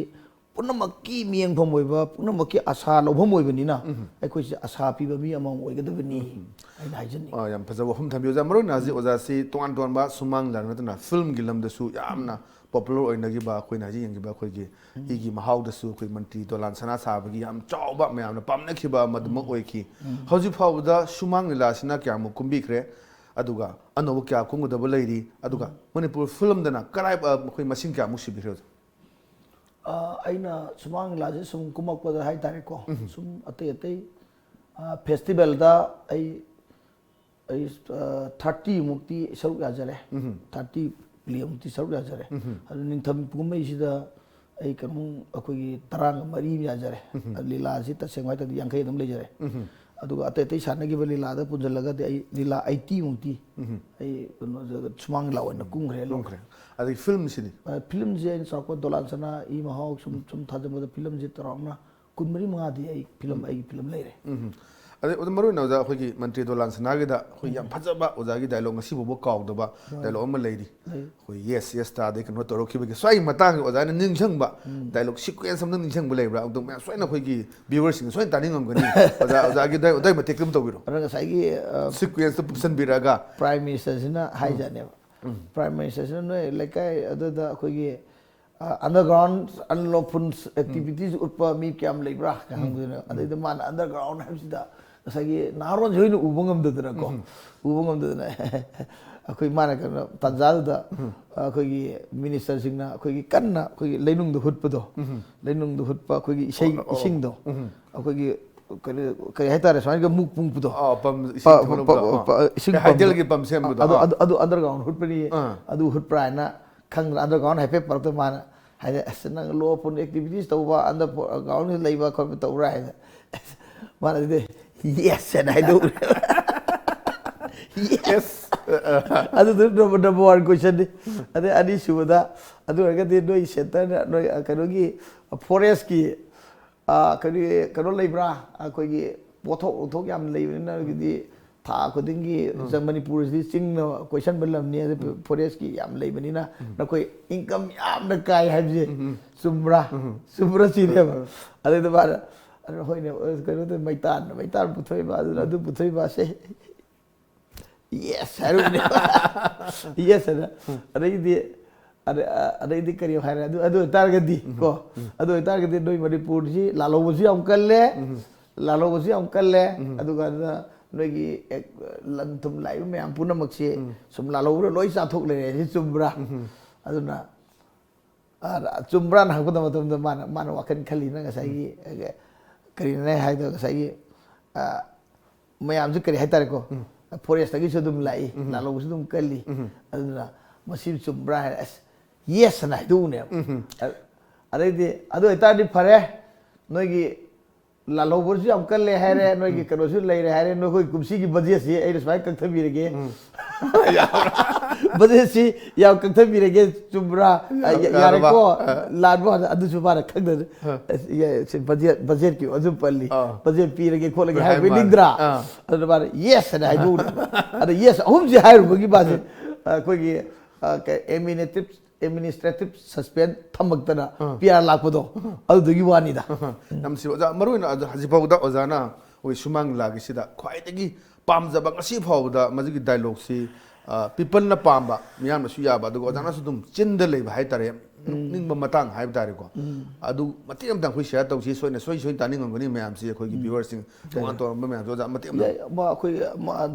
ꯄꯨꯝꯅꯃꯛꯀꯤ ꯃꯤꯠꯌꯦꯡꯐꯝ ꯑꯣꯏꯕ, ꯄꯨꯝꯅꯃꯛꯀꯤ ꯑꯁꯥ ꯂꯧꯐꯝ ꯑꯣꯏꯕꯅꯤꯅ, ꯎꯝ꯫ ꯑꯩꯈꯣꯏꯁꯦ ꯑꯁꯥ ꯄꯤꯕ ꯃꯤ ꯑꯃꯃꯝ ꯑꯣꯏꯒꯗꯕꯅꯤ ꯎꯝ꯫ ꯍꯥꯏꯅ ꯍꯥꯏꯖꯅꯤꯡꯉꯤ꯫ ꯑꯥ, ꯌꯥꯝ ꯐꯖꯕ ꯋꯥꯐꯝ ꯊꯝꯕꯤꯌꯨ, ꯑꯣꯖꯥ꯫ ꯃꯔꯨ ꯑꯣꯏꯅ ꯍꯧꯖꯤꯛ ꯑꯣꯖꯥꯁꯤ ꯇꯣꯉꯥꯟ ꯇꯣꯉꯥꯟꯕ ꯁꯨꯃꯥꯡ ꯂꯤꯂꯥ ꯅꯠꯇꯅ ꯐꯤꯂꯝꯒꯤ ꯂꯝꯗꯁꯨ ꯌꯥꯝꯅ ꯄꯣꯄꯨꯂꯔ ꯑꯣꯏꯅꯈꯤꯕ, ꯑꯩꯈꯣꯏꯅ ꯍꯧꯖꯤꯛ ꯌꯦꯡꯈꯤꯕ ꯑꯩꯈꯣꯏꯒꯤ ꯎꯝ꯫ ꯏꯒꯤ ꯃꯍꯥꯎꯗꯁꯨ ꯑꯩꯈꯣꯏ ꯃꯟꯇ꯭ꯔꯤ ꯗꯣꯂꯥꯟ ꯁꯅꯥ ꯁꯥꯕꯒꯤ ꯌꯥꯝ ꯆꯥꯎꯕ ꯃꯌꯥꯝꯅ ꯄꯥꯝꯅꯈꯤꯕ ꯑꯃꯗꯨꯃꯛ ꯎꯝ꯫ ꯑꯣꯏꯈꯤ꯫ ꯎꯝ꯫ ꯍꯧꯖꯤꯛ ꯐꯥꯎꯕꯗ ꯁꯨꯃꯥꯡ ꯂꯤꯂꯥꯁꯤꯅ ꯀꯌꯥꯃꯨꯛ ꯀꯨꯝꯕꯤꯈ꯭ꯔꯦ, ꯑꯗꯨꯒ ꯑꯅꯧꯕ ꯀꯌꯥ ꯀꯨꯝꯒꯗꯕ ꯂꯩꯔꯤ, ꯑꯗꯨꯒ ꯎꯝ꯫ ꯃꯅꯤꯄꯨꯔ ꯐꯤꯂꯝꯗꯅ ꯀꯔꯥꯏ, ꯑ, ꯑꯩꯈꯣꯏ ꯃꯁꯤꯡ ꯀꯌꯥꯃꯨꯛ ꯁꯤꯕꯤꯈ꯭ꯔꯦ ꯍꯧꯖꯤꯛ? ꯑ, ꯑꯩꯅ ꯁꯨꯃꯥꯡ ꯂꯤꯂꯥꯁꯦ ꯁꯨꯝ ꯀꯨꯝꯃꯛꯄꯗ ꯍꯥꯏꯇꯥꯔꯦꯀꯣ, ꯎꯝ꯫ ꯁꯨꯝ ꯑꯇꯩ ꯑꯇꯩ, ꯑ, ꯐꯦꯁꯇꯤꯚꯦꯜꯗ ꯑꯩ, ꯑꯩ, ꯑ, ꯊꯥꯔꯇꯤ ꯃꯨꯛꯇꯤ ꯁꯔꯨꯛ ꯌꯥꯖꯔꯦ꯫ ꯎꯝ꯫ ꯊꯥꯔꯇꯤ ꯄ꯭ꯂꯦꯃꯨꯛꯇꯤ ꯁꯔꯨꯛ ꯌꯥꯖꯔꯦ꯫ ꯎꯝ꯫ ꯑꯗꯨ ꯅꯤꯡꯊꯝ ꯀꯨꯝꯍꯩꯁꯤꯗ ꯑꯩ ꯀꯩꯅꯣ, ꯑꯩꯈꯣꯏꯒꯤ ꯇꯔꯥꯒ ꯃꯔꯤ ꯌꯥꯖꯔꯦ꯫ ꯎꯝ꯫ ꯂꯤꯂꯥꯁꯤ ꯇꯁꯦꯡꯅ ꯍꯥꯏꯇꯥꯔꯗꯤ ꯌꯥꯡꯈꯩ ꯑꯗꯨꯝ ꯂꯩꯖꯔꯦ꯫ ꯎꯝ꯫ ꯑꯗꯨꯒ ꯑꯇꯩ ꯑꯇꯩ ꯁꯥꯟꯅꯈꯤꯕ ꯂꯤꯂꯥꯗ ꯄꯨꯟꯁꯤꯜꯂꯒꯗꯤ ꯑꯩ ꯂꯤꯂꯥ ꯑꯩꯠꯇꯤ ꯃꯨꯛꯇꯤ ꯎꯝ꯫ ꯑꯩ ꯀꯩꯅꯣꯗ ꯁꯨꯃꯥꯡ ꯂꯤꯂꯥ ꯑꯣꯏꯅ ꯀꯨꯝꯈ꯭ꯔꯦ꯫ ꯀꯨꯝꯈ꯭ꯔꯦ꯫ ꯑꯗꯒꯤ ꯐꯤꯂꯝꯁꯤꯗꯤ? ꯑ, ꯐꯤꯂꯝꯁꯦ ꯑꯩꯅ ꯆꯥꯎꯔꯥꯛꯄ ꯗꯣꯂꯥꯟ ꯁꯅꯥ, ꯏ ꯃꯍꯥꯎ, ꯁꯨꯝ, ꯎꯝ꯫ ꯁꯨꯝ ꯊꯥꯖꯟꯕꯗ ꯐꯤꯂꯝꯁꯦ ꯆꯥꯎꯔꯥꯛꯅ ꯀꯨꯟꯃꯔꯤ ꯃꯉꯥꯗꯤ ꯑꯩ ꯐꯤꯂꯝ, ꯎꯝ꯫ ꯑꯩꯒꯤ ꯐꯤꯂꯝ ꯂꯩꯔꯦ꯫ ꯎꯝ꯫ ꯑꯗꯩ ꯑꯣꯖꯥ, ꯃꯔꯨ ꯑꯣꯏꯅ ꯑꯣꯖꯥ ꯑꯩꯈꯣꯏꯒꯤ ꯃꯟꯇ꯭ꯔꯤ ꯗꯣꯂꯥꯟ ꯁꯅꯥꯒꯤꯗ ꯑꯩꯈꯣꯏ ꯌꯥꯝ ꯎꯝ꯫ ꯐꯖꯕ ꯑꯣꯖꯥꯒꯤ ꯗꯥꯏꯂꯣꯒ ꯉꯁꯤꯐꯥꯎꯕ ꯀꯥꯎꯗꯕ ꯍꯣꯏ꯫ ꯗꯥꯏꯂꯣꯒ ꯑꯃ ꯂꯩꯔꯤ꯫ ꯂꯩ꯫ ꯑꯩꯈꯣꯏ ꯌꯦꯁ, ꯌꯦꯁ ꯇꯥꯗꯦ ꯀꯩꯅꯣ ꯇꯧꯔꯛꯈꯤꯕꯒꯤ ꯁ꯭ꯋꯥꯏꯒꯤ ꯃꯇꯥꯡꯒꯤ ꯑꯣꯖꯥꯅ ꯅꯤꯡꯁꯤꯡꯕ ꯎꯝ꯫ ꯗꯥꯏꯂꯣꯒ ꯁꯤꯀ꯭ꯋꯦꯟꯁ ꯑꯝꯇꯪ ꯅꯤꯡꯁꯤꯡꯕ ꯂꯩꯕ꯭ꯔꯥ? ꯑꯗꯨꯝ ꯃꯌꯥꯝ ꯁꯣꯏꯅ ꯑꯩꯈꯣꯏꯒꯤ ꯚ꯭ꯌꯨꯋꯔꯁꯤꯡꯅ ꯁꯣꯏꯅ ꯇꯥꯅꯤꯡꯉꯝꯒꯅꯤ꯫ ꯑꯣꯖꯥ, ꯑꯣꯖꯥꯒꯤ ꯑꯗꯥꯏ, ꯑꯗꯥꯏ ꯃꯇꯦꯛꯇꯨ ꯑꯗꯨꯝ ꯇꯧꯕꯤꯔꯣ꯫ ꯑꯗ ꯉꯁꯥꯏꯒꯤ, ꯑ, ꯁꯤꯀ꯭ꯋꯦꯟꯁꯇꯨ ꯄꯨꯞꯁꯟꯕꯤꯔꯛꯑꯒ꯫ ꯄ꯭ꯔꯥꯏꯝ ꯃꯤꯅꯤꯁꯇꯔꯁꯤꯅ ꯎꯝ꯫ ꯍꯥꯏꯖꯥꯠꯅꯦꯕ꯫ ꯎꯝ꯫ ꯄ꯭ꯔꯥꯏꯝ ꯃꯤꯅꯤꯁꯇꯔꯁꯤꯅ ꯅꯣꯏ ꯂꯩꯀꯥꯏ ꯑꯗꯨꯗ ꯑꯩꯈꯣꯏꯒꯤ ꯑꯟꯗꯔꯒ꯭ꯔꯥꯎꯟ ꯑꯟꯂꯣꯐꯨꯜ ꯑꯦꯛꯇꯤꯚꯤꯇꯤꯁ ꯎꯠꯄ ꯃꯤ ꯀꯌꯥꯝ ꯂꯩꯕ꯭ꯔꯥ ꯀꯥꯏ ꯍꯪꯗꯣꯏꯅꯦ꯫ ꯑꯗꯩꯗ ꯃꯥꯅ ꯑꯟꯗꯔꯒ꯭ꯔꯥꯎꯟ ꯍꯥꯏꯕꯁꯤꯗ ꯉꯁꯥꯏꯒꯤ ꯅꯍꯥꯔꯣꯟꯁꯦ ꯑꯣꯏꯅ ꯎꯕ ꯉꯝꯗꯗꯅꯀꯣ, ꯎꯕ ꯉꯝꯗꯗꯅ ꯑꯩꯈꯣꯏ ꯃꯥꯅ ꯀꯩꯅꯣ ꯇꯥꯟꯖꯥꯗꯨꯗ ꯑꯩꯈꯣꯏꯒꯤ ꯃꯤꯅꯤꯁꯇꯔꯁꯤꯡꯅ ꯑꯩꯈꯣꯏꯒꯤ ꯀꯟꯅ ꯑꯩꯈꯣꯏꯒꯤ ꯂꯩꯅꯨꯡꯗ ꯍꯨꯠꯄꯗꯣ, ꯂꯩꯅꯨꯡꯗ ꯍꯨꯠꯄ ꯑꯩꯈꯣꯏꯒꯤ ꯏꯁꯩ, ꯑꯣ, ꯑꯣ, ꯏꯁꯤꯡꯗꯣ, ꯑꯩꯈꯣꯏꯒꯤ ꯀꯔꯤ, ꯀꯔꯤ ꯍꯥꯏꯇꯥꯔꯦ, ꯁꯨꯃꯥꯏꯅꯒ ꯃꯨꯛ ꯄꯨꯡꯄꯗꯣ, ꯑꯣ, ꯄꯝ, ꯏꯁꯤꯡ ꯄ-, ꯊꯣꯛꯂꯛꯄꯗꯣ, ꯄ-, ꯑꯣ, ꯄ-, ꯏꯁꯤꯡ ꯑꯦ, ꯄꯝꯗꯣ꯫ ꯍꯥꯏꯗꯦꯜꯒꯤ ꯄꯝ ꯁꯦꯝꯕꯗꯣ, ꯑꯗꯨ, ꯑꯣ꯫ ꯑꯗꯨ, ꯑꯗꯨ ꯑꯟꯗꯔꯒ꯭ꯔꯥꯎꯟ ꯍꯨꯠꯄꯅꯤ, ꯑꯥ꯫ ꯑꯗꯨ ꯍꯨꯠꯄ꯭ꯔꯥ ꯍꯥꯏꯅ ꯈꯪꯗꯅ ꯑꯟꯗꯔꯒ꯭ꯔꯥꯎꯟ ꯍꯥꯏꯐꯦꯠ ꯄꯜꯂꯛꯇ ꯃꯥꯅ ꯍꯥꯏꯗꯤ, "ꯑꯁ, ꯅꯪ ꯂꯣ ꯐꯨꯟ ꯑꯦꯛꯇꯤꯚꯤꯇꯤꯁ ꯇꯧꯕ, ꯑꯟꯗꯔꯒ꯭ꯔꯥꯎꯟ ꯂꯩꯕ ꯈꯣꯠꯄ ꯇꯧꯕ꯭ꯔꯥ?" ꯍꯥꯏꯗ ꯃꯥꯅ ꯑꯗꯨꯗꯤ "ꯌꯦꯁ" ꯍꯥꯏꯅ ꯍꯥꯏꯗꯣꯛꯎꯔꯦ꯫ ꯌꯦꯁ꯫ ꯑꯗꯨꯗꯨ ꯅꯝꯕꯔ ꯋꯥꯟ ꯀꯣꯏꯁꯟꯅꯤ꯫ ꯑꯗꯩ ꯑꯅꯤꯁꯨꯕꯗ, ꯑꯗꯨ ꯑꯣꯏꯔꯒꯗꯤ ꯅꯣꯏ ꯁꯦꯟꯇꯔꯅ, ꯅꯣꯏ, ꯑ, ꯀꯩꯅꯣꯒꯤ, ꯐꯣꯔꯦꯁꯀꯤ, ꯑ, ꯀꯔꯤ, ꯀꯩꯅꯣ ꯂꯩꯕ꯭ꯔꯥ? ꯑꯩꯈꯣꯏꯒꯤ ꯄꯣꯠꯊꯣꯛ ꯂꯧꯊꯣꯛ ꯌꯥꯝ ꯂꯩꯕꯅꯤꯅ, ꯑꯗꯒꯤꯗꯤ ꯊꯥ ꯈꯨꯗꯤꯡꯒꯤ ꯆ-, ꯃꯅꯤꯄꯨꯔꯁꯤ ꯆꯤꯡꯅ ꯀꯣꯏꯁꯟꯕ ꯂꯝꯅꯤ, ꯑꯗ ꯐꯣꯔꯦꯁꯀꯤ ꯌꯥꯝ ꯂꯩꯕꯅꯤꯅ, ꯅꯈꯣꯏ ꯏꯟꯀꯝ ꯌꯥꯝꯅ ꯀꯥꯏ ꯍꯥꯏꯕꯁꯦ ꯆꯨꯝꯕ꯭ꯔꯥ? ꯆꯨꯝꯕ꯭ꯔꯥ ꯁꯤꯅꯦꯕ꯫ ꯑꯗꯨꯗ ꯃꯥꯅ, ꯑꯗꯨ ꯍꯣꯏꯅꯦ, ꯑ, ꯀꯩꯅꯣꯗ ꯃꯩꯇꯥꯟ, ꯃꯩꯇꯥꯟ ꯄꯨꯊꯣꯛꯏꯕ, ꯑꯗꯨꯅ ꯑꯗꯨ ꯄꯨꯊꯣꯛꯏꯕ, ꯁꯦ, ꯌꯦꯁ ꯍꯥꯏꯔꯨꯕꯅꯦ꯫ ꯌꯦꯁ ꯍꯥꯏꯅ꯫ ꯑꯗꯩꯗꯤ, ꯑꯗ-, ꯑ-, ꯑꯗꯩꯗꯤ ꯀꯔꯤ ꯍꯥꯏꯔꯦ? ꯑꯗꯨ, ꯑꯗꯨ ꯑꯣꯏꯇꯥꯔꯒꯗꯤ, ꯀꯣ, ꯑꯗꯨ ꯑꯣꯏꯇꯥꯔꯒꯗꯤ ꯅꯣꯏ ꯃꯅꯤꯄꯨꯔꯁꯤ ꯂꯥꯜꯍꯧꯕꯁꯨ ꯌꯥꯝ ꯀꯜꯂꯦ, ꯂꯥꯜꯍꯧꯕꯁꯨ ꯌꯥꯝ ꯀꯜꯂꯦ, ꯑꯗꯨꯒ ꯑꯗꯨꯅ ꯅꯣꯏꯒꯤ ꯑꯦ-, ꯂꯟ ꯊꯨꯝ ꯂꯥꯛꯏꯕ ꯃꯌꯥꯝ ꯄꯨꯝꯅꯃꯛꯁꯤ ꯁꯨꯝ ꯂꯥꯜꯍꯧꯕ꯭ꯔꯥ ꯂꯣꯏ ꯆꯥꯊꯣꯛ ꯂꯩꯔꯦ, ꯁꯤ ꯆꯨꯝꯕ꯭ꯔꯥ? ꯑꯗꯨꯅ ꯑ, ꯆꯨꯝꯕ꯭ꯔꯥꯅ ꯍꯪꯉꯛꯄ ꯃꯇꯝꯗ ꯃꯥꯅ, ꯃꯥꯅ ꯋꯥꯈꯜ ꯈꯜꯂꯤꯅ ꯉꯁꯥꯏꯒꯤ, ꯑ, ꯀꯔꯤꯅꯣꯅꯦ ꯍꯥꯏꯗꯣ, ꯉꯁꯥꯏꯒꯤ, ꯑ, ꯃꯌꯥꯝꯁꯨ ꯀꯔꯤ ꯍꯥꯏꯇꯥꯔꯦꯀꯣ, ꯐꯣꯔꯦꯁꯇꯒꯤꯁꯨ ꯑꯗꯨꯝ ꯂꯥꯛꯏ, ꯂꯥꯜꯍꯧꯕꯁꯨ ꯑꯗꯨꯝ ꯀꯜꯂꯤ, ꯑꯗꯨꯅ ꯃꯁꯤ ꯆꯨꯝꯕ꯭ꯔꯥ ꯍꯥꯏꯔ, ꯑꯁ, ꯌꯦꯁ ꯑꯅ ꯍꯥꯏꯗꯣꯛꯎꯅꯦꯕ꯫ ꯑ-, ꯑꯗꯩꯗꯤ, "ꯑꯗꯨ ꯑꯣꯏꯇꯥꯔꯗꯤ ꯐꯔꯦ, ꯅꯣꯏꯒꯤ ꯂꯥꯜꯍꯧꯕꯁꯨ ꯌꯥꯝ ꯀꯜꯂꯦ ꯍꯥꯏꯔꯦ, ꯅꯣꯏꯒꯤ ꯀꯩꯅꯣꯁꯨ ꯂꯩꯔꯦ ꯍꯥꯏꯔꯦ, ꯅꯈꯣꯏ ꯀꯨꯝꯁꯤꯒꯤ ꯕꯖꯦꯠꯁꯤ ꯑꯩꯅ ꯁꯨꯃꯥꯏꯅ ꯀꯛꯊꯕꯤꯔꯒꯦ, ꯕꯖꯦꯠꯁꯤ ꯌꯥꯝ ꯀꯛꯊꯕꯤꯔꯒꯦ, ꯆꯨꯝꯕ꯭ꯔꯥ? ꯑ, ꯌꯥ-, ꯌꯥꯔꯕ? ꯌꯥꯔꯦꯀꯣ? ꯑ꯫ ꯂꯥꯟꯕ ꯋꯥꯗ ꯑꯗꯨꯁꯨ ꯃꯥꯅ ꯈꯪꯗꯅ, ꯑ꯫ ꯑꯁ, ꯌꯥ-, ꯁꯤ ꯕꯖꯦꯠ, ꯕꯖꯦꯠꯀꯤ ꯑꯣꯟꯁꯨꯝ ꯄꯜꯂꯤ, ꯑ꯫ ꯕꯖꯦꯠ ꯄꯤꯔꯒꯦ ꯈꯣꯠꯂꯒꯦ ꯍꯥꯏ ꯍꯥꯏꯕ ꯃꯥꯅꯤ꯫ ꯅꯤꯡꯗ꯭ꯔꯥ?" ꯑ꯫ ꯑꯗꯨꯅ ꯃꯥꯅ ꯌꯦꯁ ꯍꯥꯏꯅ ꯍꯥꯏꯗꯣꯛꯎꯅꯦꯕ꯫ ꯑꯗ ꯌꯦꯁ ꯑꯍꯨꯝꯁꯤ ꯍꯥꯏꯔꯨꯕꯒꯤ ꯃꯥꯁꯦ, ꯑ, ꯑꯩꯈꯣꯏꯒꯤ, ꯑ, ꯀꯩ, ꯑꯦꯃꯤꯅꯦꯇꯤꯞ ꯑꯦꯗꯃꯤꯅꯤꯁꯇ꯭ꯔꯦꯇꯤꯚ ꯁꯁꯄꯦꯟ ꯊꯝꯃꯛꯇꯅ ꯑꯥ꯫ ꯄꯤ ꯑꯥꯔ ꯂꯥꯛꯄꯗꯣ, ꯑꯥ꯫ ꯑꯗꯨꯗꯨꯒꯤ ꯋꯥꯅꯤꯗ꯫ ꯑꯥ꯫ ꯌꯥꯝ ꯅꯨꯡꯁꯤꯕ ꯑꯣꯖꯥ, ꯃꯔꯨ ꯑꯣꯏꯅ ꯑꯗꯨ ꯍꯧꯖꯤꯛ ꯐꯥꯎꯕꯗ ꯑꯣꯖꯥꯅ ꯑꯩꯈꯣꯏ ꯁꯨꯃꯥꯡ ꯂꯤꯂꯥꯒꯤꯁꯤꯗ ꯈ꯭ꯋꯥꯏꯗꯒꯤ ꯄꯥꯝꯖꯕ, ꯉꯁꯤ ꯐꯥꯎꯕꯗ ꯃꯁꯤꯒꯤ ꯗꯥꯏꯂꯣꯛꯁꯤ, ꯑ, ꯄꯤꯄꯜꯅ ꯄꯥꯝꯕ, ꯃꯤꯌꯥꯝꯅꯁꯨ ꯌꯥꯕ, ꯑꯗꯨꯒ ꯑꯣꯖꯥꯅꯁꯨ ꯑꯗꯨꯝ ꯆꯤꯟꯗ ꯂꯩꯕ ꯍꯥꯏꯇꯥꯔꯦ, ꯌꯥꯝ ꯅꯣꯛꯅꯤꯡꯕ ꯃꯇꯥꯡ ꯍꯥꯏꯕ ꯇꯥꯔꯦꯀꯣ꯫ ꯑꯗꯨ ꯃꯇꯦꯛ ꯑꯃꯇꯪ ꯑꯩꯈꯣꯏ ꯁꯤꯌꯔ ꯇꯧꯁꯤ꯫ ꯁꯣꯏꯅ ꯁꯣꯏ ꯁꯣꯏ ꯇꯥꯅꯤꯡꯉꯝꯒꯅꯤ ꯃꯌꯥꯝꯁꯤ, ꯑꯩꯈꯣꯏꯒꯤ ꯚ꯭ꯌꯨꯋꯔꯁꯤꯡ, ꯇꯣꯉꯥꯟ ꯇꯣꯉꯥꯟꯕ ꯃꯌꯥꯝꯁꯨ꯫ ꯑꯣꯖꯥ, ꯃꯇꯦꯛ ꯑꯃ꯫ ꯌꯥꯏ, ꯑꯃ ꯑꯩꯈꯣꯏ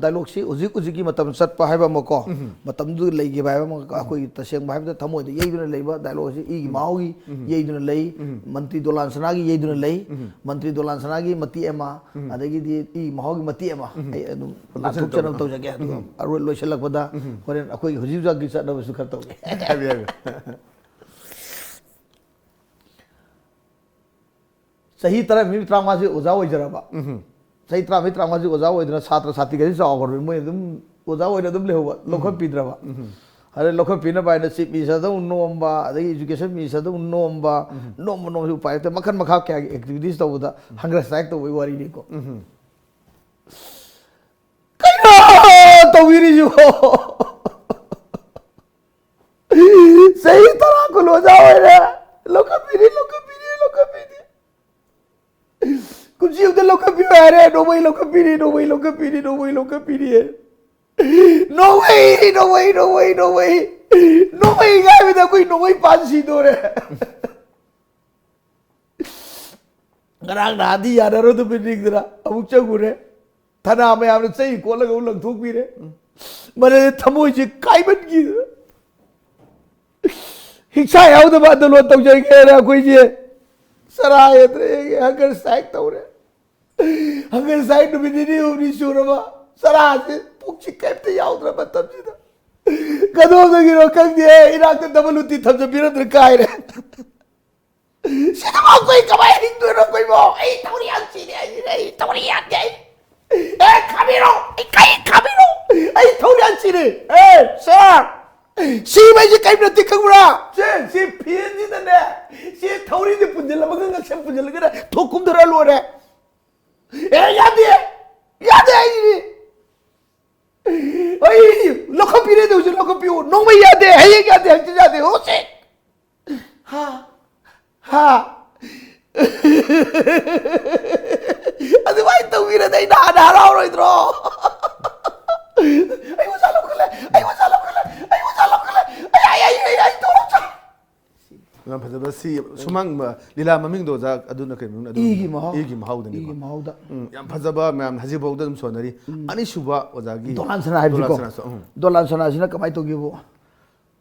ꯗꯥꯏꯂꯣꯛꯁꯤ ꯍꯧꯖꯤꯛ ꯍꯧꯖꯤꯛꯀꯤ ꯃꯇꯝ ꯆꯠꯄ ꯍꯥꯏꯕ ꯑꯃꯀꯣ, ꯃꯇꯝꯗꯨꯗ ꯂꯩꯈꯤꯕ ꯍꯥꯏꯕ ꯑꯃ, ꯑꯩꯈꯣꯏꯒꯤ ꯇꯁꯦꯡꯕ ꯍꯥꯏꯕꯗ ꯊꯃꯣꯏꯗ ꯌꯩꯗꯨꯅ ꯂꯩꯕ ꯗꯥꯏꯂꯣꯛꯁꯤ ꯏꯒꯤ ꯃꯍꯥꯎꯒꯤ ꯌꯩꯗꯨꯅ ꯂꯩ꯫ ꯃꯟꯇ꯭ꯔꯤ ꯗꯣꯂꯥꯟ ꯁꯅꯥꯒꯤ ꯌꯩꯗꯨꯅ ꯂꯩ꯫ ꯃꯟꯇ꯭ꯔꯤ ꯗꯣꯂꯥꯟ ꯁꯅꯥꯒꯤ ꯃꯇꯦꯛ ꯑꯃ, ꯑꯗꯒꯤꯗꯤ ꯏ ꯃꯍꯥꯎꯒꯤ ꯃꯇꯦꯛ ꯑꯃ ꯑꯩ ꯑꯗꯨꯝ ꯂꯥꯟꯊꯣꯛꯆꯅꯕ ꯇꯧꯖꯒꯦ꯫ ꯑꯗꯨꯒ ꯑꯔꯣꯏ ꯂꯣꯏꯁꯤꯜꯂꯛꯄꯗ ꯍꯣꯔꯦꯟ ꯑꯩꯈꯣꯏꯒꯤ ꯍꯧꯖꯤꯛ ꯍꯧꯖꯤꯛꯀꯤ ꯆꯠꯅꯕꯁꯨ ꯈꯔ ꯇꯧꯒꯦ꯫ ꯍꯥꯏꯕꯤꯌꯨ, ꯍꯥꯏꯕꯤꯌꯨ꯫ ꯆꯍꯤ ꯇꯔꯥꯃꯔꯤ ꯇꯔꯥꯃꯉꯥꯁꯤ ꯑꯣꯖꯥ ꯑꯣꯏꯖꯔꯕ, ꯆꯍꯤ ꯇꯔꯥꯃꯔꯤ ꯇꯔꯥꯃꯉꯥꯁꯤ ꯑꯣꯖꯥ ꯑꯣꯏꯗꯅ ꯁꯥꯇ꯭ꯔ ꯁꯥꯇ꯭ꯔꯤꯈꯩꯁꯤ ꯆꯥꯎꯈ꯭ꯔꯕꯅꯤ, ꯃꯣꯏ ꯑꯗꯨꯝ ꯑꯣꯖꯥ ꯑꯣꯏꯅ ꯑꯗꯨꯝ ꯂꯩꯍꯧꯕ, ꯂꯧꯈꯠꯄꯤꯗ꯭ꯔꯕ꯫ ꯑꯗꯩ ꯂꯧꯈꯠꯄꯤꯅꯕ ꯍꯥꯏꯅ ꯆꯤꯞ ꯃꯤꯅꯤꯁꯇꯔꯗ ꯑꯃꯨꯛ ꯅꯣꯝꯕ, ꯑꯗꯒꯤ ꯏꯖꯨꯀꯦꯁꯟ ꯃꯤꯅꯤꯁꯇꯔꯗ ꯑꯃꯨꯛ ꯅꯣꯝꯕ, ꯅꯣꯝꯕ ꯅꯣꯝꯕꯁꯤ ꯎꯄꯥꯏ ꯂꯩꯇꯦ꯫ ꯃꯈꯜ ꯃꯈꯥ ꯀꯌꯥꯒꯤ ꯑꯦꯛꯇꯤꯚꯤꯇꯤꯁ ꯇꯧꯕꯗ ꯍꯪꯒꯔ ꯁ꯭ꯇ꯭ꯔꯥꯏꯛ ꯇꯧꯕꯒꯤ ꯋꯥꯔꯤꯅꯤꯀꯣ꯫ ꯀꯩꯅꯣ ꯇꯧꯕꯤꯔꯤꯁꯤꯕꯣ? ꯆꯍꯤ ꯇꯔꯥ ꯀꯨꯟ ꯑꯣꯖꯥ ꯑꯣꯏꯔꯦ, ꯂꯧꯈꯠꯄꯤꯔꯤ, ꯂꯧꯈꯠꯄꯤꯔꯤ, ꯂꯧꯈꯠꯄꯤꯔꯤ꯫ ꯀꯨꯝꯁꯤ ꯑꯃꯗ ꯂꯧꯈꯠꯄꯤꯌꯨ ꯍꯥꯏꯔꯦ, ꯅꯣꯡꯃꯩ ꯂꯧꯈꯠꯄꯤꯔꯤ, ꯅꯣꯡꯃꯩ ꯂꯧꯈꯠꯄꯤꯔꯤ, ꯅꯣꯡꯃꯩ ꯂꯧꯈꯠꯄꯤꯔꯤ꯫ ꯅꯣꯡꯃꯩ, ꯅꯣꯡꯃꯩ, ꯅꯣꯡꯃꯩ, ꯅꯣꯡꯃꯩ꯫ ꯅꯣꯡꯃꯩ ꯉꯥꯏꯕꯗ ꯑꯩꯈꯣꯏ ꯅꯣꯡꯃꯩ ꯄꯥꯟ ꯁꯤꯗꯣꯔꯦ꯫ ꯉꯔꯥꯡ ꯅꯍꯥꯟꯗꯤ ꯌꯥꯅꯔꯨꯗꯕ ꯅꯤꯡꯗꯅ ꯑꯃꯨꯛ ꯆꯪꯉꯨꯔꯦ꯫ ꯊꯅꯥ ꯃꯌꯥꯝꯅ ꯆꯩ ꯀꯣꯠꯂꯒ ꯑꯃꯨꯛ ꯂꯪꯊꯣꯛꯄꯤꯔꯦ꯫ ꯃꯔꯝꯗꯤ ꯊꯃꯣꯏꯁꯦ ꯀꯥꯏꯃꯟꯈꯤꯗꯅ꯫ ꯍꯤꯡꯁꯥ ꯌꯥꯎꯗꯕ ꯑꯟꯗꯣꯂꯣꯟ ꯇꯧꯖꯒꯦꯅ ꯑꯩꯈꯣꯏꯁꯦ ꯆꯔꯥ ꯍꯦꯟꯗ꯭ꯔꯦ, ꯍꯪꯒꯔ ꯁ꯭ꯇ꯭ꯔꯥꯏꯛ ꯇꯧꯔꯦ꯫ ꯍꯪꯒꯔ ꯁ꯭ꯇ꯭ꯔꯥꯏꯛ ꯅꯨꯃꯤꯠ ꯅꯤꯅꯤ ꯍꯨꯝꯅꯤ ꯁꯨꯔꯕ ꯆꯔꯥꯁꯦ, ꯄꯨꯛꯁꯤ ꯀꯩꯝꯇ ꯌꯥꯎꯗ꯭ꯔ ꯃꯇꯝꯁꯤꯗ ꯀꯗꯣꯝꯗꯒꯤꯅꯣ ꯈꯪꯗꯦ, ꯏꯅꯥꯛꯇ ꯗꯕꯜ ꯂꯨꯇꯤ ꯊꯝꯖꯟꯕꯤꯔꯝꯗ꯭ꯔ ꯀꯥꯏꯔꯦ꯫ ꯁꯤꯗꯕꯨ ꯑꯩꯈꯣꯏ ꯀꯃꯥꯏꯅ ꯍꯤꯡꯗꯣꯏꯅꯣ ꯑꯩꯈꯣꯏꯕꯣ? ꯑꯩ ꯊꯧꯔꯤ ꯌꯥꯝ ꯆꯤꯜꯂꯤ ꯍꯥꯏꯁꯤꯅꯦ, ꯑꯩ ꯊꯧꯔꯤ ꯌꯥꯟꯗꯦ ꯑꯩ꯫ ꯑꯦ, ꯈꯥꯝꯕꯤꯔꯣ! ꯑꯩ ꯀꯩ ꯈꯥꯝꯕꯤꯔꯣ! ꯑꯩ ꯊꯧꯔꯤ ꯌꯥꯝ ꯆꯤꯜꯂꯤ꯫ ꯑꯦ, ꯁꯥꯔ! ꯁꯤꯕ ꯍꯥꯏꯁꯦ ꯀꯔꯤꯝ ꯅꯠꯇꯦ ꯈꯪꯕ꯭ꯔꯥ? ꯁꯦ, ꯁꯤ ꯐꯦꯟꯁꯤꯗꯅꯦ, ꯁꯤ ꯊꯧꯔꯤꯁꯦ ꯄꯨꯟꯁꯤꯜꯂꯝꯃꯒ ꯉꯛꯁꯝ ꯄꯨꯟꯁꯤꯜꯂꯒꯅꯦ ꯊꯣꯛ ꯀꯨꯝꯊꯔ ꯂꯣꯏꯔꯦ꯫ ꯑꯦ, ꯌꯥꯗꯦ! ꯌꯥꯗꯦ ꯍꯥꯏꯁꯤꯅꯤ꯫ ꯑꯩ ꯂꯧꯈꯠꯄꯤꯔꯦ ꯇꯧꯁꯨ ꯂꯧꯈꯠꯄꯤꯌꯨ꯫ ꯅꯣꯡꯃꯩ ꯌꯥꯗꯦ, ꯍꯌꯦꯡ ꯌꯥꯗꯦ, ꯍꯪꯆꯤꯠ ꯌꯥꯗꯦ, ꯍꯧꯖꯤꯛ꯫ ꯍꯥ? ꯍꯥ? ꯑꯗꯨꯃꯥꯏꯅ ꯇꯧꯕꯤꯔꯗꯤ ꯑꯩ ꯅꯍꯥꯟ ꯍꯔꯥꯎꯔꯣꯏꯗ꯭ꯔꯣ? ꯑꯩ ꯑꯣꯖꯥ ꯂꯧꯈꯠꯂꯦ, ꯑꯩ ꯑꯣꯖꯥ ꯂꯧꯈꯠꯂꯦ, ꯑꯩ ꯑꯣꯖꯥ ꯂꯧꯈꯠꯂꯦ, ꯑꯩ, ꯑꯩ, ꯑꯩ, ꯑꯩ, ꯑꯩ ꯇꯧꯔꯛꯇ꯭ꯔꯣ? ꯐꯖꯕ ꯁꯤ ꯁꯨꯃꯥꯡ ꯃ-, ꯂꯤꯂꯥ ꯃꯃꯤꯡꯗꯣ ꯑꯣꯖꯥ, ꯑꯗꯨꯅ ꯀꯩ ꯃꯃꯤꯡꯅꯣ? ꯑꯗꯨ ꯏꯒꯤ ꯃꯍꯥꯎ꯫ ꯏꯒꯤ ꯃꯍꯥꯎꯗꯅꯤꯀꯣ꯫ ꯏꯒꯤ ꯃꯍꯥꯎꯗ꯫ ꯎꯝ, ꯌꯥꯝ ꯐꯖꯕ, ꯃꯌꯥꯝ ꯍꯧꯖꯤꯛꯐꯥꯎꯗ ꯑꯗꯨꯝ ꯁꯣꯟꯅꯔꯤ꯫ ꯎꯝ꯫ ꯑꯅꯤꯁꯨꯕ ꯑꯣꯖꯥꯒꯤ ꯗꯣꯂꯥꯟ ꯁꯅꯥ ꯍꯥꯏꯕꯁꯤꯀꯣ꯫ ꯗꯣꯂꯥꯟ ꯁꯅꯥꯁꯨ, ꯎꯝ꯫ ꯗꯣꯂꯥꯟ ꯁꯅꯥꯁꯤꯅ ꯀꯃꯥꯏꯅ ꯇꯧꯒꯦꯕꯨ,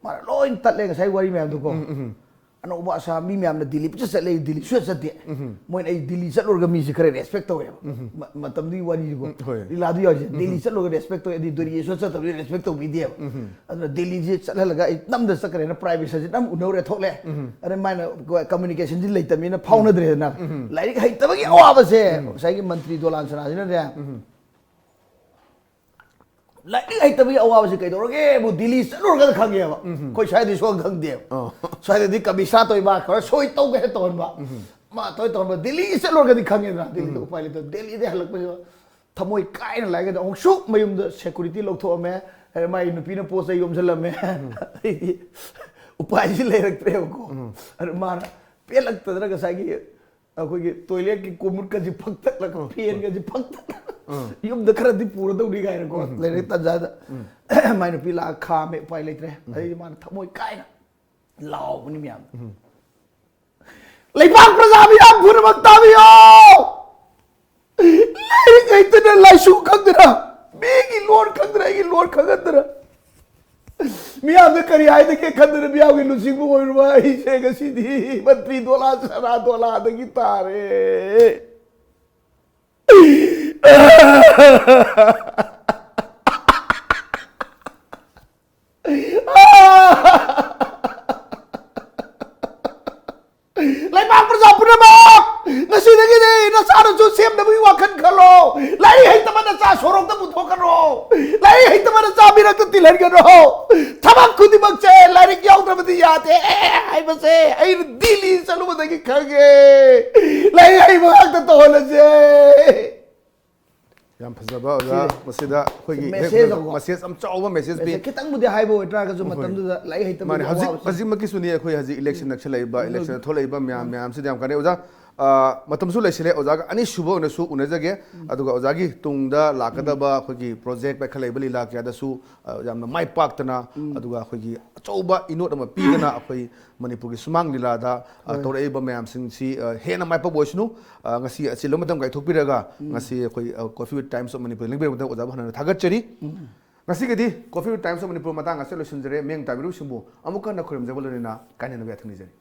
ꯃꯥꯅ ꯂꯣꯏ ꯇꯠꯂꯦ ꯉꯁꯥꯏ ꯋꯥꯔꯤ ꯃꯌꯥꯝꯗꯨꯀꯣ꯫ ꯎꯝ, ꯎꯝ, ꯎꯝ꯫ ꯑꯅꯧꯕ ꯑꯁꯥ ꯃꯤ ꯃꯌꯥꯝꯅ ꯗꯤꯜꯂꯤ ꯄꯨꯆꯠ ꯆꯠꯂꯦ, ꯗꯤꯜꯂꯤ ꯁꯨꯆꯠ ꯆꯠꯇꯦ꯫ ꯎꯝ꯫ ꯃꯣꯏꯅ ꯑꯩ ꯗꯤꯜꯂꯤ ꯆꯠꯂꯨꯔꯒ ꯃꯤꯁꯦ ꯈꯔ ꯔꯦꯁꯄꯦꯛ ꯇꯧꯋꯦꯕ꯫ ꯎꯝ꯫ ꯃ-, ꯃꯇꯝꯗꯨꯒꯤ ꯋꯥꯔꯤꯁꯤꯀꯣ꯫ ꯎꯝ, ꯍꯣꯏ꯫ ꯂꯤꯂꯥꯗꯨ ꯌꯥꯎꯔꯤꯁꯦ꯫ ꯎꯝ꯫ ꯗꯤꯜꯂꯤ ꯆꯠꯂꯨꯔꯒ ꯔꯦꯁꯄꯦꯛ ꯇꯧꯋꯦ, ꯑꯗꯨꯗꯤ ꯗꯤꯜꯂꯤ ꯁꯨꯆꯠ ꯆꯠꯇꯕꯗꯤ ꯔꯦꯁꯄꯦꯛ ꯇꯧꯕꯤꯗꯦꯕ꯫ ꯎꯝ꯫ ꯑꯗꯨꯅ ꯗꯤꯜꯂꯤꯁꯦ ꯆꯠꯍꯜꯂꯒ ꯑꯩ ꯅꯝꯗ ꯆꯠꯈ꯭ꯔꯦꯅ ꯄ꯭ꯔꯥꯏꯚꯦꯠꯁꯦ ꯅꯝ ꯎꯅꯧꯔꯦ ꯊꯣꯛꯂꯦ꯫ ꯎꯝ꯫ ꯑꯗ ꯃꯥꯅ ꯀꯝꯃ꯭ꯌꯨꯅꯤꯀꯦꯁꯟꯁꯤ ꯂꯩꯇꯕꯅꯤꯅ ꯐꯥꯎꯅꯗ꯭ꯔꯦꯗꯅ꯫ ꯎꯝ꯫ ꯂꯥꯏꯔꯤꯛ ꯍꯩꯇꯕꯒꯤ ꯑꯋꯥꯕꯁꯦ ꯎꯝ꯫ ꯉꯁꯥꯏꯒꯤ ꯃꯟꯇ꯭ꯔꯤ ꯗꯣꯂꯥꯟ ꯁꯅꯥꯁꯤꯅꯅꯦ꯫ ꯎꯝ꯫ ꯂꯥꯏꯔꯤꯛ ꯍꯩꯇꯕꯒꯤ ꯑꯋꯥꯕꯁꯤ ꯀꯩꯗꯧꯔꯒꯦꯕꯨ ꯗꯤꯜꯂꯤ ꯆꯠꯂꯨꯔꯒꯗꯤ ꯈꯪꯉꯦꯕ꯫ ꯎꯝ꯫ ꯑꯩꯈꯣꯏ ꯁ꯭ꯋꯥꯏꯗꯤ ꯁꯨꯈꯪ ꯈꯪꯗꯦꯕ꯫ ꯑꯣ꯫ ꯁ꯭ꯋꯥꯏꯗꯗꯤ ꯀꯕꯤꯁꯥ ꯇꯧꯏꯕ, ꯈꯔ ꯁꯣꯏ ꯇꯧꯒꯦ ꯍꯦꯛ ꯇꯧꯍꯟꯕ꯫ ꯎꯝ꯫ ꯃꯥ ꯇꯧꯏ ꯇꯧꯍꯟꯕ꯫ ꯗꯤꯜꯂꯤ ꯆꯠꯂꯨꯔꯒꯗꯤ ꯈꯪꯉꯦꯗꯅ, ꯗꯤꯜꯂꯤꯗ ꯎꯝ꯫ ꯎꯄꯥꯏ ꯂꯩꯇꯕ꯫ ꯗꯤꯜꯂꯤꯗ ꯍꯜꯂꯛꯄꯁꯤꯗ ꯊꯃꯣꯏ ꯀꯥꯏꯅ ꯂꯥꯛꯑꯒꯗꯤ ꯑꯃꯨꯛꯁꯨ ꯃꯌꯨꯝꯗ ꯁꯦꯀꯨꯔꯤꯇꯤ ꯂꯧꯊꯣꯛꯑꯝꯃꯦ꯫ ꯑꯗꯩ ꯃꯥꯒꯤ ꯅꯨꯄꯤꯅ ꯄꯣꯠ ꯆꯩ ꯌꯣꯝꯁꯤꯜꯂꯝꯃꯦ꯫ ꯎꯝ꯫ ꯑꯗꯩꯗꯤ ꯎꯄꯥꯏꯁꯤ ꯂꯩꯔꯛꯇ꯭ꯔꯦꯕꯀꯣ꯫ ꯎꯝ꯫ ꯑꯗꯨ ꯃꯥꯅ ꯄꯦꯜꯂꯛꯇꯗꯅ ꯉꯁꯥꯏꯒꯤ ꯑꯩꯈꯣꯏꯒꯤ ꯇꯣꯏꯂꯦꯠꯀꯤ ꯀꯣꯃꯨꯠꯀꯁꯤ ꯐꯛꯇꯠꯂꯒ, ꯎꯝ꯫ ꯐꯦꯟꯒꯁꯤ ꯐꯛꯇꯠꯂꯒ, ꯎꯝ꯫ ꯌꯨꯝꯗ ꯈꯔꯗꯤ ꯄꯨꯔꯗꯧꯅꯤ ꯀꯥꯏꯅꯀꯣ, ꯎꯝ꯫ ꯂꯩꯔꯛ ꯇꯟꯖꯥꯗ꯫ ꯎꯝ꯫ ꯃꯥꯏ ꯅꯨꯄꯤ ꯂꯥꯛꯑ ꯈꯥꯝꯃꯦ, ꯎꯄꯥꯏ ꯂꯩꯇ꯭ꯔꯦ꯫ ꯎꯝ꯫ ꯑꯗꯩꯗꯤ ꯃꯥꯅ ꯊꯃꯣꯏ ꯀꯥꯏꯅ ꯂꯥꯎꯕꯅꯤ ꯃꯌꯥꯝ꯫ ꯎꯝ꯫ ꯂꯩꯕꯥꯛ ꯄ꯭ꯔꯖꯥ ꯃꯤꯌꯥꯝ ꯄꯨꯝꯅꯃꯛ ꯇꯥꯕꯤꯌꯣ! ꯂꯥꯏꯔꯤꯛ ꯍꯩꯇꯅ, ꯂꯥꯏꯁꯨ ꯈꯪꯗꯅ, ꯃꯤꯒꯤ ꯂꯣꯟ ꯈꯪꯗꯅ, ꯑꯩꯒꯤ ꯂꯣꯟ ꯈꯪꯍꯟꯗꯅ, ꯃꯤꯌꯥꯝꯅ ꯀꯔꯤ ꯍꯥꯏꯗꯒꯦ ꯈꯟꯗꯅ ꯃꯤꯌꯥꯝꯒꯤ ꯂꯨꯆꯤꯡꯕ ꯑꯣꯏꯔꯨꯕ ꯑꯩꯁꯦ ꯉꯁꯤꯗꯤ ꯃꯟꯇ꯭ꯔꯤ ꯗꯣꯂꯥ ꯁꯅꯥ ꯗꯣꯂꯥꯗꯒꯤ ꯇꯥꯔꯦ꯫ ꯂꯩꯕꯥꯛ ꯄ꯭ꯔꯖꯥ ꯄꯨꯝꯅꯃꯛ, ꯉꯁꯤꯗꯒꯤꯗꯤ ꯅꯆꯥꯅꯁꯨ ꯁꯦꯝꯅꯕꯒꯤ ꯋꯥꯈꯜ ꯈꯜꯂꯣ꯫ ꯂꯥꯏꯔꯤꯛ ꯍꯩꯇꯕ ꯅꯆꯥ ꯁꯣꯔꯣꯛꯇ ꯄꯨꯊꯣꯛꯀꯅꯨ꯫ ꯂꯥꯏꯔꯤꯛ ꯍꯩꯇꯕ ꯅꯆꯥ ꯃꯤꯔꯛꯇ ꯇꯤꯜꯍꯟꯒꯅꯨ꯫ ꯊꯕꯛ ꯈꯨꯗꯤꯡꯃꯛꯁꯦ ꯂꯥꯏꯔꯤꯛ ꯌꯥꯎꯗ꯭ꯔꯕꯗꯤ ꯌꯥꯗꯦ ꯍꯥꯏꯕꯁꯦ ꯑꯩꯅ ꯗꯤꯜꯂꯤ ꯆꯠꯂꯨꯕꯗꯒꯤ ꯈꯪꯉꯦ꯫ ꯂꯥꯏꯔꯤꯛ ꯍꯩꯕ ꯉꯥꯛꯇ ꯇꯧꯍꯜꯂꯁꯦ꯫ ꯌꯥꯝ ꯐꯖꯕ ꯑꯣꯖꯥ꯫ ꯁꯤꯅꯤ꯫ ꯃꯁꯤꯗ ꯑꯩꯈꯣꯏꯒꯤ ꯃꯦꯁꯦꯖ ꯍꯦꯛ ꯑꯃꯀꯣ꯫ ꯃꯦꯁꯦꯖ ꯌꯥꯝ ꯆꯥꯎꯕ ꯃꯦꯁꯦꯖ ꯄꯤ꯫ ꯃꯦꯁꯦꯖ ꯈꯤꯇꯪꯕꯨꯗꯤ ꯍꯥꯏꯕ ꯑꯣꯏꯇꯥꯔꯒꯁꯨ ꯍꯣꯏ꯫ ꯃꯇꯝꯗꯨꯗ ꯂꯥꯏꯔꯤꯛ ꯍꯩꯇꯕꯒꯤ ꯃꯥꯅꯦ, ꯍꯧꯖꯤꯛ, ꯑꯋꯥꯕꯁꯦ꯫ ꯍꯧꯖꯤꯛꯃꯛꯀꯤꯁꯨꯅꯤ ꯑꯩꯈꯣꯏ ꯍꯧꯖꯤꯛ ꯏꯂꯦꯛꯁꯟ ꯎꯝ꯫ ꯅꯛꯁꯜꯂꯛꯏꯕ, ꯎꯝ꯫ ꯏꯂꯦꯛꯁꯟꯗ ꯊꯣꯛꯂꯛꯏꯕ ꯃꯌꯥꯝ ꯎꯝ꯫ ꯃꯌꯥꯝꯁꯤꯗ ꯌꯥꯝ ꯀꯥꯟꯅꯩ꯫ ꯑꯣꯖꯥ, ꯑ, ꯃꯇꯝꯁꯨ ꯂꯩꯁꯤꯜꯂꯦ, ꯑꯣꯖꯥꯒ ꯑꯅꯤꯁꯨꯕ ꯑꯣꯏꯅꯁꯨ ꯎꯅꯖꯒꯦ꯫ ꯑꯗꯨꯒ ꯑꯣꯖꯥꯒꯤ ꯇꯨꯡꯗ ꯂꯥꯛꯀꯗꯕ ꯑꯩꯈꯣꯏꯒꯤ ꯄ꯭ꯔꯣꯖꯦꯛ ꯄꯥꯏꯈꯠꯂꯛꯏꯕ ꯂꯤꯂꯥ ꯀꯌꯥꯗꯁꯨ, ꯑ, ꯌꯥꯝꯅ ꯃꯥꯏ ꯄꯥꯛꯇꯅ, ꯑꯗꯨꯒ ꯑꯩꯈꯣꯏꯒꯤ ꯑꯆꯧꯕ ꯏꯅꯣꯠ ꯑꯃ ꯄꯤꯗꯅ ꯑꯩꯈꯣꯏ ꯃꯅꯤꯄꯨꯔꯒꯤ ꯁꯨꯃꯥꯡ ꯂꯤꯂꯥꯗ, ꯑ, ꯍꯣꯏ꯫ ꯇꯧꯔꯛꯏꯕ ꯃꯌꯥꯝꯁꯤꯡꯁꯤ, ꯑ, ꯍꯦꯟꯅ ꯃꯥꯏ ꯄꯥꯛꯄ ꯑꯣꯏꯁꯅꯨ꯫ ꯑ, ꯉꯁꯤ ꯑꯆꯤꯜꯂꯕ ꯃꯇꯝ ꯀꯥꯏꯊꯣꯛꯄꯤꯔꯒ ꯉꯁꯤ ꯑꯩꯈꯣꯏ, ꯑ, Coffee with Times of Manipur ꯂꯦꯡꯕꯤꯔꯛꯄꯗ ꯑꯣꯖꯥꯕꯨ ꯍꯟꯅ ꯊꯥꯒꯠꯆꯔꯤ꯫ ꯉꯁꯤꯒꯤꯗꯤ Coffee with Times of Manipur ꯃꯇꯥꯡ ꯑꯁꯤꯗ ꯂꯣꯏꯁꯤꯟꯖꯔꯦ꯫ ꯃꯤꯠꯌꯦꯡ ꯇꯥꯕꯤꯔꯤꯕꯁꯤꯡꯕꯨ ꯑꯃꯨꯛꯀ ꯍꯟꯅ ꯈꯨꯔꯨꯝꯖꯕ ꯂꯣꯏꯅꯅ ꯀꯥꯏꯅꯅꯕ ꯌꯥꯊꯪ ꯅꯤꯖꯔꯤ꯫